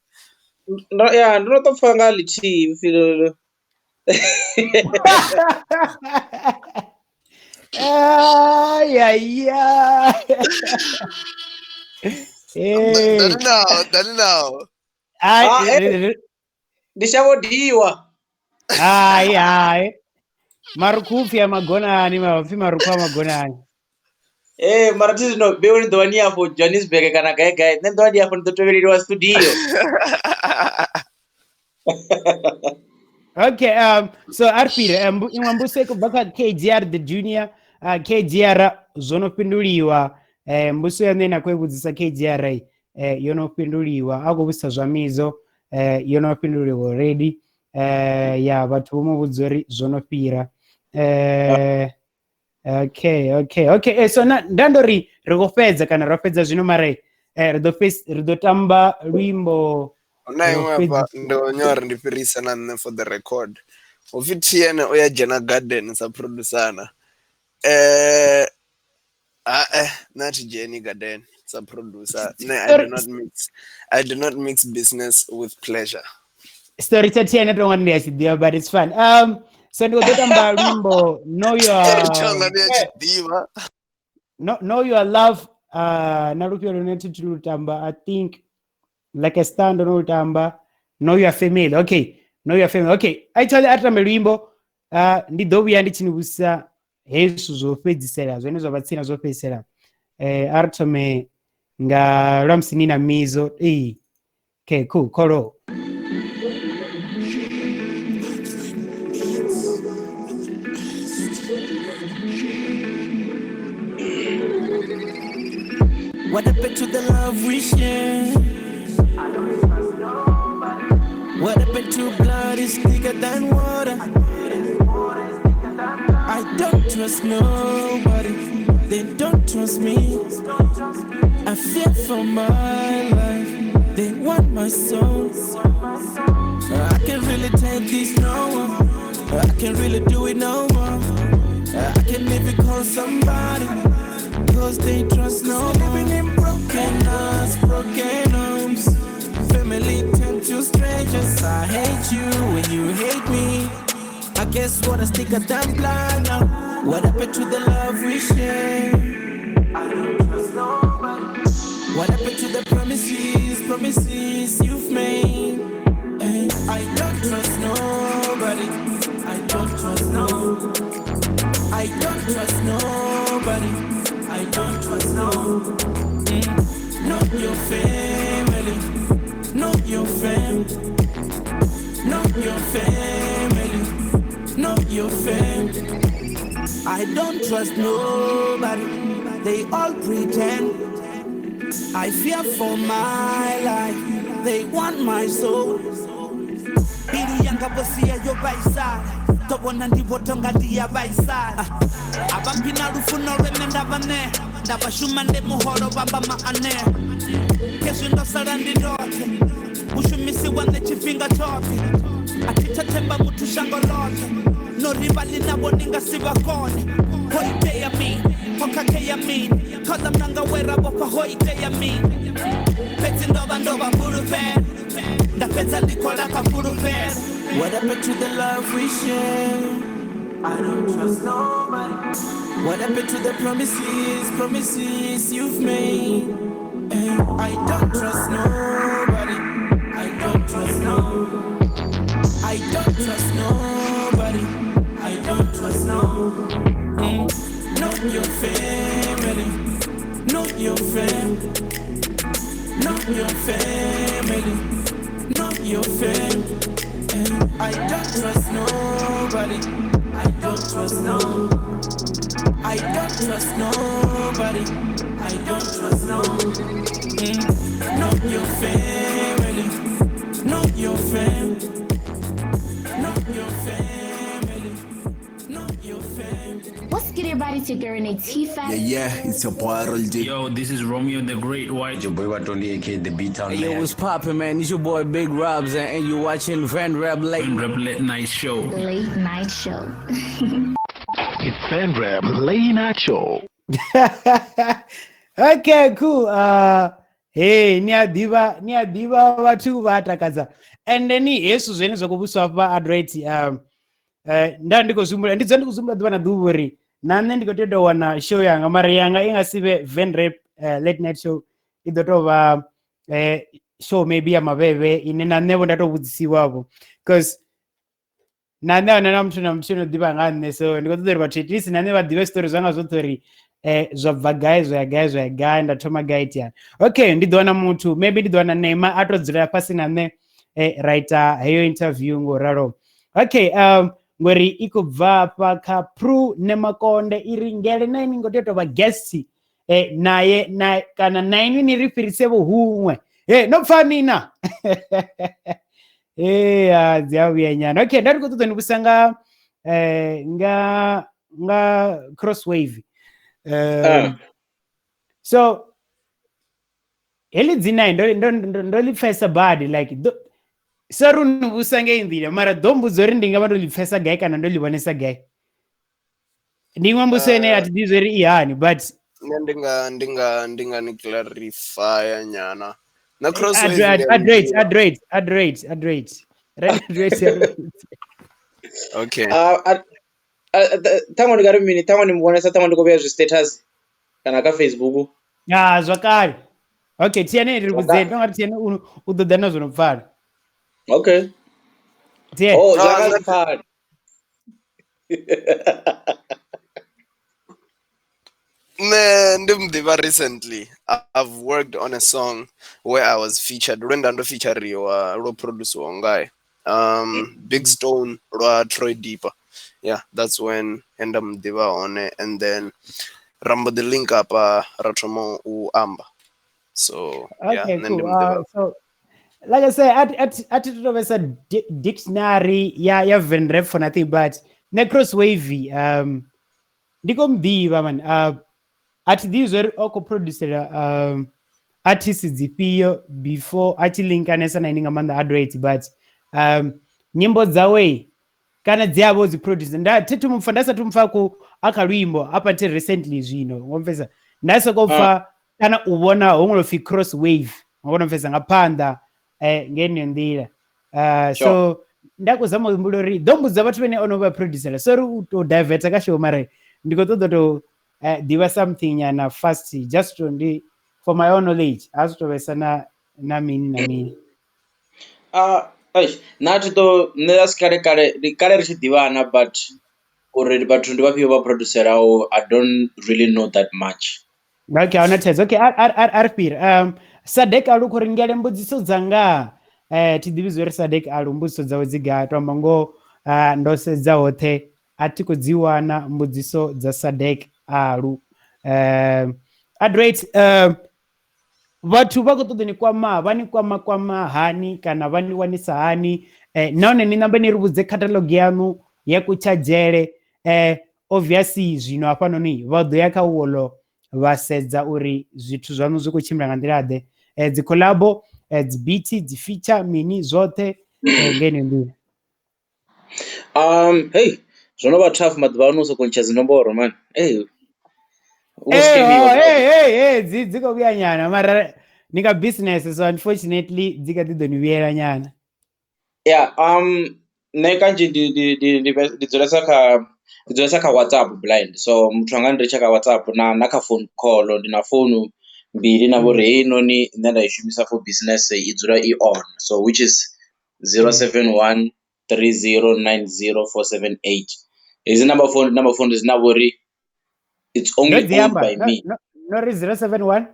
Ndo ya ndo no to pfha nga ḽithihi pfhi Ay, ay, ay. Hey. Dani nao, dani nao. Ai, Ah, ndi shavho diwa. Hai, hai. Marukhu ya magonani, mapfi marukhu a magonani. Mara thi zwino mbeu ni ḓo vha ni afho Johannesburg kana gai gai, nṋe ndi ḓo vha ndi afho ndi ḓo tevheleliwa studio. Okay, so Arfir, iṅwe mbudziso i khou bva kha KGR the Junior. KGR zwo no fhinduliwa. Mbudziso ya nṋe na khou i vhudzisa KGR yo no fhinduliwa. A khou vhudzisa zwa mizo yo no fhinduliwa already. Ya vhathu vho mu vhudza uri zwo no fhira. Okay. So na nda ndo ri ri khou fhedza kana ro fhedza zwino mara ri ḓo ri ḓo tamba luimbo. Huna ro iṅwe hafha fhedzisa. ndo nyaga uri ndi fhirise na nṋe for the record. Hupfi TN o ya dzhena garden sa producer na. Nṋe a thi dzheni garden sa producer. Nṋe I do Sorry, not mix I do not mix business with pleasure. Story tsha TN to ngani ndi a tshi ḓivha, but it's fine. So ndi khou ḓo tamba luimbo Know Your Story tshanga ndi a tshi ḓivha. No, Know Your Love na lufhio lune thi thu lu tamba, I think Like a Star ndo no lu tamba, Know Your Family. Okay, Know Your Family. Okay, actually a tambe luimbo ndi ḓo vhuya ndi tshi ni vhudzisa hezwi zwo fhedzisela zwone zwa vha tsina zwo fhedzisela. A ri thome nga lwa musi ni na mizo. Okay, cool, kholo. What happened to the love we share? What happened to blood is thicker than water? I don't trust nobody, they don't trust me. I fear for my life, they want my soul. I can't really take this no more. I can't really do it no more. I can't even call somebody, cause they trust no more. Living in broken hearts, broken homes. Family turn to strangers. I hate you when you hate me. I guess what I stick a damn blind now. What happened to the love we share? I don't trust nobody. What happened to the promises, promises you've made? Hey, I don't trust nobody. I don't trust no. I don't trust nobody. I don't trust no. Not your family. Not your fam. Not your family. Not your fam. I don't trust nobody. They all pretend. I fear for my life. They want my soul. Bilu yanga bosia yo baisala. Tobona ndivo tonga ndiya baisala. Abampina lufuno rweme ndabane. Ndabashuma nde muhoro bamba maane. Kesho ndosala ndindote. Ushumisi wanze chifinga chote. Atitatemba mutu shango lote. No rivali nabo ninga sibakone. Hoite ya mi, hokake ya mi. Koza mnanga wera bopa hoite ya mi. Peti ndoba ndoba furufe. Ndapeza likola ka furufe. What happened to the love we share? I don't trust nobody. What happened to the promises, promises you've made? I don't trust nobody. I don't trust I don't trust nobody. I don't trust no. Not your family. Not your fam. Not your family. Not your fam. I don't trust nobody. I don't trust no. I don't trust nobody. I don't trust no. Not your family. Not your fam. Not your family. Not your fam. What's good, everybody? It's your girl Renee T Fat. Yeah, it's your boy Roll D. Yo, this is Romeo the Great White. Your boy Batondi, aka the B Town Hey, yo, Man. what's poppin', man? It's your boy Big Robs, and you watching Van Rap Late. Van Rap Late Night Show. Late Night Show. It's Van Rap Late Night Show. Okay, cool. Hey, ni a ḓivha vhathu vha takadza. And then hezwi zwene zwa khou vhusiwa hafha Adroit, nda ndi khou zwi humbula, ndi dzula ndi khou zwi humbula ḓuvha na ḓuvha uri na nṋe ndi khou tea u wana show yanga, mara yanga i nga si vhe Van Rap Late Night Show, i ḓo tou vha show maybe ya mavhevhe ine na nṋe vho nda tou vhudzisiwavho, because na nṋe ahuna na muthu na muthu no ḓivha nga nṋe, so ndi khou ṱoḓa uri vhathu at least na nṋe vha ḓivhe story zwanga zwoṱhe uri zwa bva gai zwa ya gai zwa ya gai, nda thoma gai tiani. Okay, ndi ḓo wana muthu, maybe ndi ḓo wana Neymar a to dzula fhasi na nṋe ra ita heyo interview ngo ralo. Okay, ngori i khou bva afha kha Pru Nemakonde, i ri ngele na ini ngo tea u tou vha guest naye na kana na inwi ni ri fhirise vho huṅwe. No pfa nina. Dzi a vhuya nyana. Okay, nda ndi khou ṱoḓa ni vhusa nga nga Crosswave. So heḽi dzina ndo ḽi pfesa badi, like sorry ni vhusa ngei nḓila, mara ḓo mbudza uri ndi nga vha ndo ḽi pfesa gai kana ndo ḽi vhonesa gai. Ndi iṅwe mbudziso ine a thi ḓivhi uri i hani, but nṋe ndi nga ni clarify nyana. Na Crosswave Adroit. Okay. Ṱhaṅwe ndi nga ri mini, ṱhaṅwe ni muvhonesa, ṱhaṅwe ndi khou vhea zwi status kana kha Facebook. Ya zwakale. Okay, Tiene ri vhudzeni, ndo nga ri Tiene u ḓo ḓa na zwo no pfala. Okay. Tiene. Oh, zwa pfala. Nṋe ndi muḓivha recently. I've worked on a song where I was featured. Lwe nda ndo featuriwa lwo produciwa ngae. Big Stone lwa Troy Deeper. Yeah, that's when enda muḓivha hone, and then rambo the link up ra thoma u amba. So yeah, okay, cool. So like I said, at to vhesa dictionary ya Van Rap for nothing, but ne Crosswave ndi khou muḓivha man. A thi ḓivhi zwori o khou producera artists dzifhio before a tshi linkanesa na ini nga maanḓa Adroit, but nyimbo dzawe kana dzi avho dzi producer nda thi thu mupfa, nda sathu mupfa ku a kha luimbo up until recently zwino ngo pfesa nda soko pfa kana u vhona ho ṅwalwa pfi Crosswave, ngo no pfesa nga phanḓa ngeneyo nḓila. So nda khou zama u humbula uri ḓo mbudza vhathu vhane ono vha producer, sorry u to diverta kha show, mara ndi khou ṱoḓa to ḓivha something nyana fast, just to ndi for my own knowledge, a zwi to vhesa na mini na mini. Nṋe thi to nṋe a si kale kale ndi kale ri tshi ḓivhana, but uri vhathu ndi vhafhio vha produceraho I don't really know that much. Okay, ahuna thaidzo. Okay, a ri fhire. Sadek Alu khou ri ngele mbudziso dzanga. Thi ḓivhi zwo ri Sadek Alu mbudziso dzawe dzi gai, to amba ngoho ndo sedza hoṱhe a thi khou dzi wana mbudziso dza Sadek Alu. Adroit, vhathu vha khou ṱoḓa ni kwama, vha ni kwama kwama hani kana vha ni wanisa hani? Nahone ni nambe ni ri vhudze catalogue yaṋu ya kutshadzhele. Obviously zwino hafhanoni vha ḓo ya kha wolo vha sedza uri zwithu zwaṋu zwi khou tshimbila nga nḓila ḓe, dzi collabo, dzi beat, dzi feature, mini zwoṱhe ngeno nḓila. Hey, zwo no vha tough maḓuvha ano u sokou ntsha dzi nomboro man. Hey. Hey, dzi khou vhuya nyana, mara ni ka business, so unfortunately dzi kha ḓi ḓo ni vhuyela nyana. Yeah, nṋe kanzhi ndi dzulesa kha WhatsApp blind, so muthu anga ndi ritsha kha WhatsApp na kha phone call. Ndi na founu mbili na vhori heinoni nṋe nda i shumisa for business i dzula i on, so which is 071 3090 478. Hedzi number phone dzine vha uri it's Ndo only dzi owned amba by no me. no no ri 071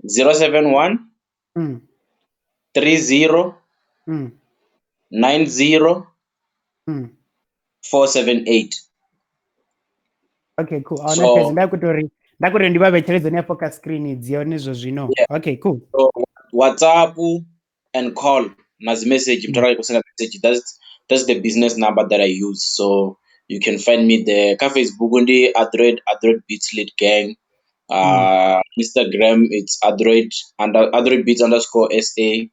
071 30 90 478. Okay, cool. Ahuna So phedzi ndakutori ndi vha vhetshele dzone afho kha screen dzi hone zwo zwino. yeah, Okay, cool. so WhatsApp and call na dzi message muthu arali khou senda message, that's the business number that I use. So you can find me there. Kha Facebook ndi Adroit Beats Lead Gang. Instagram it's Adroit under Adroit Beats underscore SA,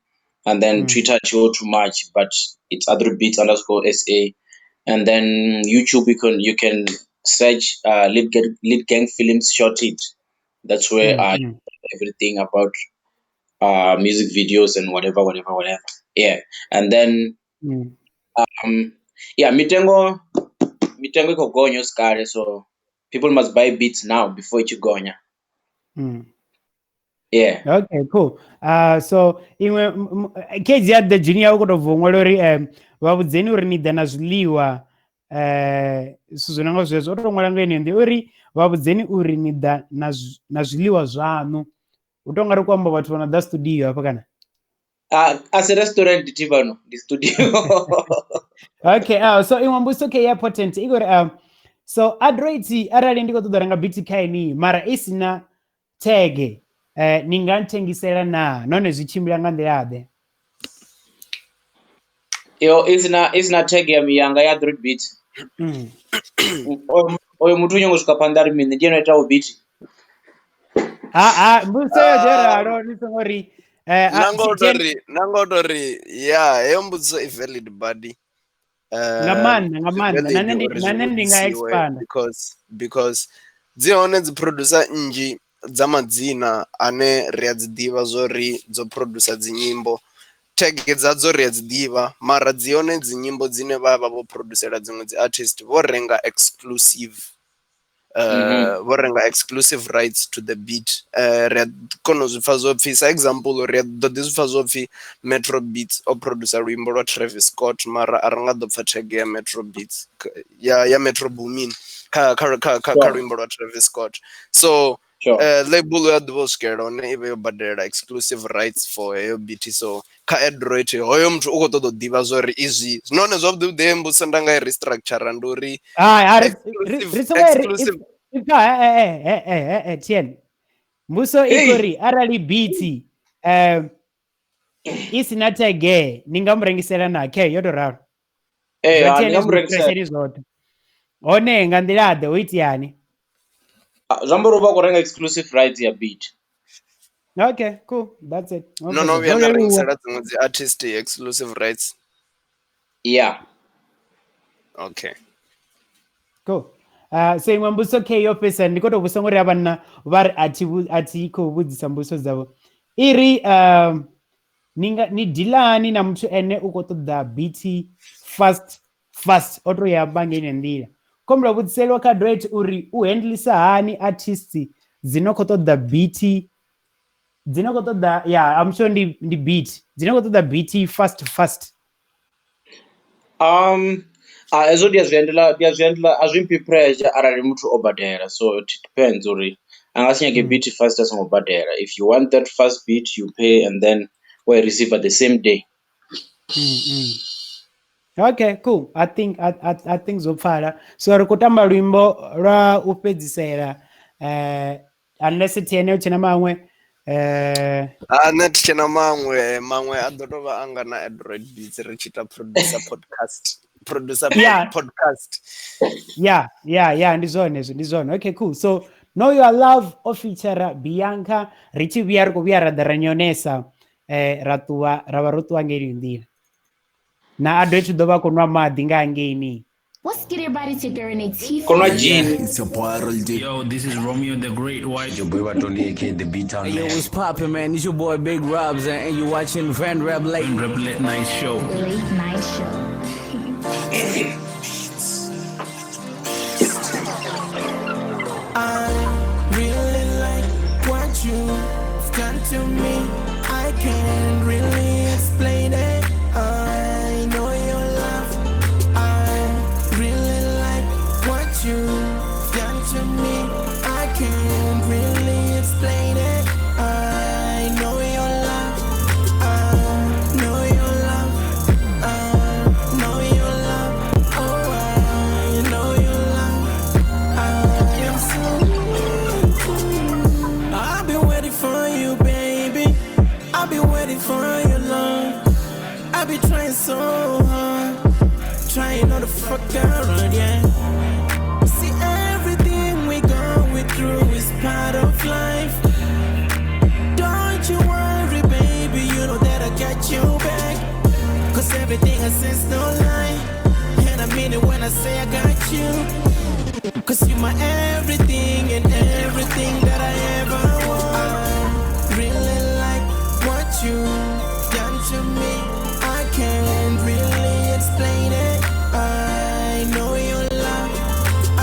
and then Twitter too much, but it's Adroit Beats underscore SA. And then YouTube you can search Lead Gang Films Short It. That's where I everything about music videos and whatever. Yeah. And then yeah, mitengo iko gonya skare, so people must buy beats now before it gonya. Yeah. Okay, cool. So iṅwe KG ya the junior u khou tou bva u ṅwala uri vha vhudzeni uri ni ḓa na zwiḽiwa zwithu zwo no nga zwezwo, o tou ṅwala nga yeneyo nḓila uri vha vhudzeni uri ni ḓa na zwiḽiwa zwaṋu. U tou nga ri khou amba vhathu vha no ḓa studio hafha kana? A si restaurant thi fhano, ndi studio. Okay, so iṅwe mbudziso khe ya important i khou ri so Adroit arali ndi khou ṱoḓa u renga beat kha ini mara i si na tag ni nga nthengisela naa, nahone zwi tshimbila nga nḓila ḓe? Yo isina tag ya yanga ya Adroit Beats. Oyo muthu u nyanga u swika phanḓa ari mini, ndi ene o itaho beat. Ha mbudziso yo ḓo ralo ni songo ri nango to ri ya heyo mbudziso i valid badi. Nga maanḓa na nṋe ndi nga expand because dzi hone dzi producer nnzhi dza madzina ane ri a dzi ḓivha zwori dzo producer dzi nyimbo, tag dzadzo ri a dzi ḓivha, mara dzi hone dzi nyimbo dzine vha vha vho producela dziṅwe dzi artist vho renga exclusive vho renga exclusive rights to the beat. Ri a kona u zwi pfha zwo pfhi, sa example ri a ḓo ḓi zwi pfha zwo pfhi Metro Beats o producer luimbo lwa Travis Scott, mara a ri nga ḓo pfha tag ya Metro Beats ya Metro Boomin kha luimbo lwa Travis Scott. So label ya ḓivha u swikelela hone i vhe yo badela exclusive rights for heyo beat. So kha Adroit hoyo muthu u khou ṱoḓa u ḓivha zwori izwi nahone zwavhuḓi vhuḓi mbudziso nda nga i restructure ndi uri exclusive TN mbuso i khou ri arali beat i si na tag ni nga mu rengisela na khe yo tou ralo. Ndi nga mu rengisela zwoṱhe hone nga nḓila ḓe ho iteani? Zwi amba uri u vha khou renga exclusive rights ya beat. Okay, cool, that's it. Okay. No vhuya nda rengisela dziṅwe dzi artist exclusive rights. Yeah. Okay. Cool. So iṅwe mbudziso khe yo fhedzisela ndi khou tou vhudzisa ngori vhanna vha ri a thi khou vhudzisa mbudziso dzavho. I ri ni dilani na muthu ene u khou ṱoḓa beat fast o tou ya amba nga ine nḓila. Khombela vhudziselwa kha Adroit uri u handlisa hani artists dzi no khou ṱoḓa beat, dzi no khou ṱoḓa yeah, I'm sure ndi beat dzi no khou ṱoḓa beat fast. Hezwo ndi a zwi handle a zwi mphi pressure arali muthu o badela, so it depends uri a nga si nyage beat fast a songo badela. If you want that fast beat you pay and then we receive at the same day. Okay, cool. I think zwo pfala. So ri khou tamba luimbo lwa u fhedzisela unless TN u tshena maṅwe. Nṋe thi tshena maṅwe, maṅwe a ḓo tovha anga na Adroit Beats ri tshi ita producer podcast. Producer podcast. Yeah, ndi zwone hezwo, ndi zwone. Okay, cool. So Know Your Love o feature Bianca, ri tshi vhuya ri khou vhuya ra ḓa ra nyonesa ra ṱuwa ra vha ro ṱuwa ngei nḓila. Na Adroit ḓo vha khou nwa maḓi nga hangeini. Let's get everybody together in a T. It's your boy Roll. Yo, this is Romeo the Great White. Your boy Batondi, aka the Beat Town. Yo, what's poppin', man? It's your boy Big Robs, and you watching Van Rap Late. Van Rap Late Night Show. Late Night Show. I really like what you've done to me. I can't really explain it. so hard, trying not to fuck around, yeah. See, everything we going through is part of life. Don't you worry, baby, you know that I got you back. Cause everything I say's no lie, and I mean it when I say I got you. Cause you my everything and everything that I ever want. I really like what you done to me. I can't really explain it. I know you love, I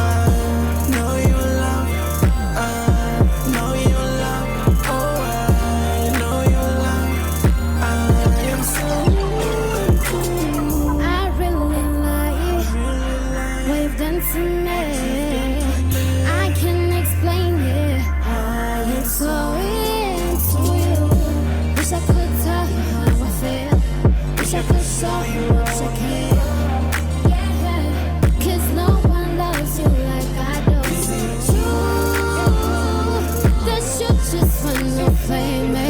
know you love, I know you love. Oh, I know you love. I am so I really like what you've done to me. I can't explain it. I'm so into you. Wish I could tell you how I feel. Wish I could show you what I can. Yeah, 'cause no one loves you like I do. True, that you just wanna play me.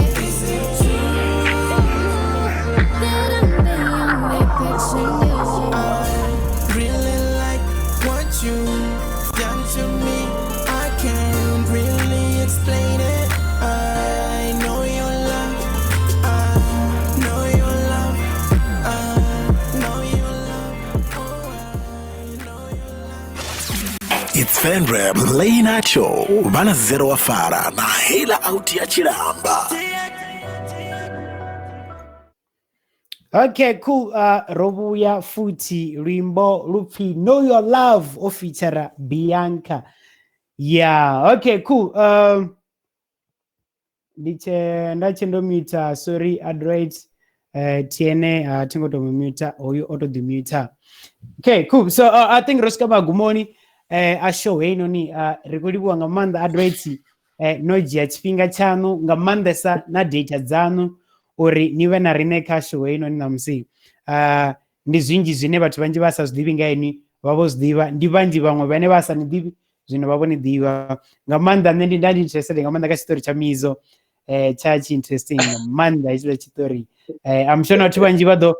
True, that I'm the only picture you. I really like what you done to me. I can't really explain it. I know you love, I know you love, I know you love. Oh, I know you love. It's Venrap Late Night Show vana zero wa fara na hela out ya Chilamba. Okay, cool. Ro vhuya futhi luimbo lupfi Know Your Love o feature Bianca. Yeah, okay, cool. Ndi nda tshe ndo muta, sorry Adroit. TNA thingo to muta oyu auto the muta. Okay, cool. So I think ro swika magumoni a show heinoni. Ri khou livhuwa nga maanḓa Adroit, no dzhia tshifhinga tshaṋu nga maanḓesa na data dzaṋu uri ni vhe na riṋe kha show heinoni ṋamusi. Ndi zwinzhi zwine vhathu vhanzhi vha sa zwi ḓivhi nga inwi vha vho zwi ḓivha, ndi vhanzhi vhaṅwe vhane vha sa ni ḓivhi zwino vha vho ni ḓivha nga maanḓa. Nṋe ndi nda ndi interested nga maanḓa kha tshiṱori tsha Mizo, tsha tshi interesting nga maanḓa hetshiḽa tshiṱori. I'm sure na vhathu vhanzhi vha ḓo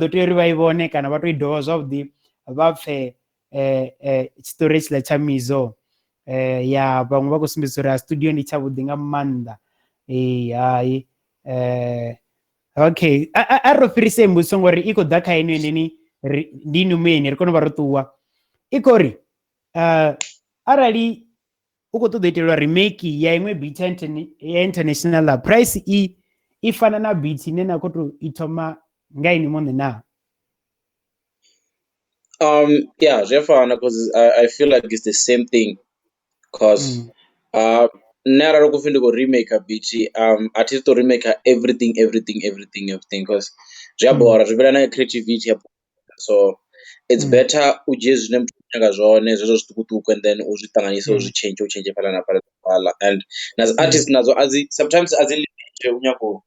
tea uri vha i vhone kana vha to i dovha zwavhuḓi vha pfhe tshiṱori hetshiḽa tsha Mizo. Ya vhaṅwe vha khou sumbedzisa uri a studio ndi tshavhuḓi nga maanḓa. Hai, okay, a ro fhirise mbudziso ngori i khou ḓa kha ino eneni, ndi inu muyeni ri kone u vha ro ṱuwa. I khou ri arali u khou ṱoḓa u itelwa remake ya iṅwe beat ya international, price i fana na beat ine na khou tou i thoma nga ini muṋe na? Yeah, zwi a fana cause I feel like it's the same thing. Cause nṋe arali kupfhi ndi khou remake beat, a thi to remake everything everything everything everything cause zwi a bora, zwi vhila na creativity ya, so it's better u dzhie zwine muthu a nyaga zwone zwezwo zwiṱukuṱuku and then u zwi ṱanganyise, u zwi tshentshe, u tshentshe fhaḽa na fhaḽa na fhaḽa. And na dzi artist nadzo a dzi sometimes a dzi limit u nyago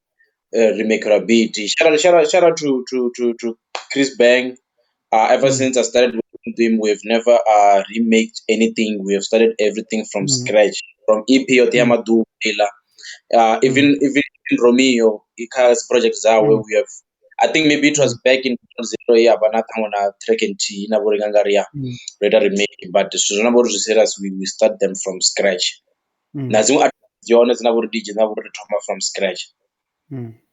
remakelwa beat. Shout out to Chris Bang. Ever since I started working with him, we have never remade anything. We have started everything from scratch, from EP yoṱhe ya Maḓuvha iḽa. Even Romeo, kha project dzawe, we have, I think maybe it was back in 2000 ya vha na ṱhaṅwe na track nthihi na vho ri nga ri ya ro ita remake, but zwithu zwo no vha uri zwi serious, we start them from scratch. Na dziṅwe artists dzi hone dzine vha uri DJ dzine vha uri thoma from scratch.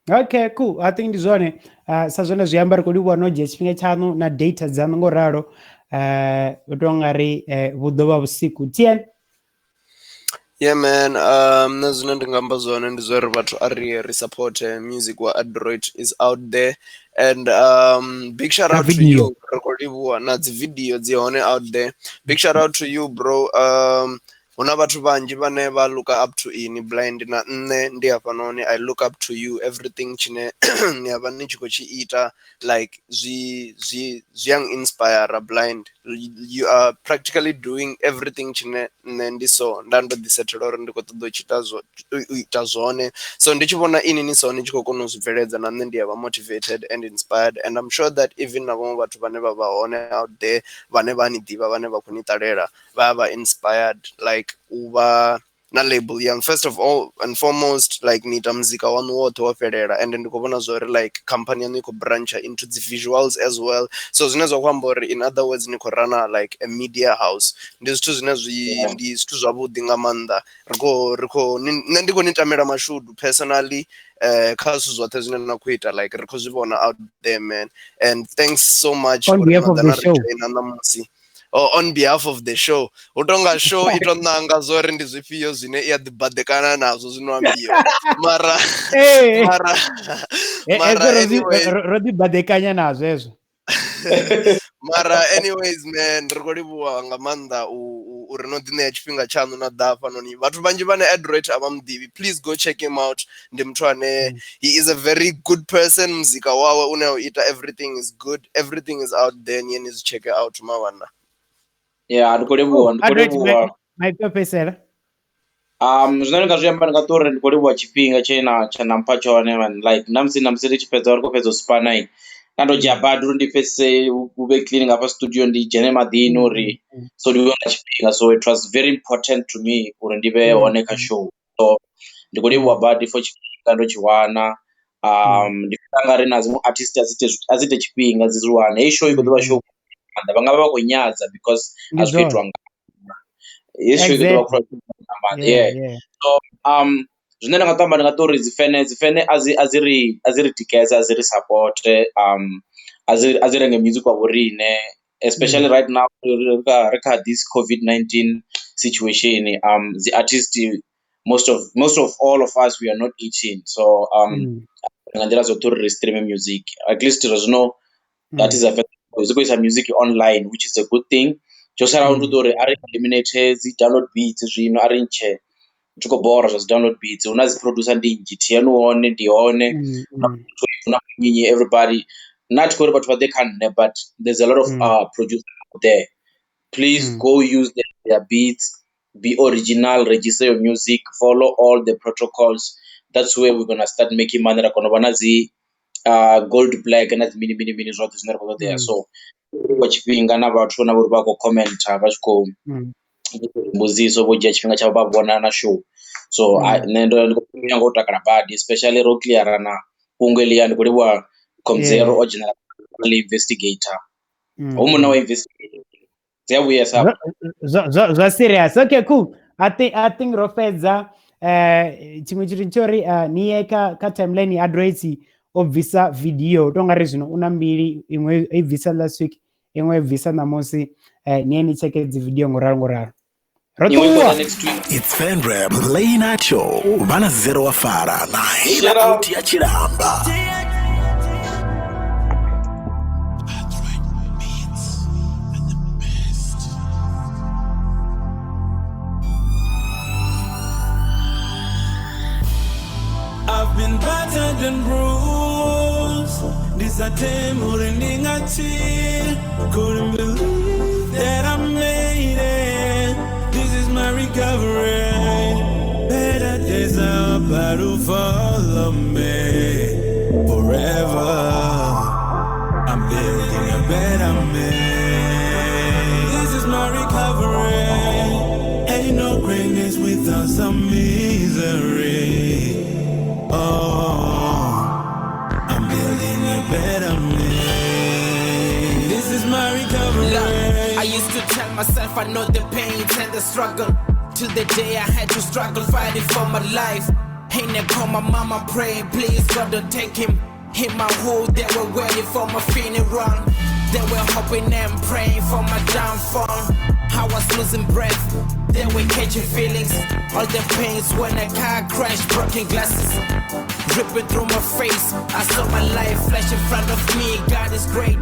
Okay, cool. I think ndi zwone. Sa zwone zwi amba ri khou livhuwa no dzhia tshifhinga tshaṋu na data dzaṋu ngo ralo. U tou nga ri vhu ḓo vha vhusiku. TN. Yeah man, nṋe zwine ndi nga amba zwone ndi zwa uri vhathu a ri support music wa Adroit is out there, and big shout out to you. Ri khou livhuwa na dzi video dzi hone out there. Big shout out to you bro. Huna vhathu vhanzhi vhane vha look up to ini blind, na nṋe ndi hafhanoni I look up to you. Everything tshine ni avha ni tshi khou tshi ita, like zwi yang inspire blind. You are practically doing everything tshine nṋe ndi so nda ndo ḓi sethela uri ndi khou ṱoḓa u tshita zwo u ita zwone. So ndi tshi vhona ini ni so ni tshi khou kona u zwi bveledza, na nṋe ndi avha motivated and inspired, and I'm sure that even na vhaṅwe vhathu vhane vha vha hone out there vhane vha ni ḓivha, vhane vha khou ni ṱalela, vha vha inspired like u vha na label young. First of all and foremost, like ni ita muzika waṋu woṱhe wo fhelela, and ndi khou vhona zwa uri like company yaṋu i khou brancha into dzi visuals as well. So zwine zwa khou amba uri in other words ni khou rana like a media house. Ndi zwithu zwine zwi ndi zwithu zwavhuḓi nga maanḓa. Ri khou nṋe ndi khou ni tamela mashudu personally kha zwithu zwoṱhe zwine na khou ita, like ri khou zwi vhona out there, man, and thanks so much On uri behalf na of ḓa the na ri show. joina ṋamusi. Oh, on behalf of the show, hu tonga show i to nanga zwori ndi zwifhio zwine i a ḓi baḓekana nazwo zwino ambiwa, mara mara mara hezwo ro zwi- anyway, ro ḓi baḓekanya nazwo hezwo. Mara anyways, man, ri khou livhuwa nga maanḓa uri no ḓi ṋea tshifhinga tshaṋu na ḓa hafhanoni. Vhathu vhanzhi vhane Adroit a vha muḓivhi, please go check him out. Ndi muthu ane he is a very good person. Muzika wawe une a u ita, everything is good, everything is out there. Ni ye ni zwi check out, mawana. Yeah, ndi khou livhuwa, ndi khou Adroit, livhuwa. Maipfi o fhedzisela. Zwine ndi nga zwi amba, ndi nga ṱori ndi khou livhuwa tshifhinga tshe na tsha na mpha tshone, man. Like namusi ri tshi fhedza, ri khou fhedza u spana, nda ndo dzhia badi uri ndi fhedzise hu vhe clean ngafha studio, ndi dzhene maḓini uri so ndi vhe na tshifhinga. So it was very important to me uri ndi vhe hone kha show, so ndi khou livhuwa badi for tshifhinga ndo tshi wana. Ndi feel nga ri na dziṅwe artist a dzi ite tshifhinga dzi zwi wane. Heyi show i khou ḓovha show maanḓa, vha nga vha vha khou nyadza because Ndi a zwi khou itiwa zwone. nga heyi show i khou ḓovha khulwane nga maanḓa. Yeah. So zwine nda nga to amba, ndi nga tori dzi fene a dzi ri tikedze, a dzi ri support, a dzi renge music wa vhoriṋe, especially right now ri kha this COVID-19 situation. Dzi artist, most of all of us, we are not eating, so nga nḓila dzoṱhe uri ri stream music at least zwa zwino. That is a dzi khou isa music online, which is a good thing. Tsho salaho ndi uri a ri eliminate dzi download beats zwino, a ri ntshe, tshi khou bora zwa dzi download beats. Hu na dzi producer ndi nnzhi, Thiani u hone, ndi hone na nnyi, everybody. Not khori vhathu vha ḓe kha nṋe, but there's a lot of producers out there. Please go use their beats, be original, register your music, follow all the protocols. That's where we're gonna start making money, ra kona u vha na dzi gold black na dzi mini mini mini, zwoṱhe zwine ra khou ṱoḓea. So wa tshifhinga na vhathu na vhori vha khou commenta, vha tshi khou mbudziso, vho dzhia tshifhinga tshavho vha vhona na show. So nṋe ndo ndi khou nyaga u takala badi, especially ro cleara na fhungo heḽia. Ndi khou livhuwa Comzero o dzhenela ḽi investigator ho munna wa investigate, dzi a vhuyesa. Zwa serious. Okay, cool. I think ro fhedza. Tshiṅwe tshithu tsho uri ni ye kha timeline ya Adroit, o bvisa video to nga ri zwino una mbili, iṅwe i bvisa last week, iṅwe i bvisa ṋamusi. Ni ye ni tsheke dzi video ngoralo ngoralo. Ro Iṅwe i khou ṱuwa. ḓa next week. It's Fenrep Late Night Show. Vana Zero wa Fara na Hila Shout out. out ya Chilamba. I've been battered and bruised. Ndisathemba ndingathi. Couldn't believe that I made it. This is my recovery. Better days are about to follow me forever. I'm building a better me. This is my recovery. Ain't no greatness without some misery. Oh, I'm building a better me. This is my recovery. Look, I used to tell myself I know the pain and the struggle. Till the day I had to struggle fighting for my life. Ain't that call my mama praying, please God don't take him. In my hood, they were waiting for my funeral. They were hoping and praying for my downfall. I was losing breath. They were catching feelings. All the pains when a car crashed, broken glasses ripping through my face. I saw my life flash in front of me. God is great.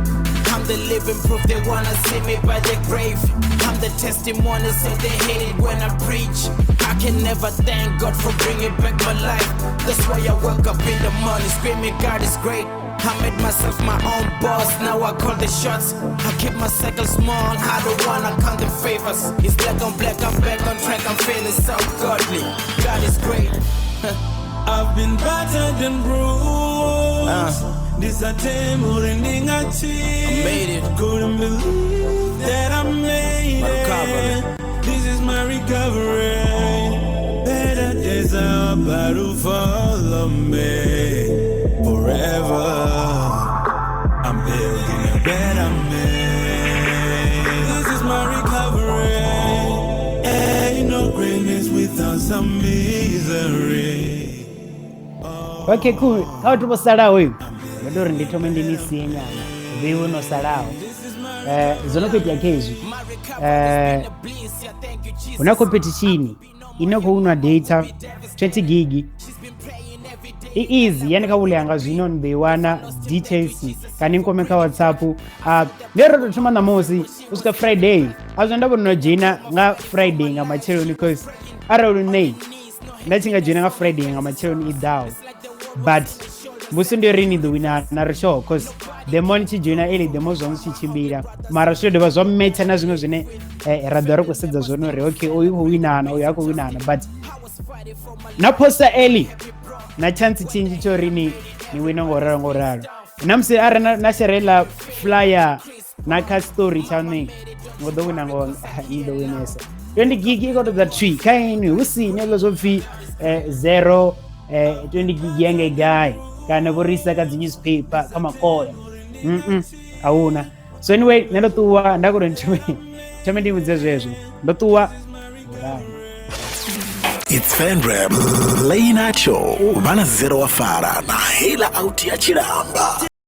I'm the living proof. They wanna see me by the grave. I'm the testimony. Say they hate it when I preach. I can never thank God for bringing back my life. That's why I wake up in the morning screaming, God is great. I made myself my own boss, now I call the shots. I keep my circle small, I don't wanna count the favors. It's black on black, I'm back on track, I'm feeling so godly. God is great. I've been battered and bruised. Ndisathemba ndingathi. I made it. Couldn't believe that I made My recovery. it. This is my recovery. about to follow me forever. I'm building a better man. This is my recovery. Ain't no greatness without some misery. Okay, cool. Kha vhathu vho salaho ndo tou ri ndi thome ndi ni sie nyana vheiwe no salaho. Zwo no khou itea khezwi, hu na competition ine khou nwa data 20 gig i easy yani kha vhule yanga zwino ni ḓo i wana details kana ni kwame kha WhatsApp. Ndi ro tou thoma ṋamusi u swika Friday, a zwo nda vhona no dzhena nga Friday nga matsheloni, cause arali nṋe nda tshi nga dzhena nga Friday nga matsheloni i ḓaho, but musi ndi ri ni ḓo wina na ri sure, cause the more ni tshi dzhoina early the more zwaṋu tshi tshimbila, mara zwi dovha zwa metsha na zwiṅwe zwine ra ḓo ri khou sedza zwone uri okay uyu khou winana, uyu ha khou winana, but na posta early na chance tshinzhi tsho ri ni wine ngo ralo ngo ralo. Na musi arali na share ḽa flyer na kha story tshaṋu ngo ḓo wina ngo ni ḓo winesa 20 gig i khou ṱoḓa twi kha inwi, hu si ni hezwiḽa zwo pfhi 0 20 gig ya ngei gai kana vho risa kha dzi newspaper kha makoya, ahuna. So anyway nṋe ndo ṱuwa nda khou tou thome ndi vhudze zwezwo, ndo ṱuwa. It's Fenrep Late Night Show. Vhana zero wa fara na hela out ya tshilamba.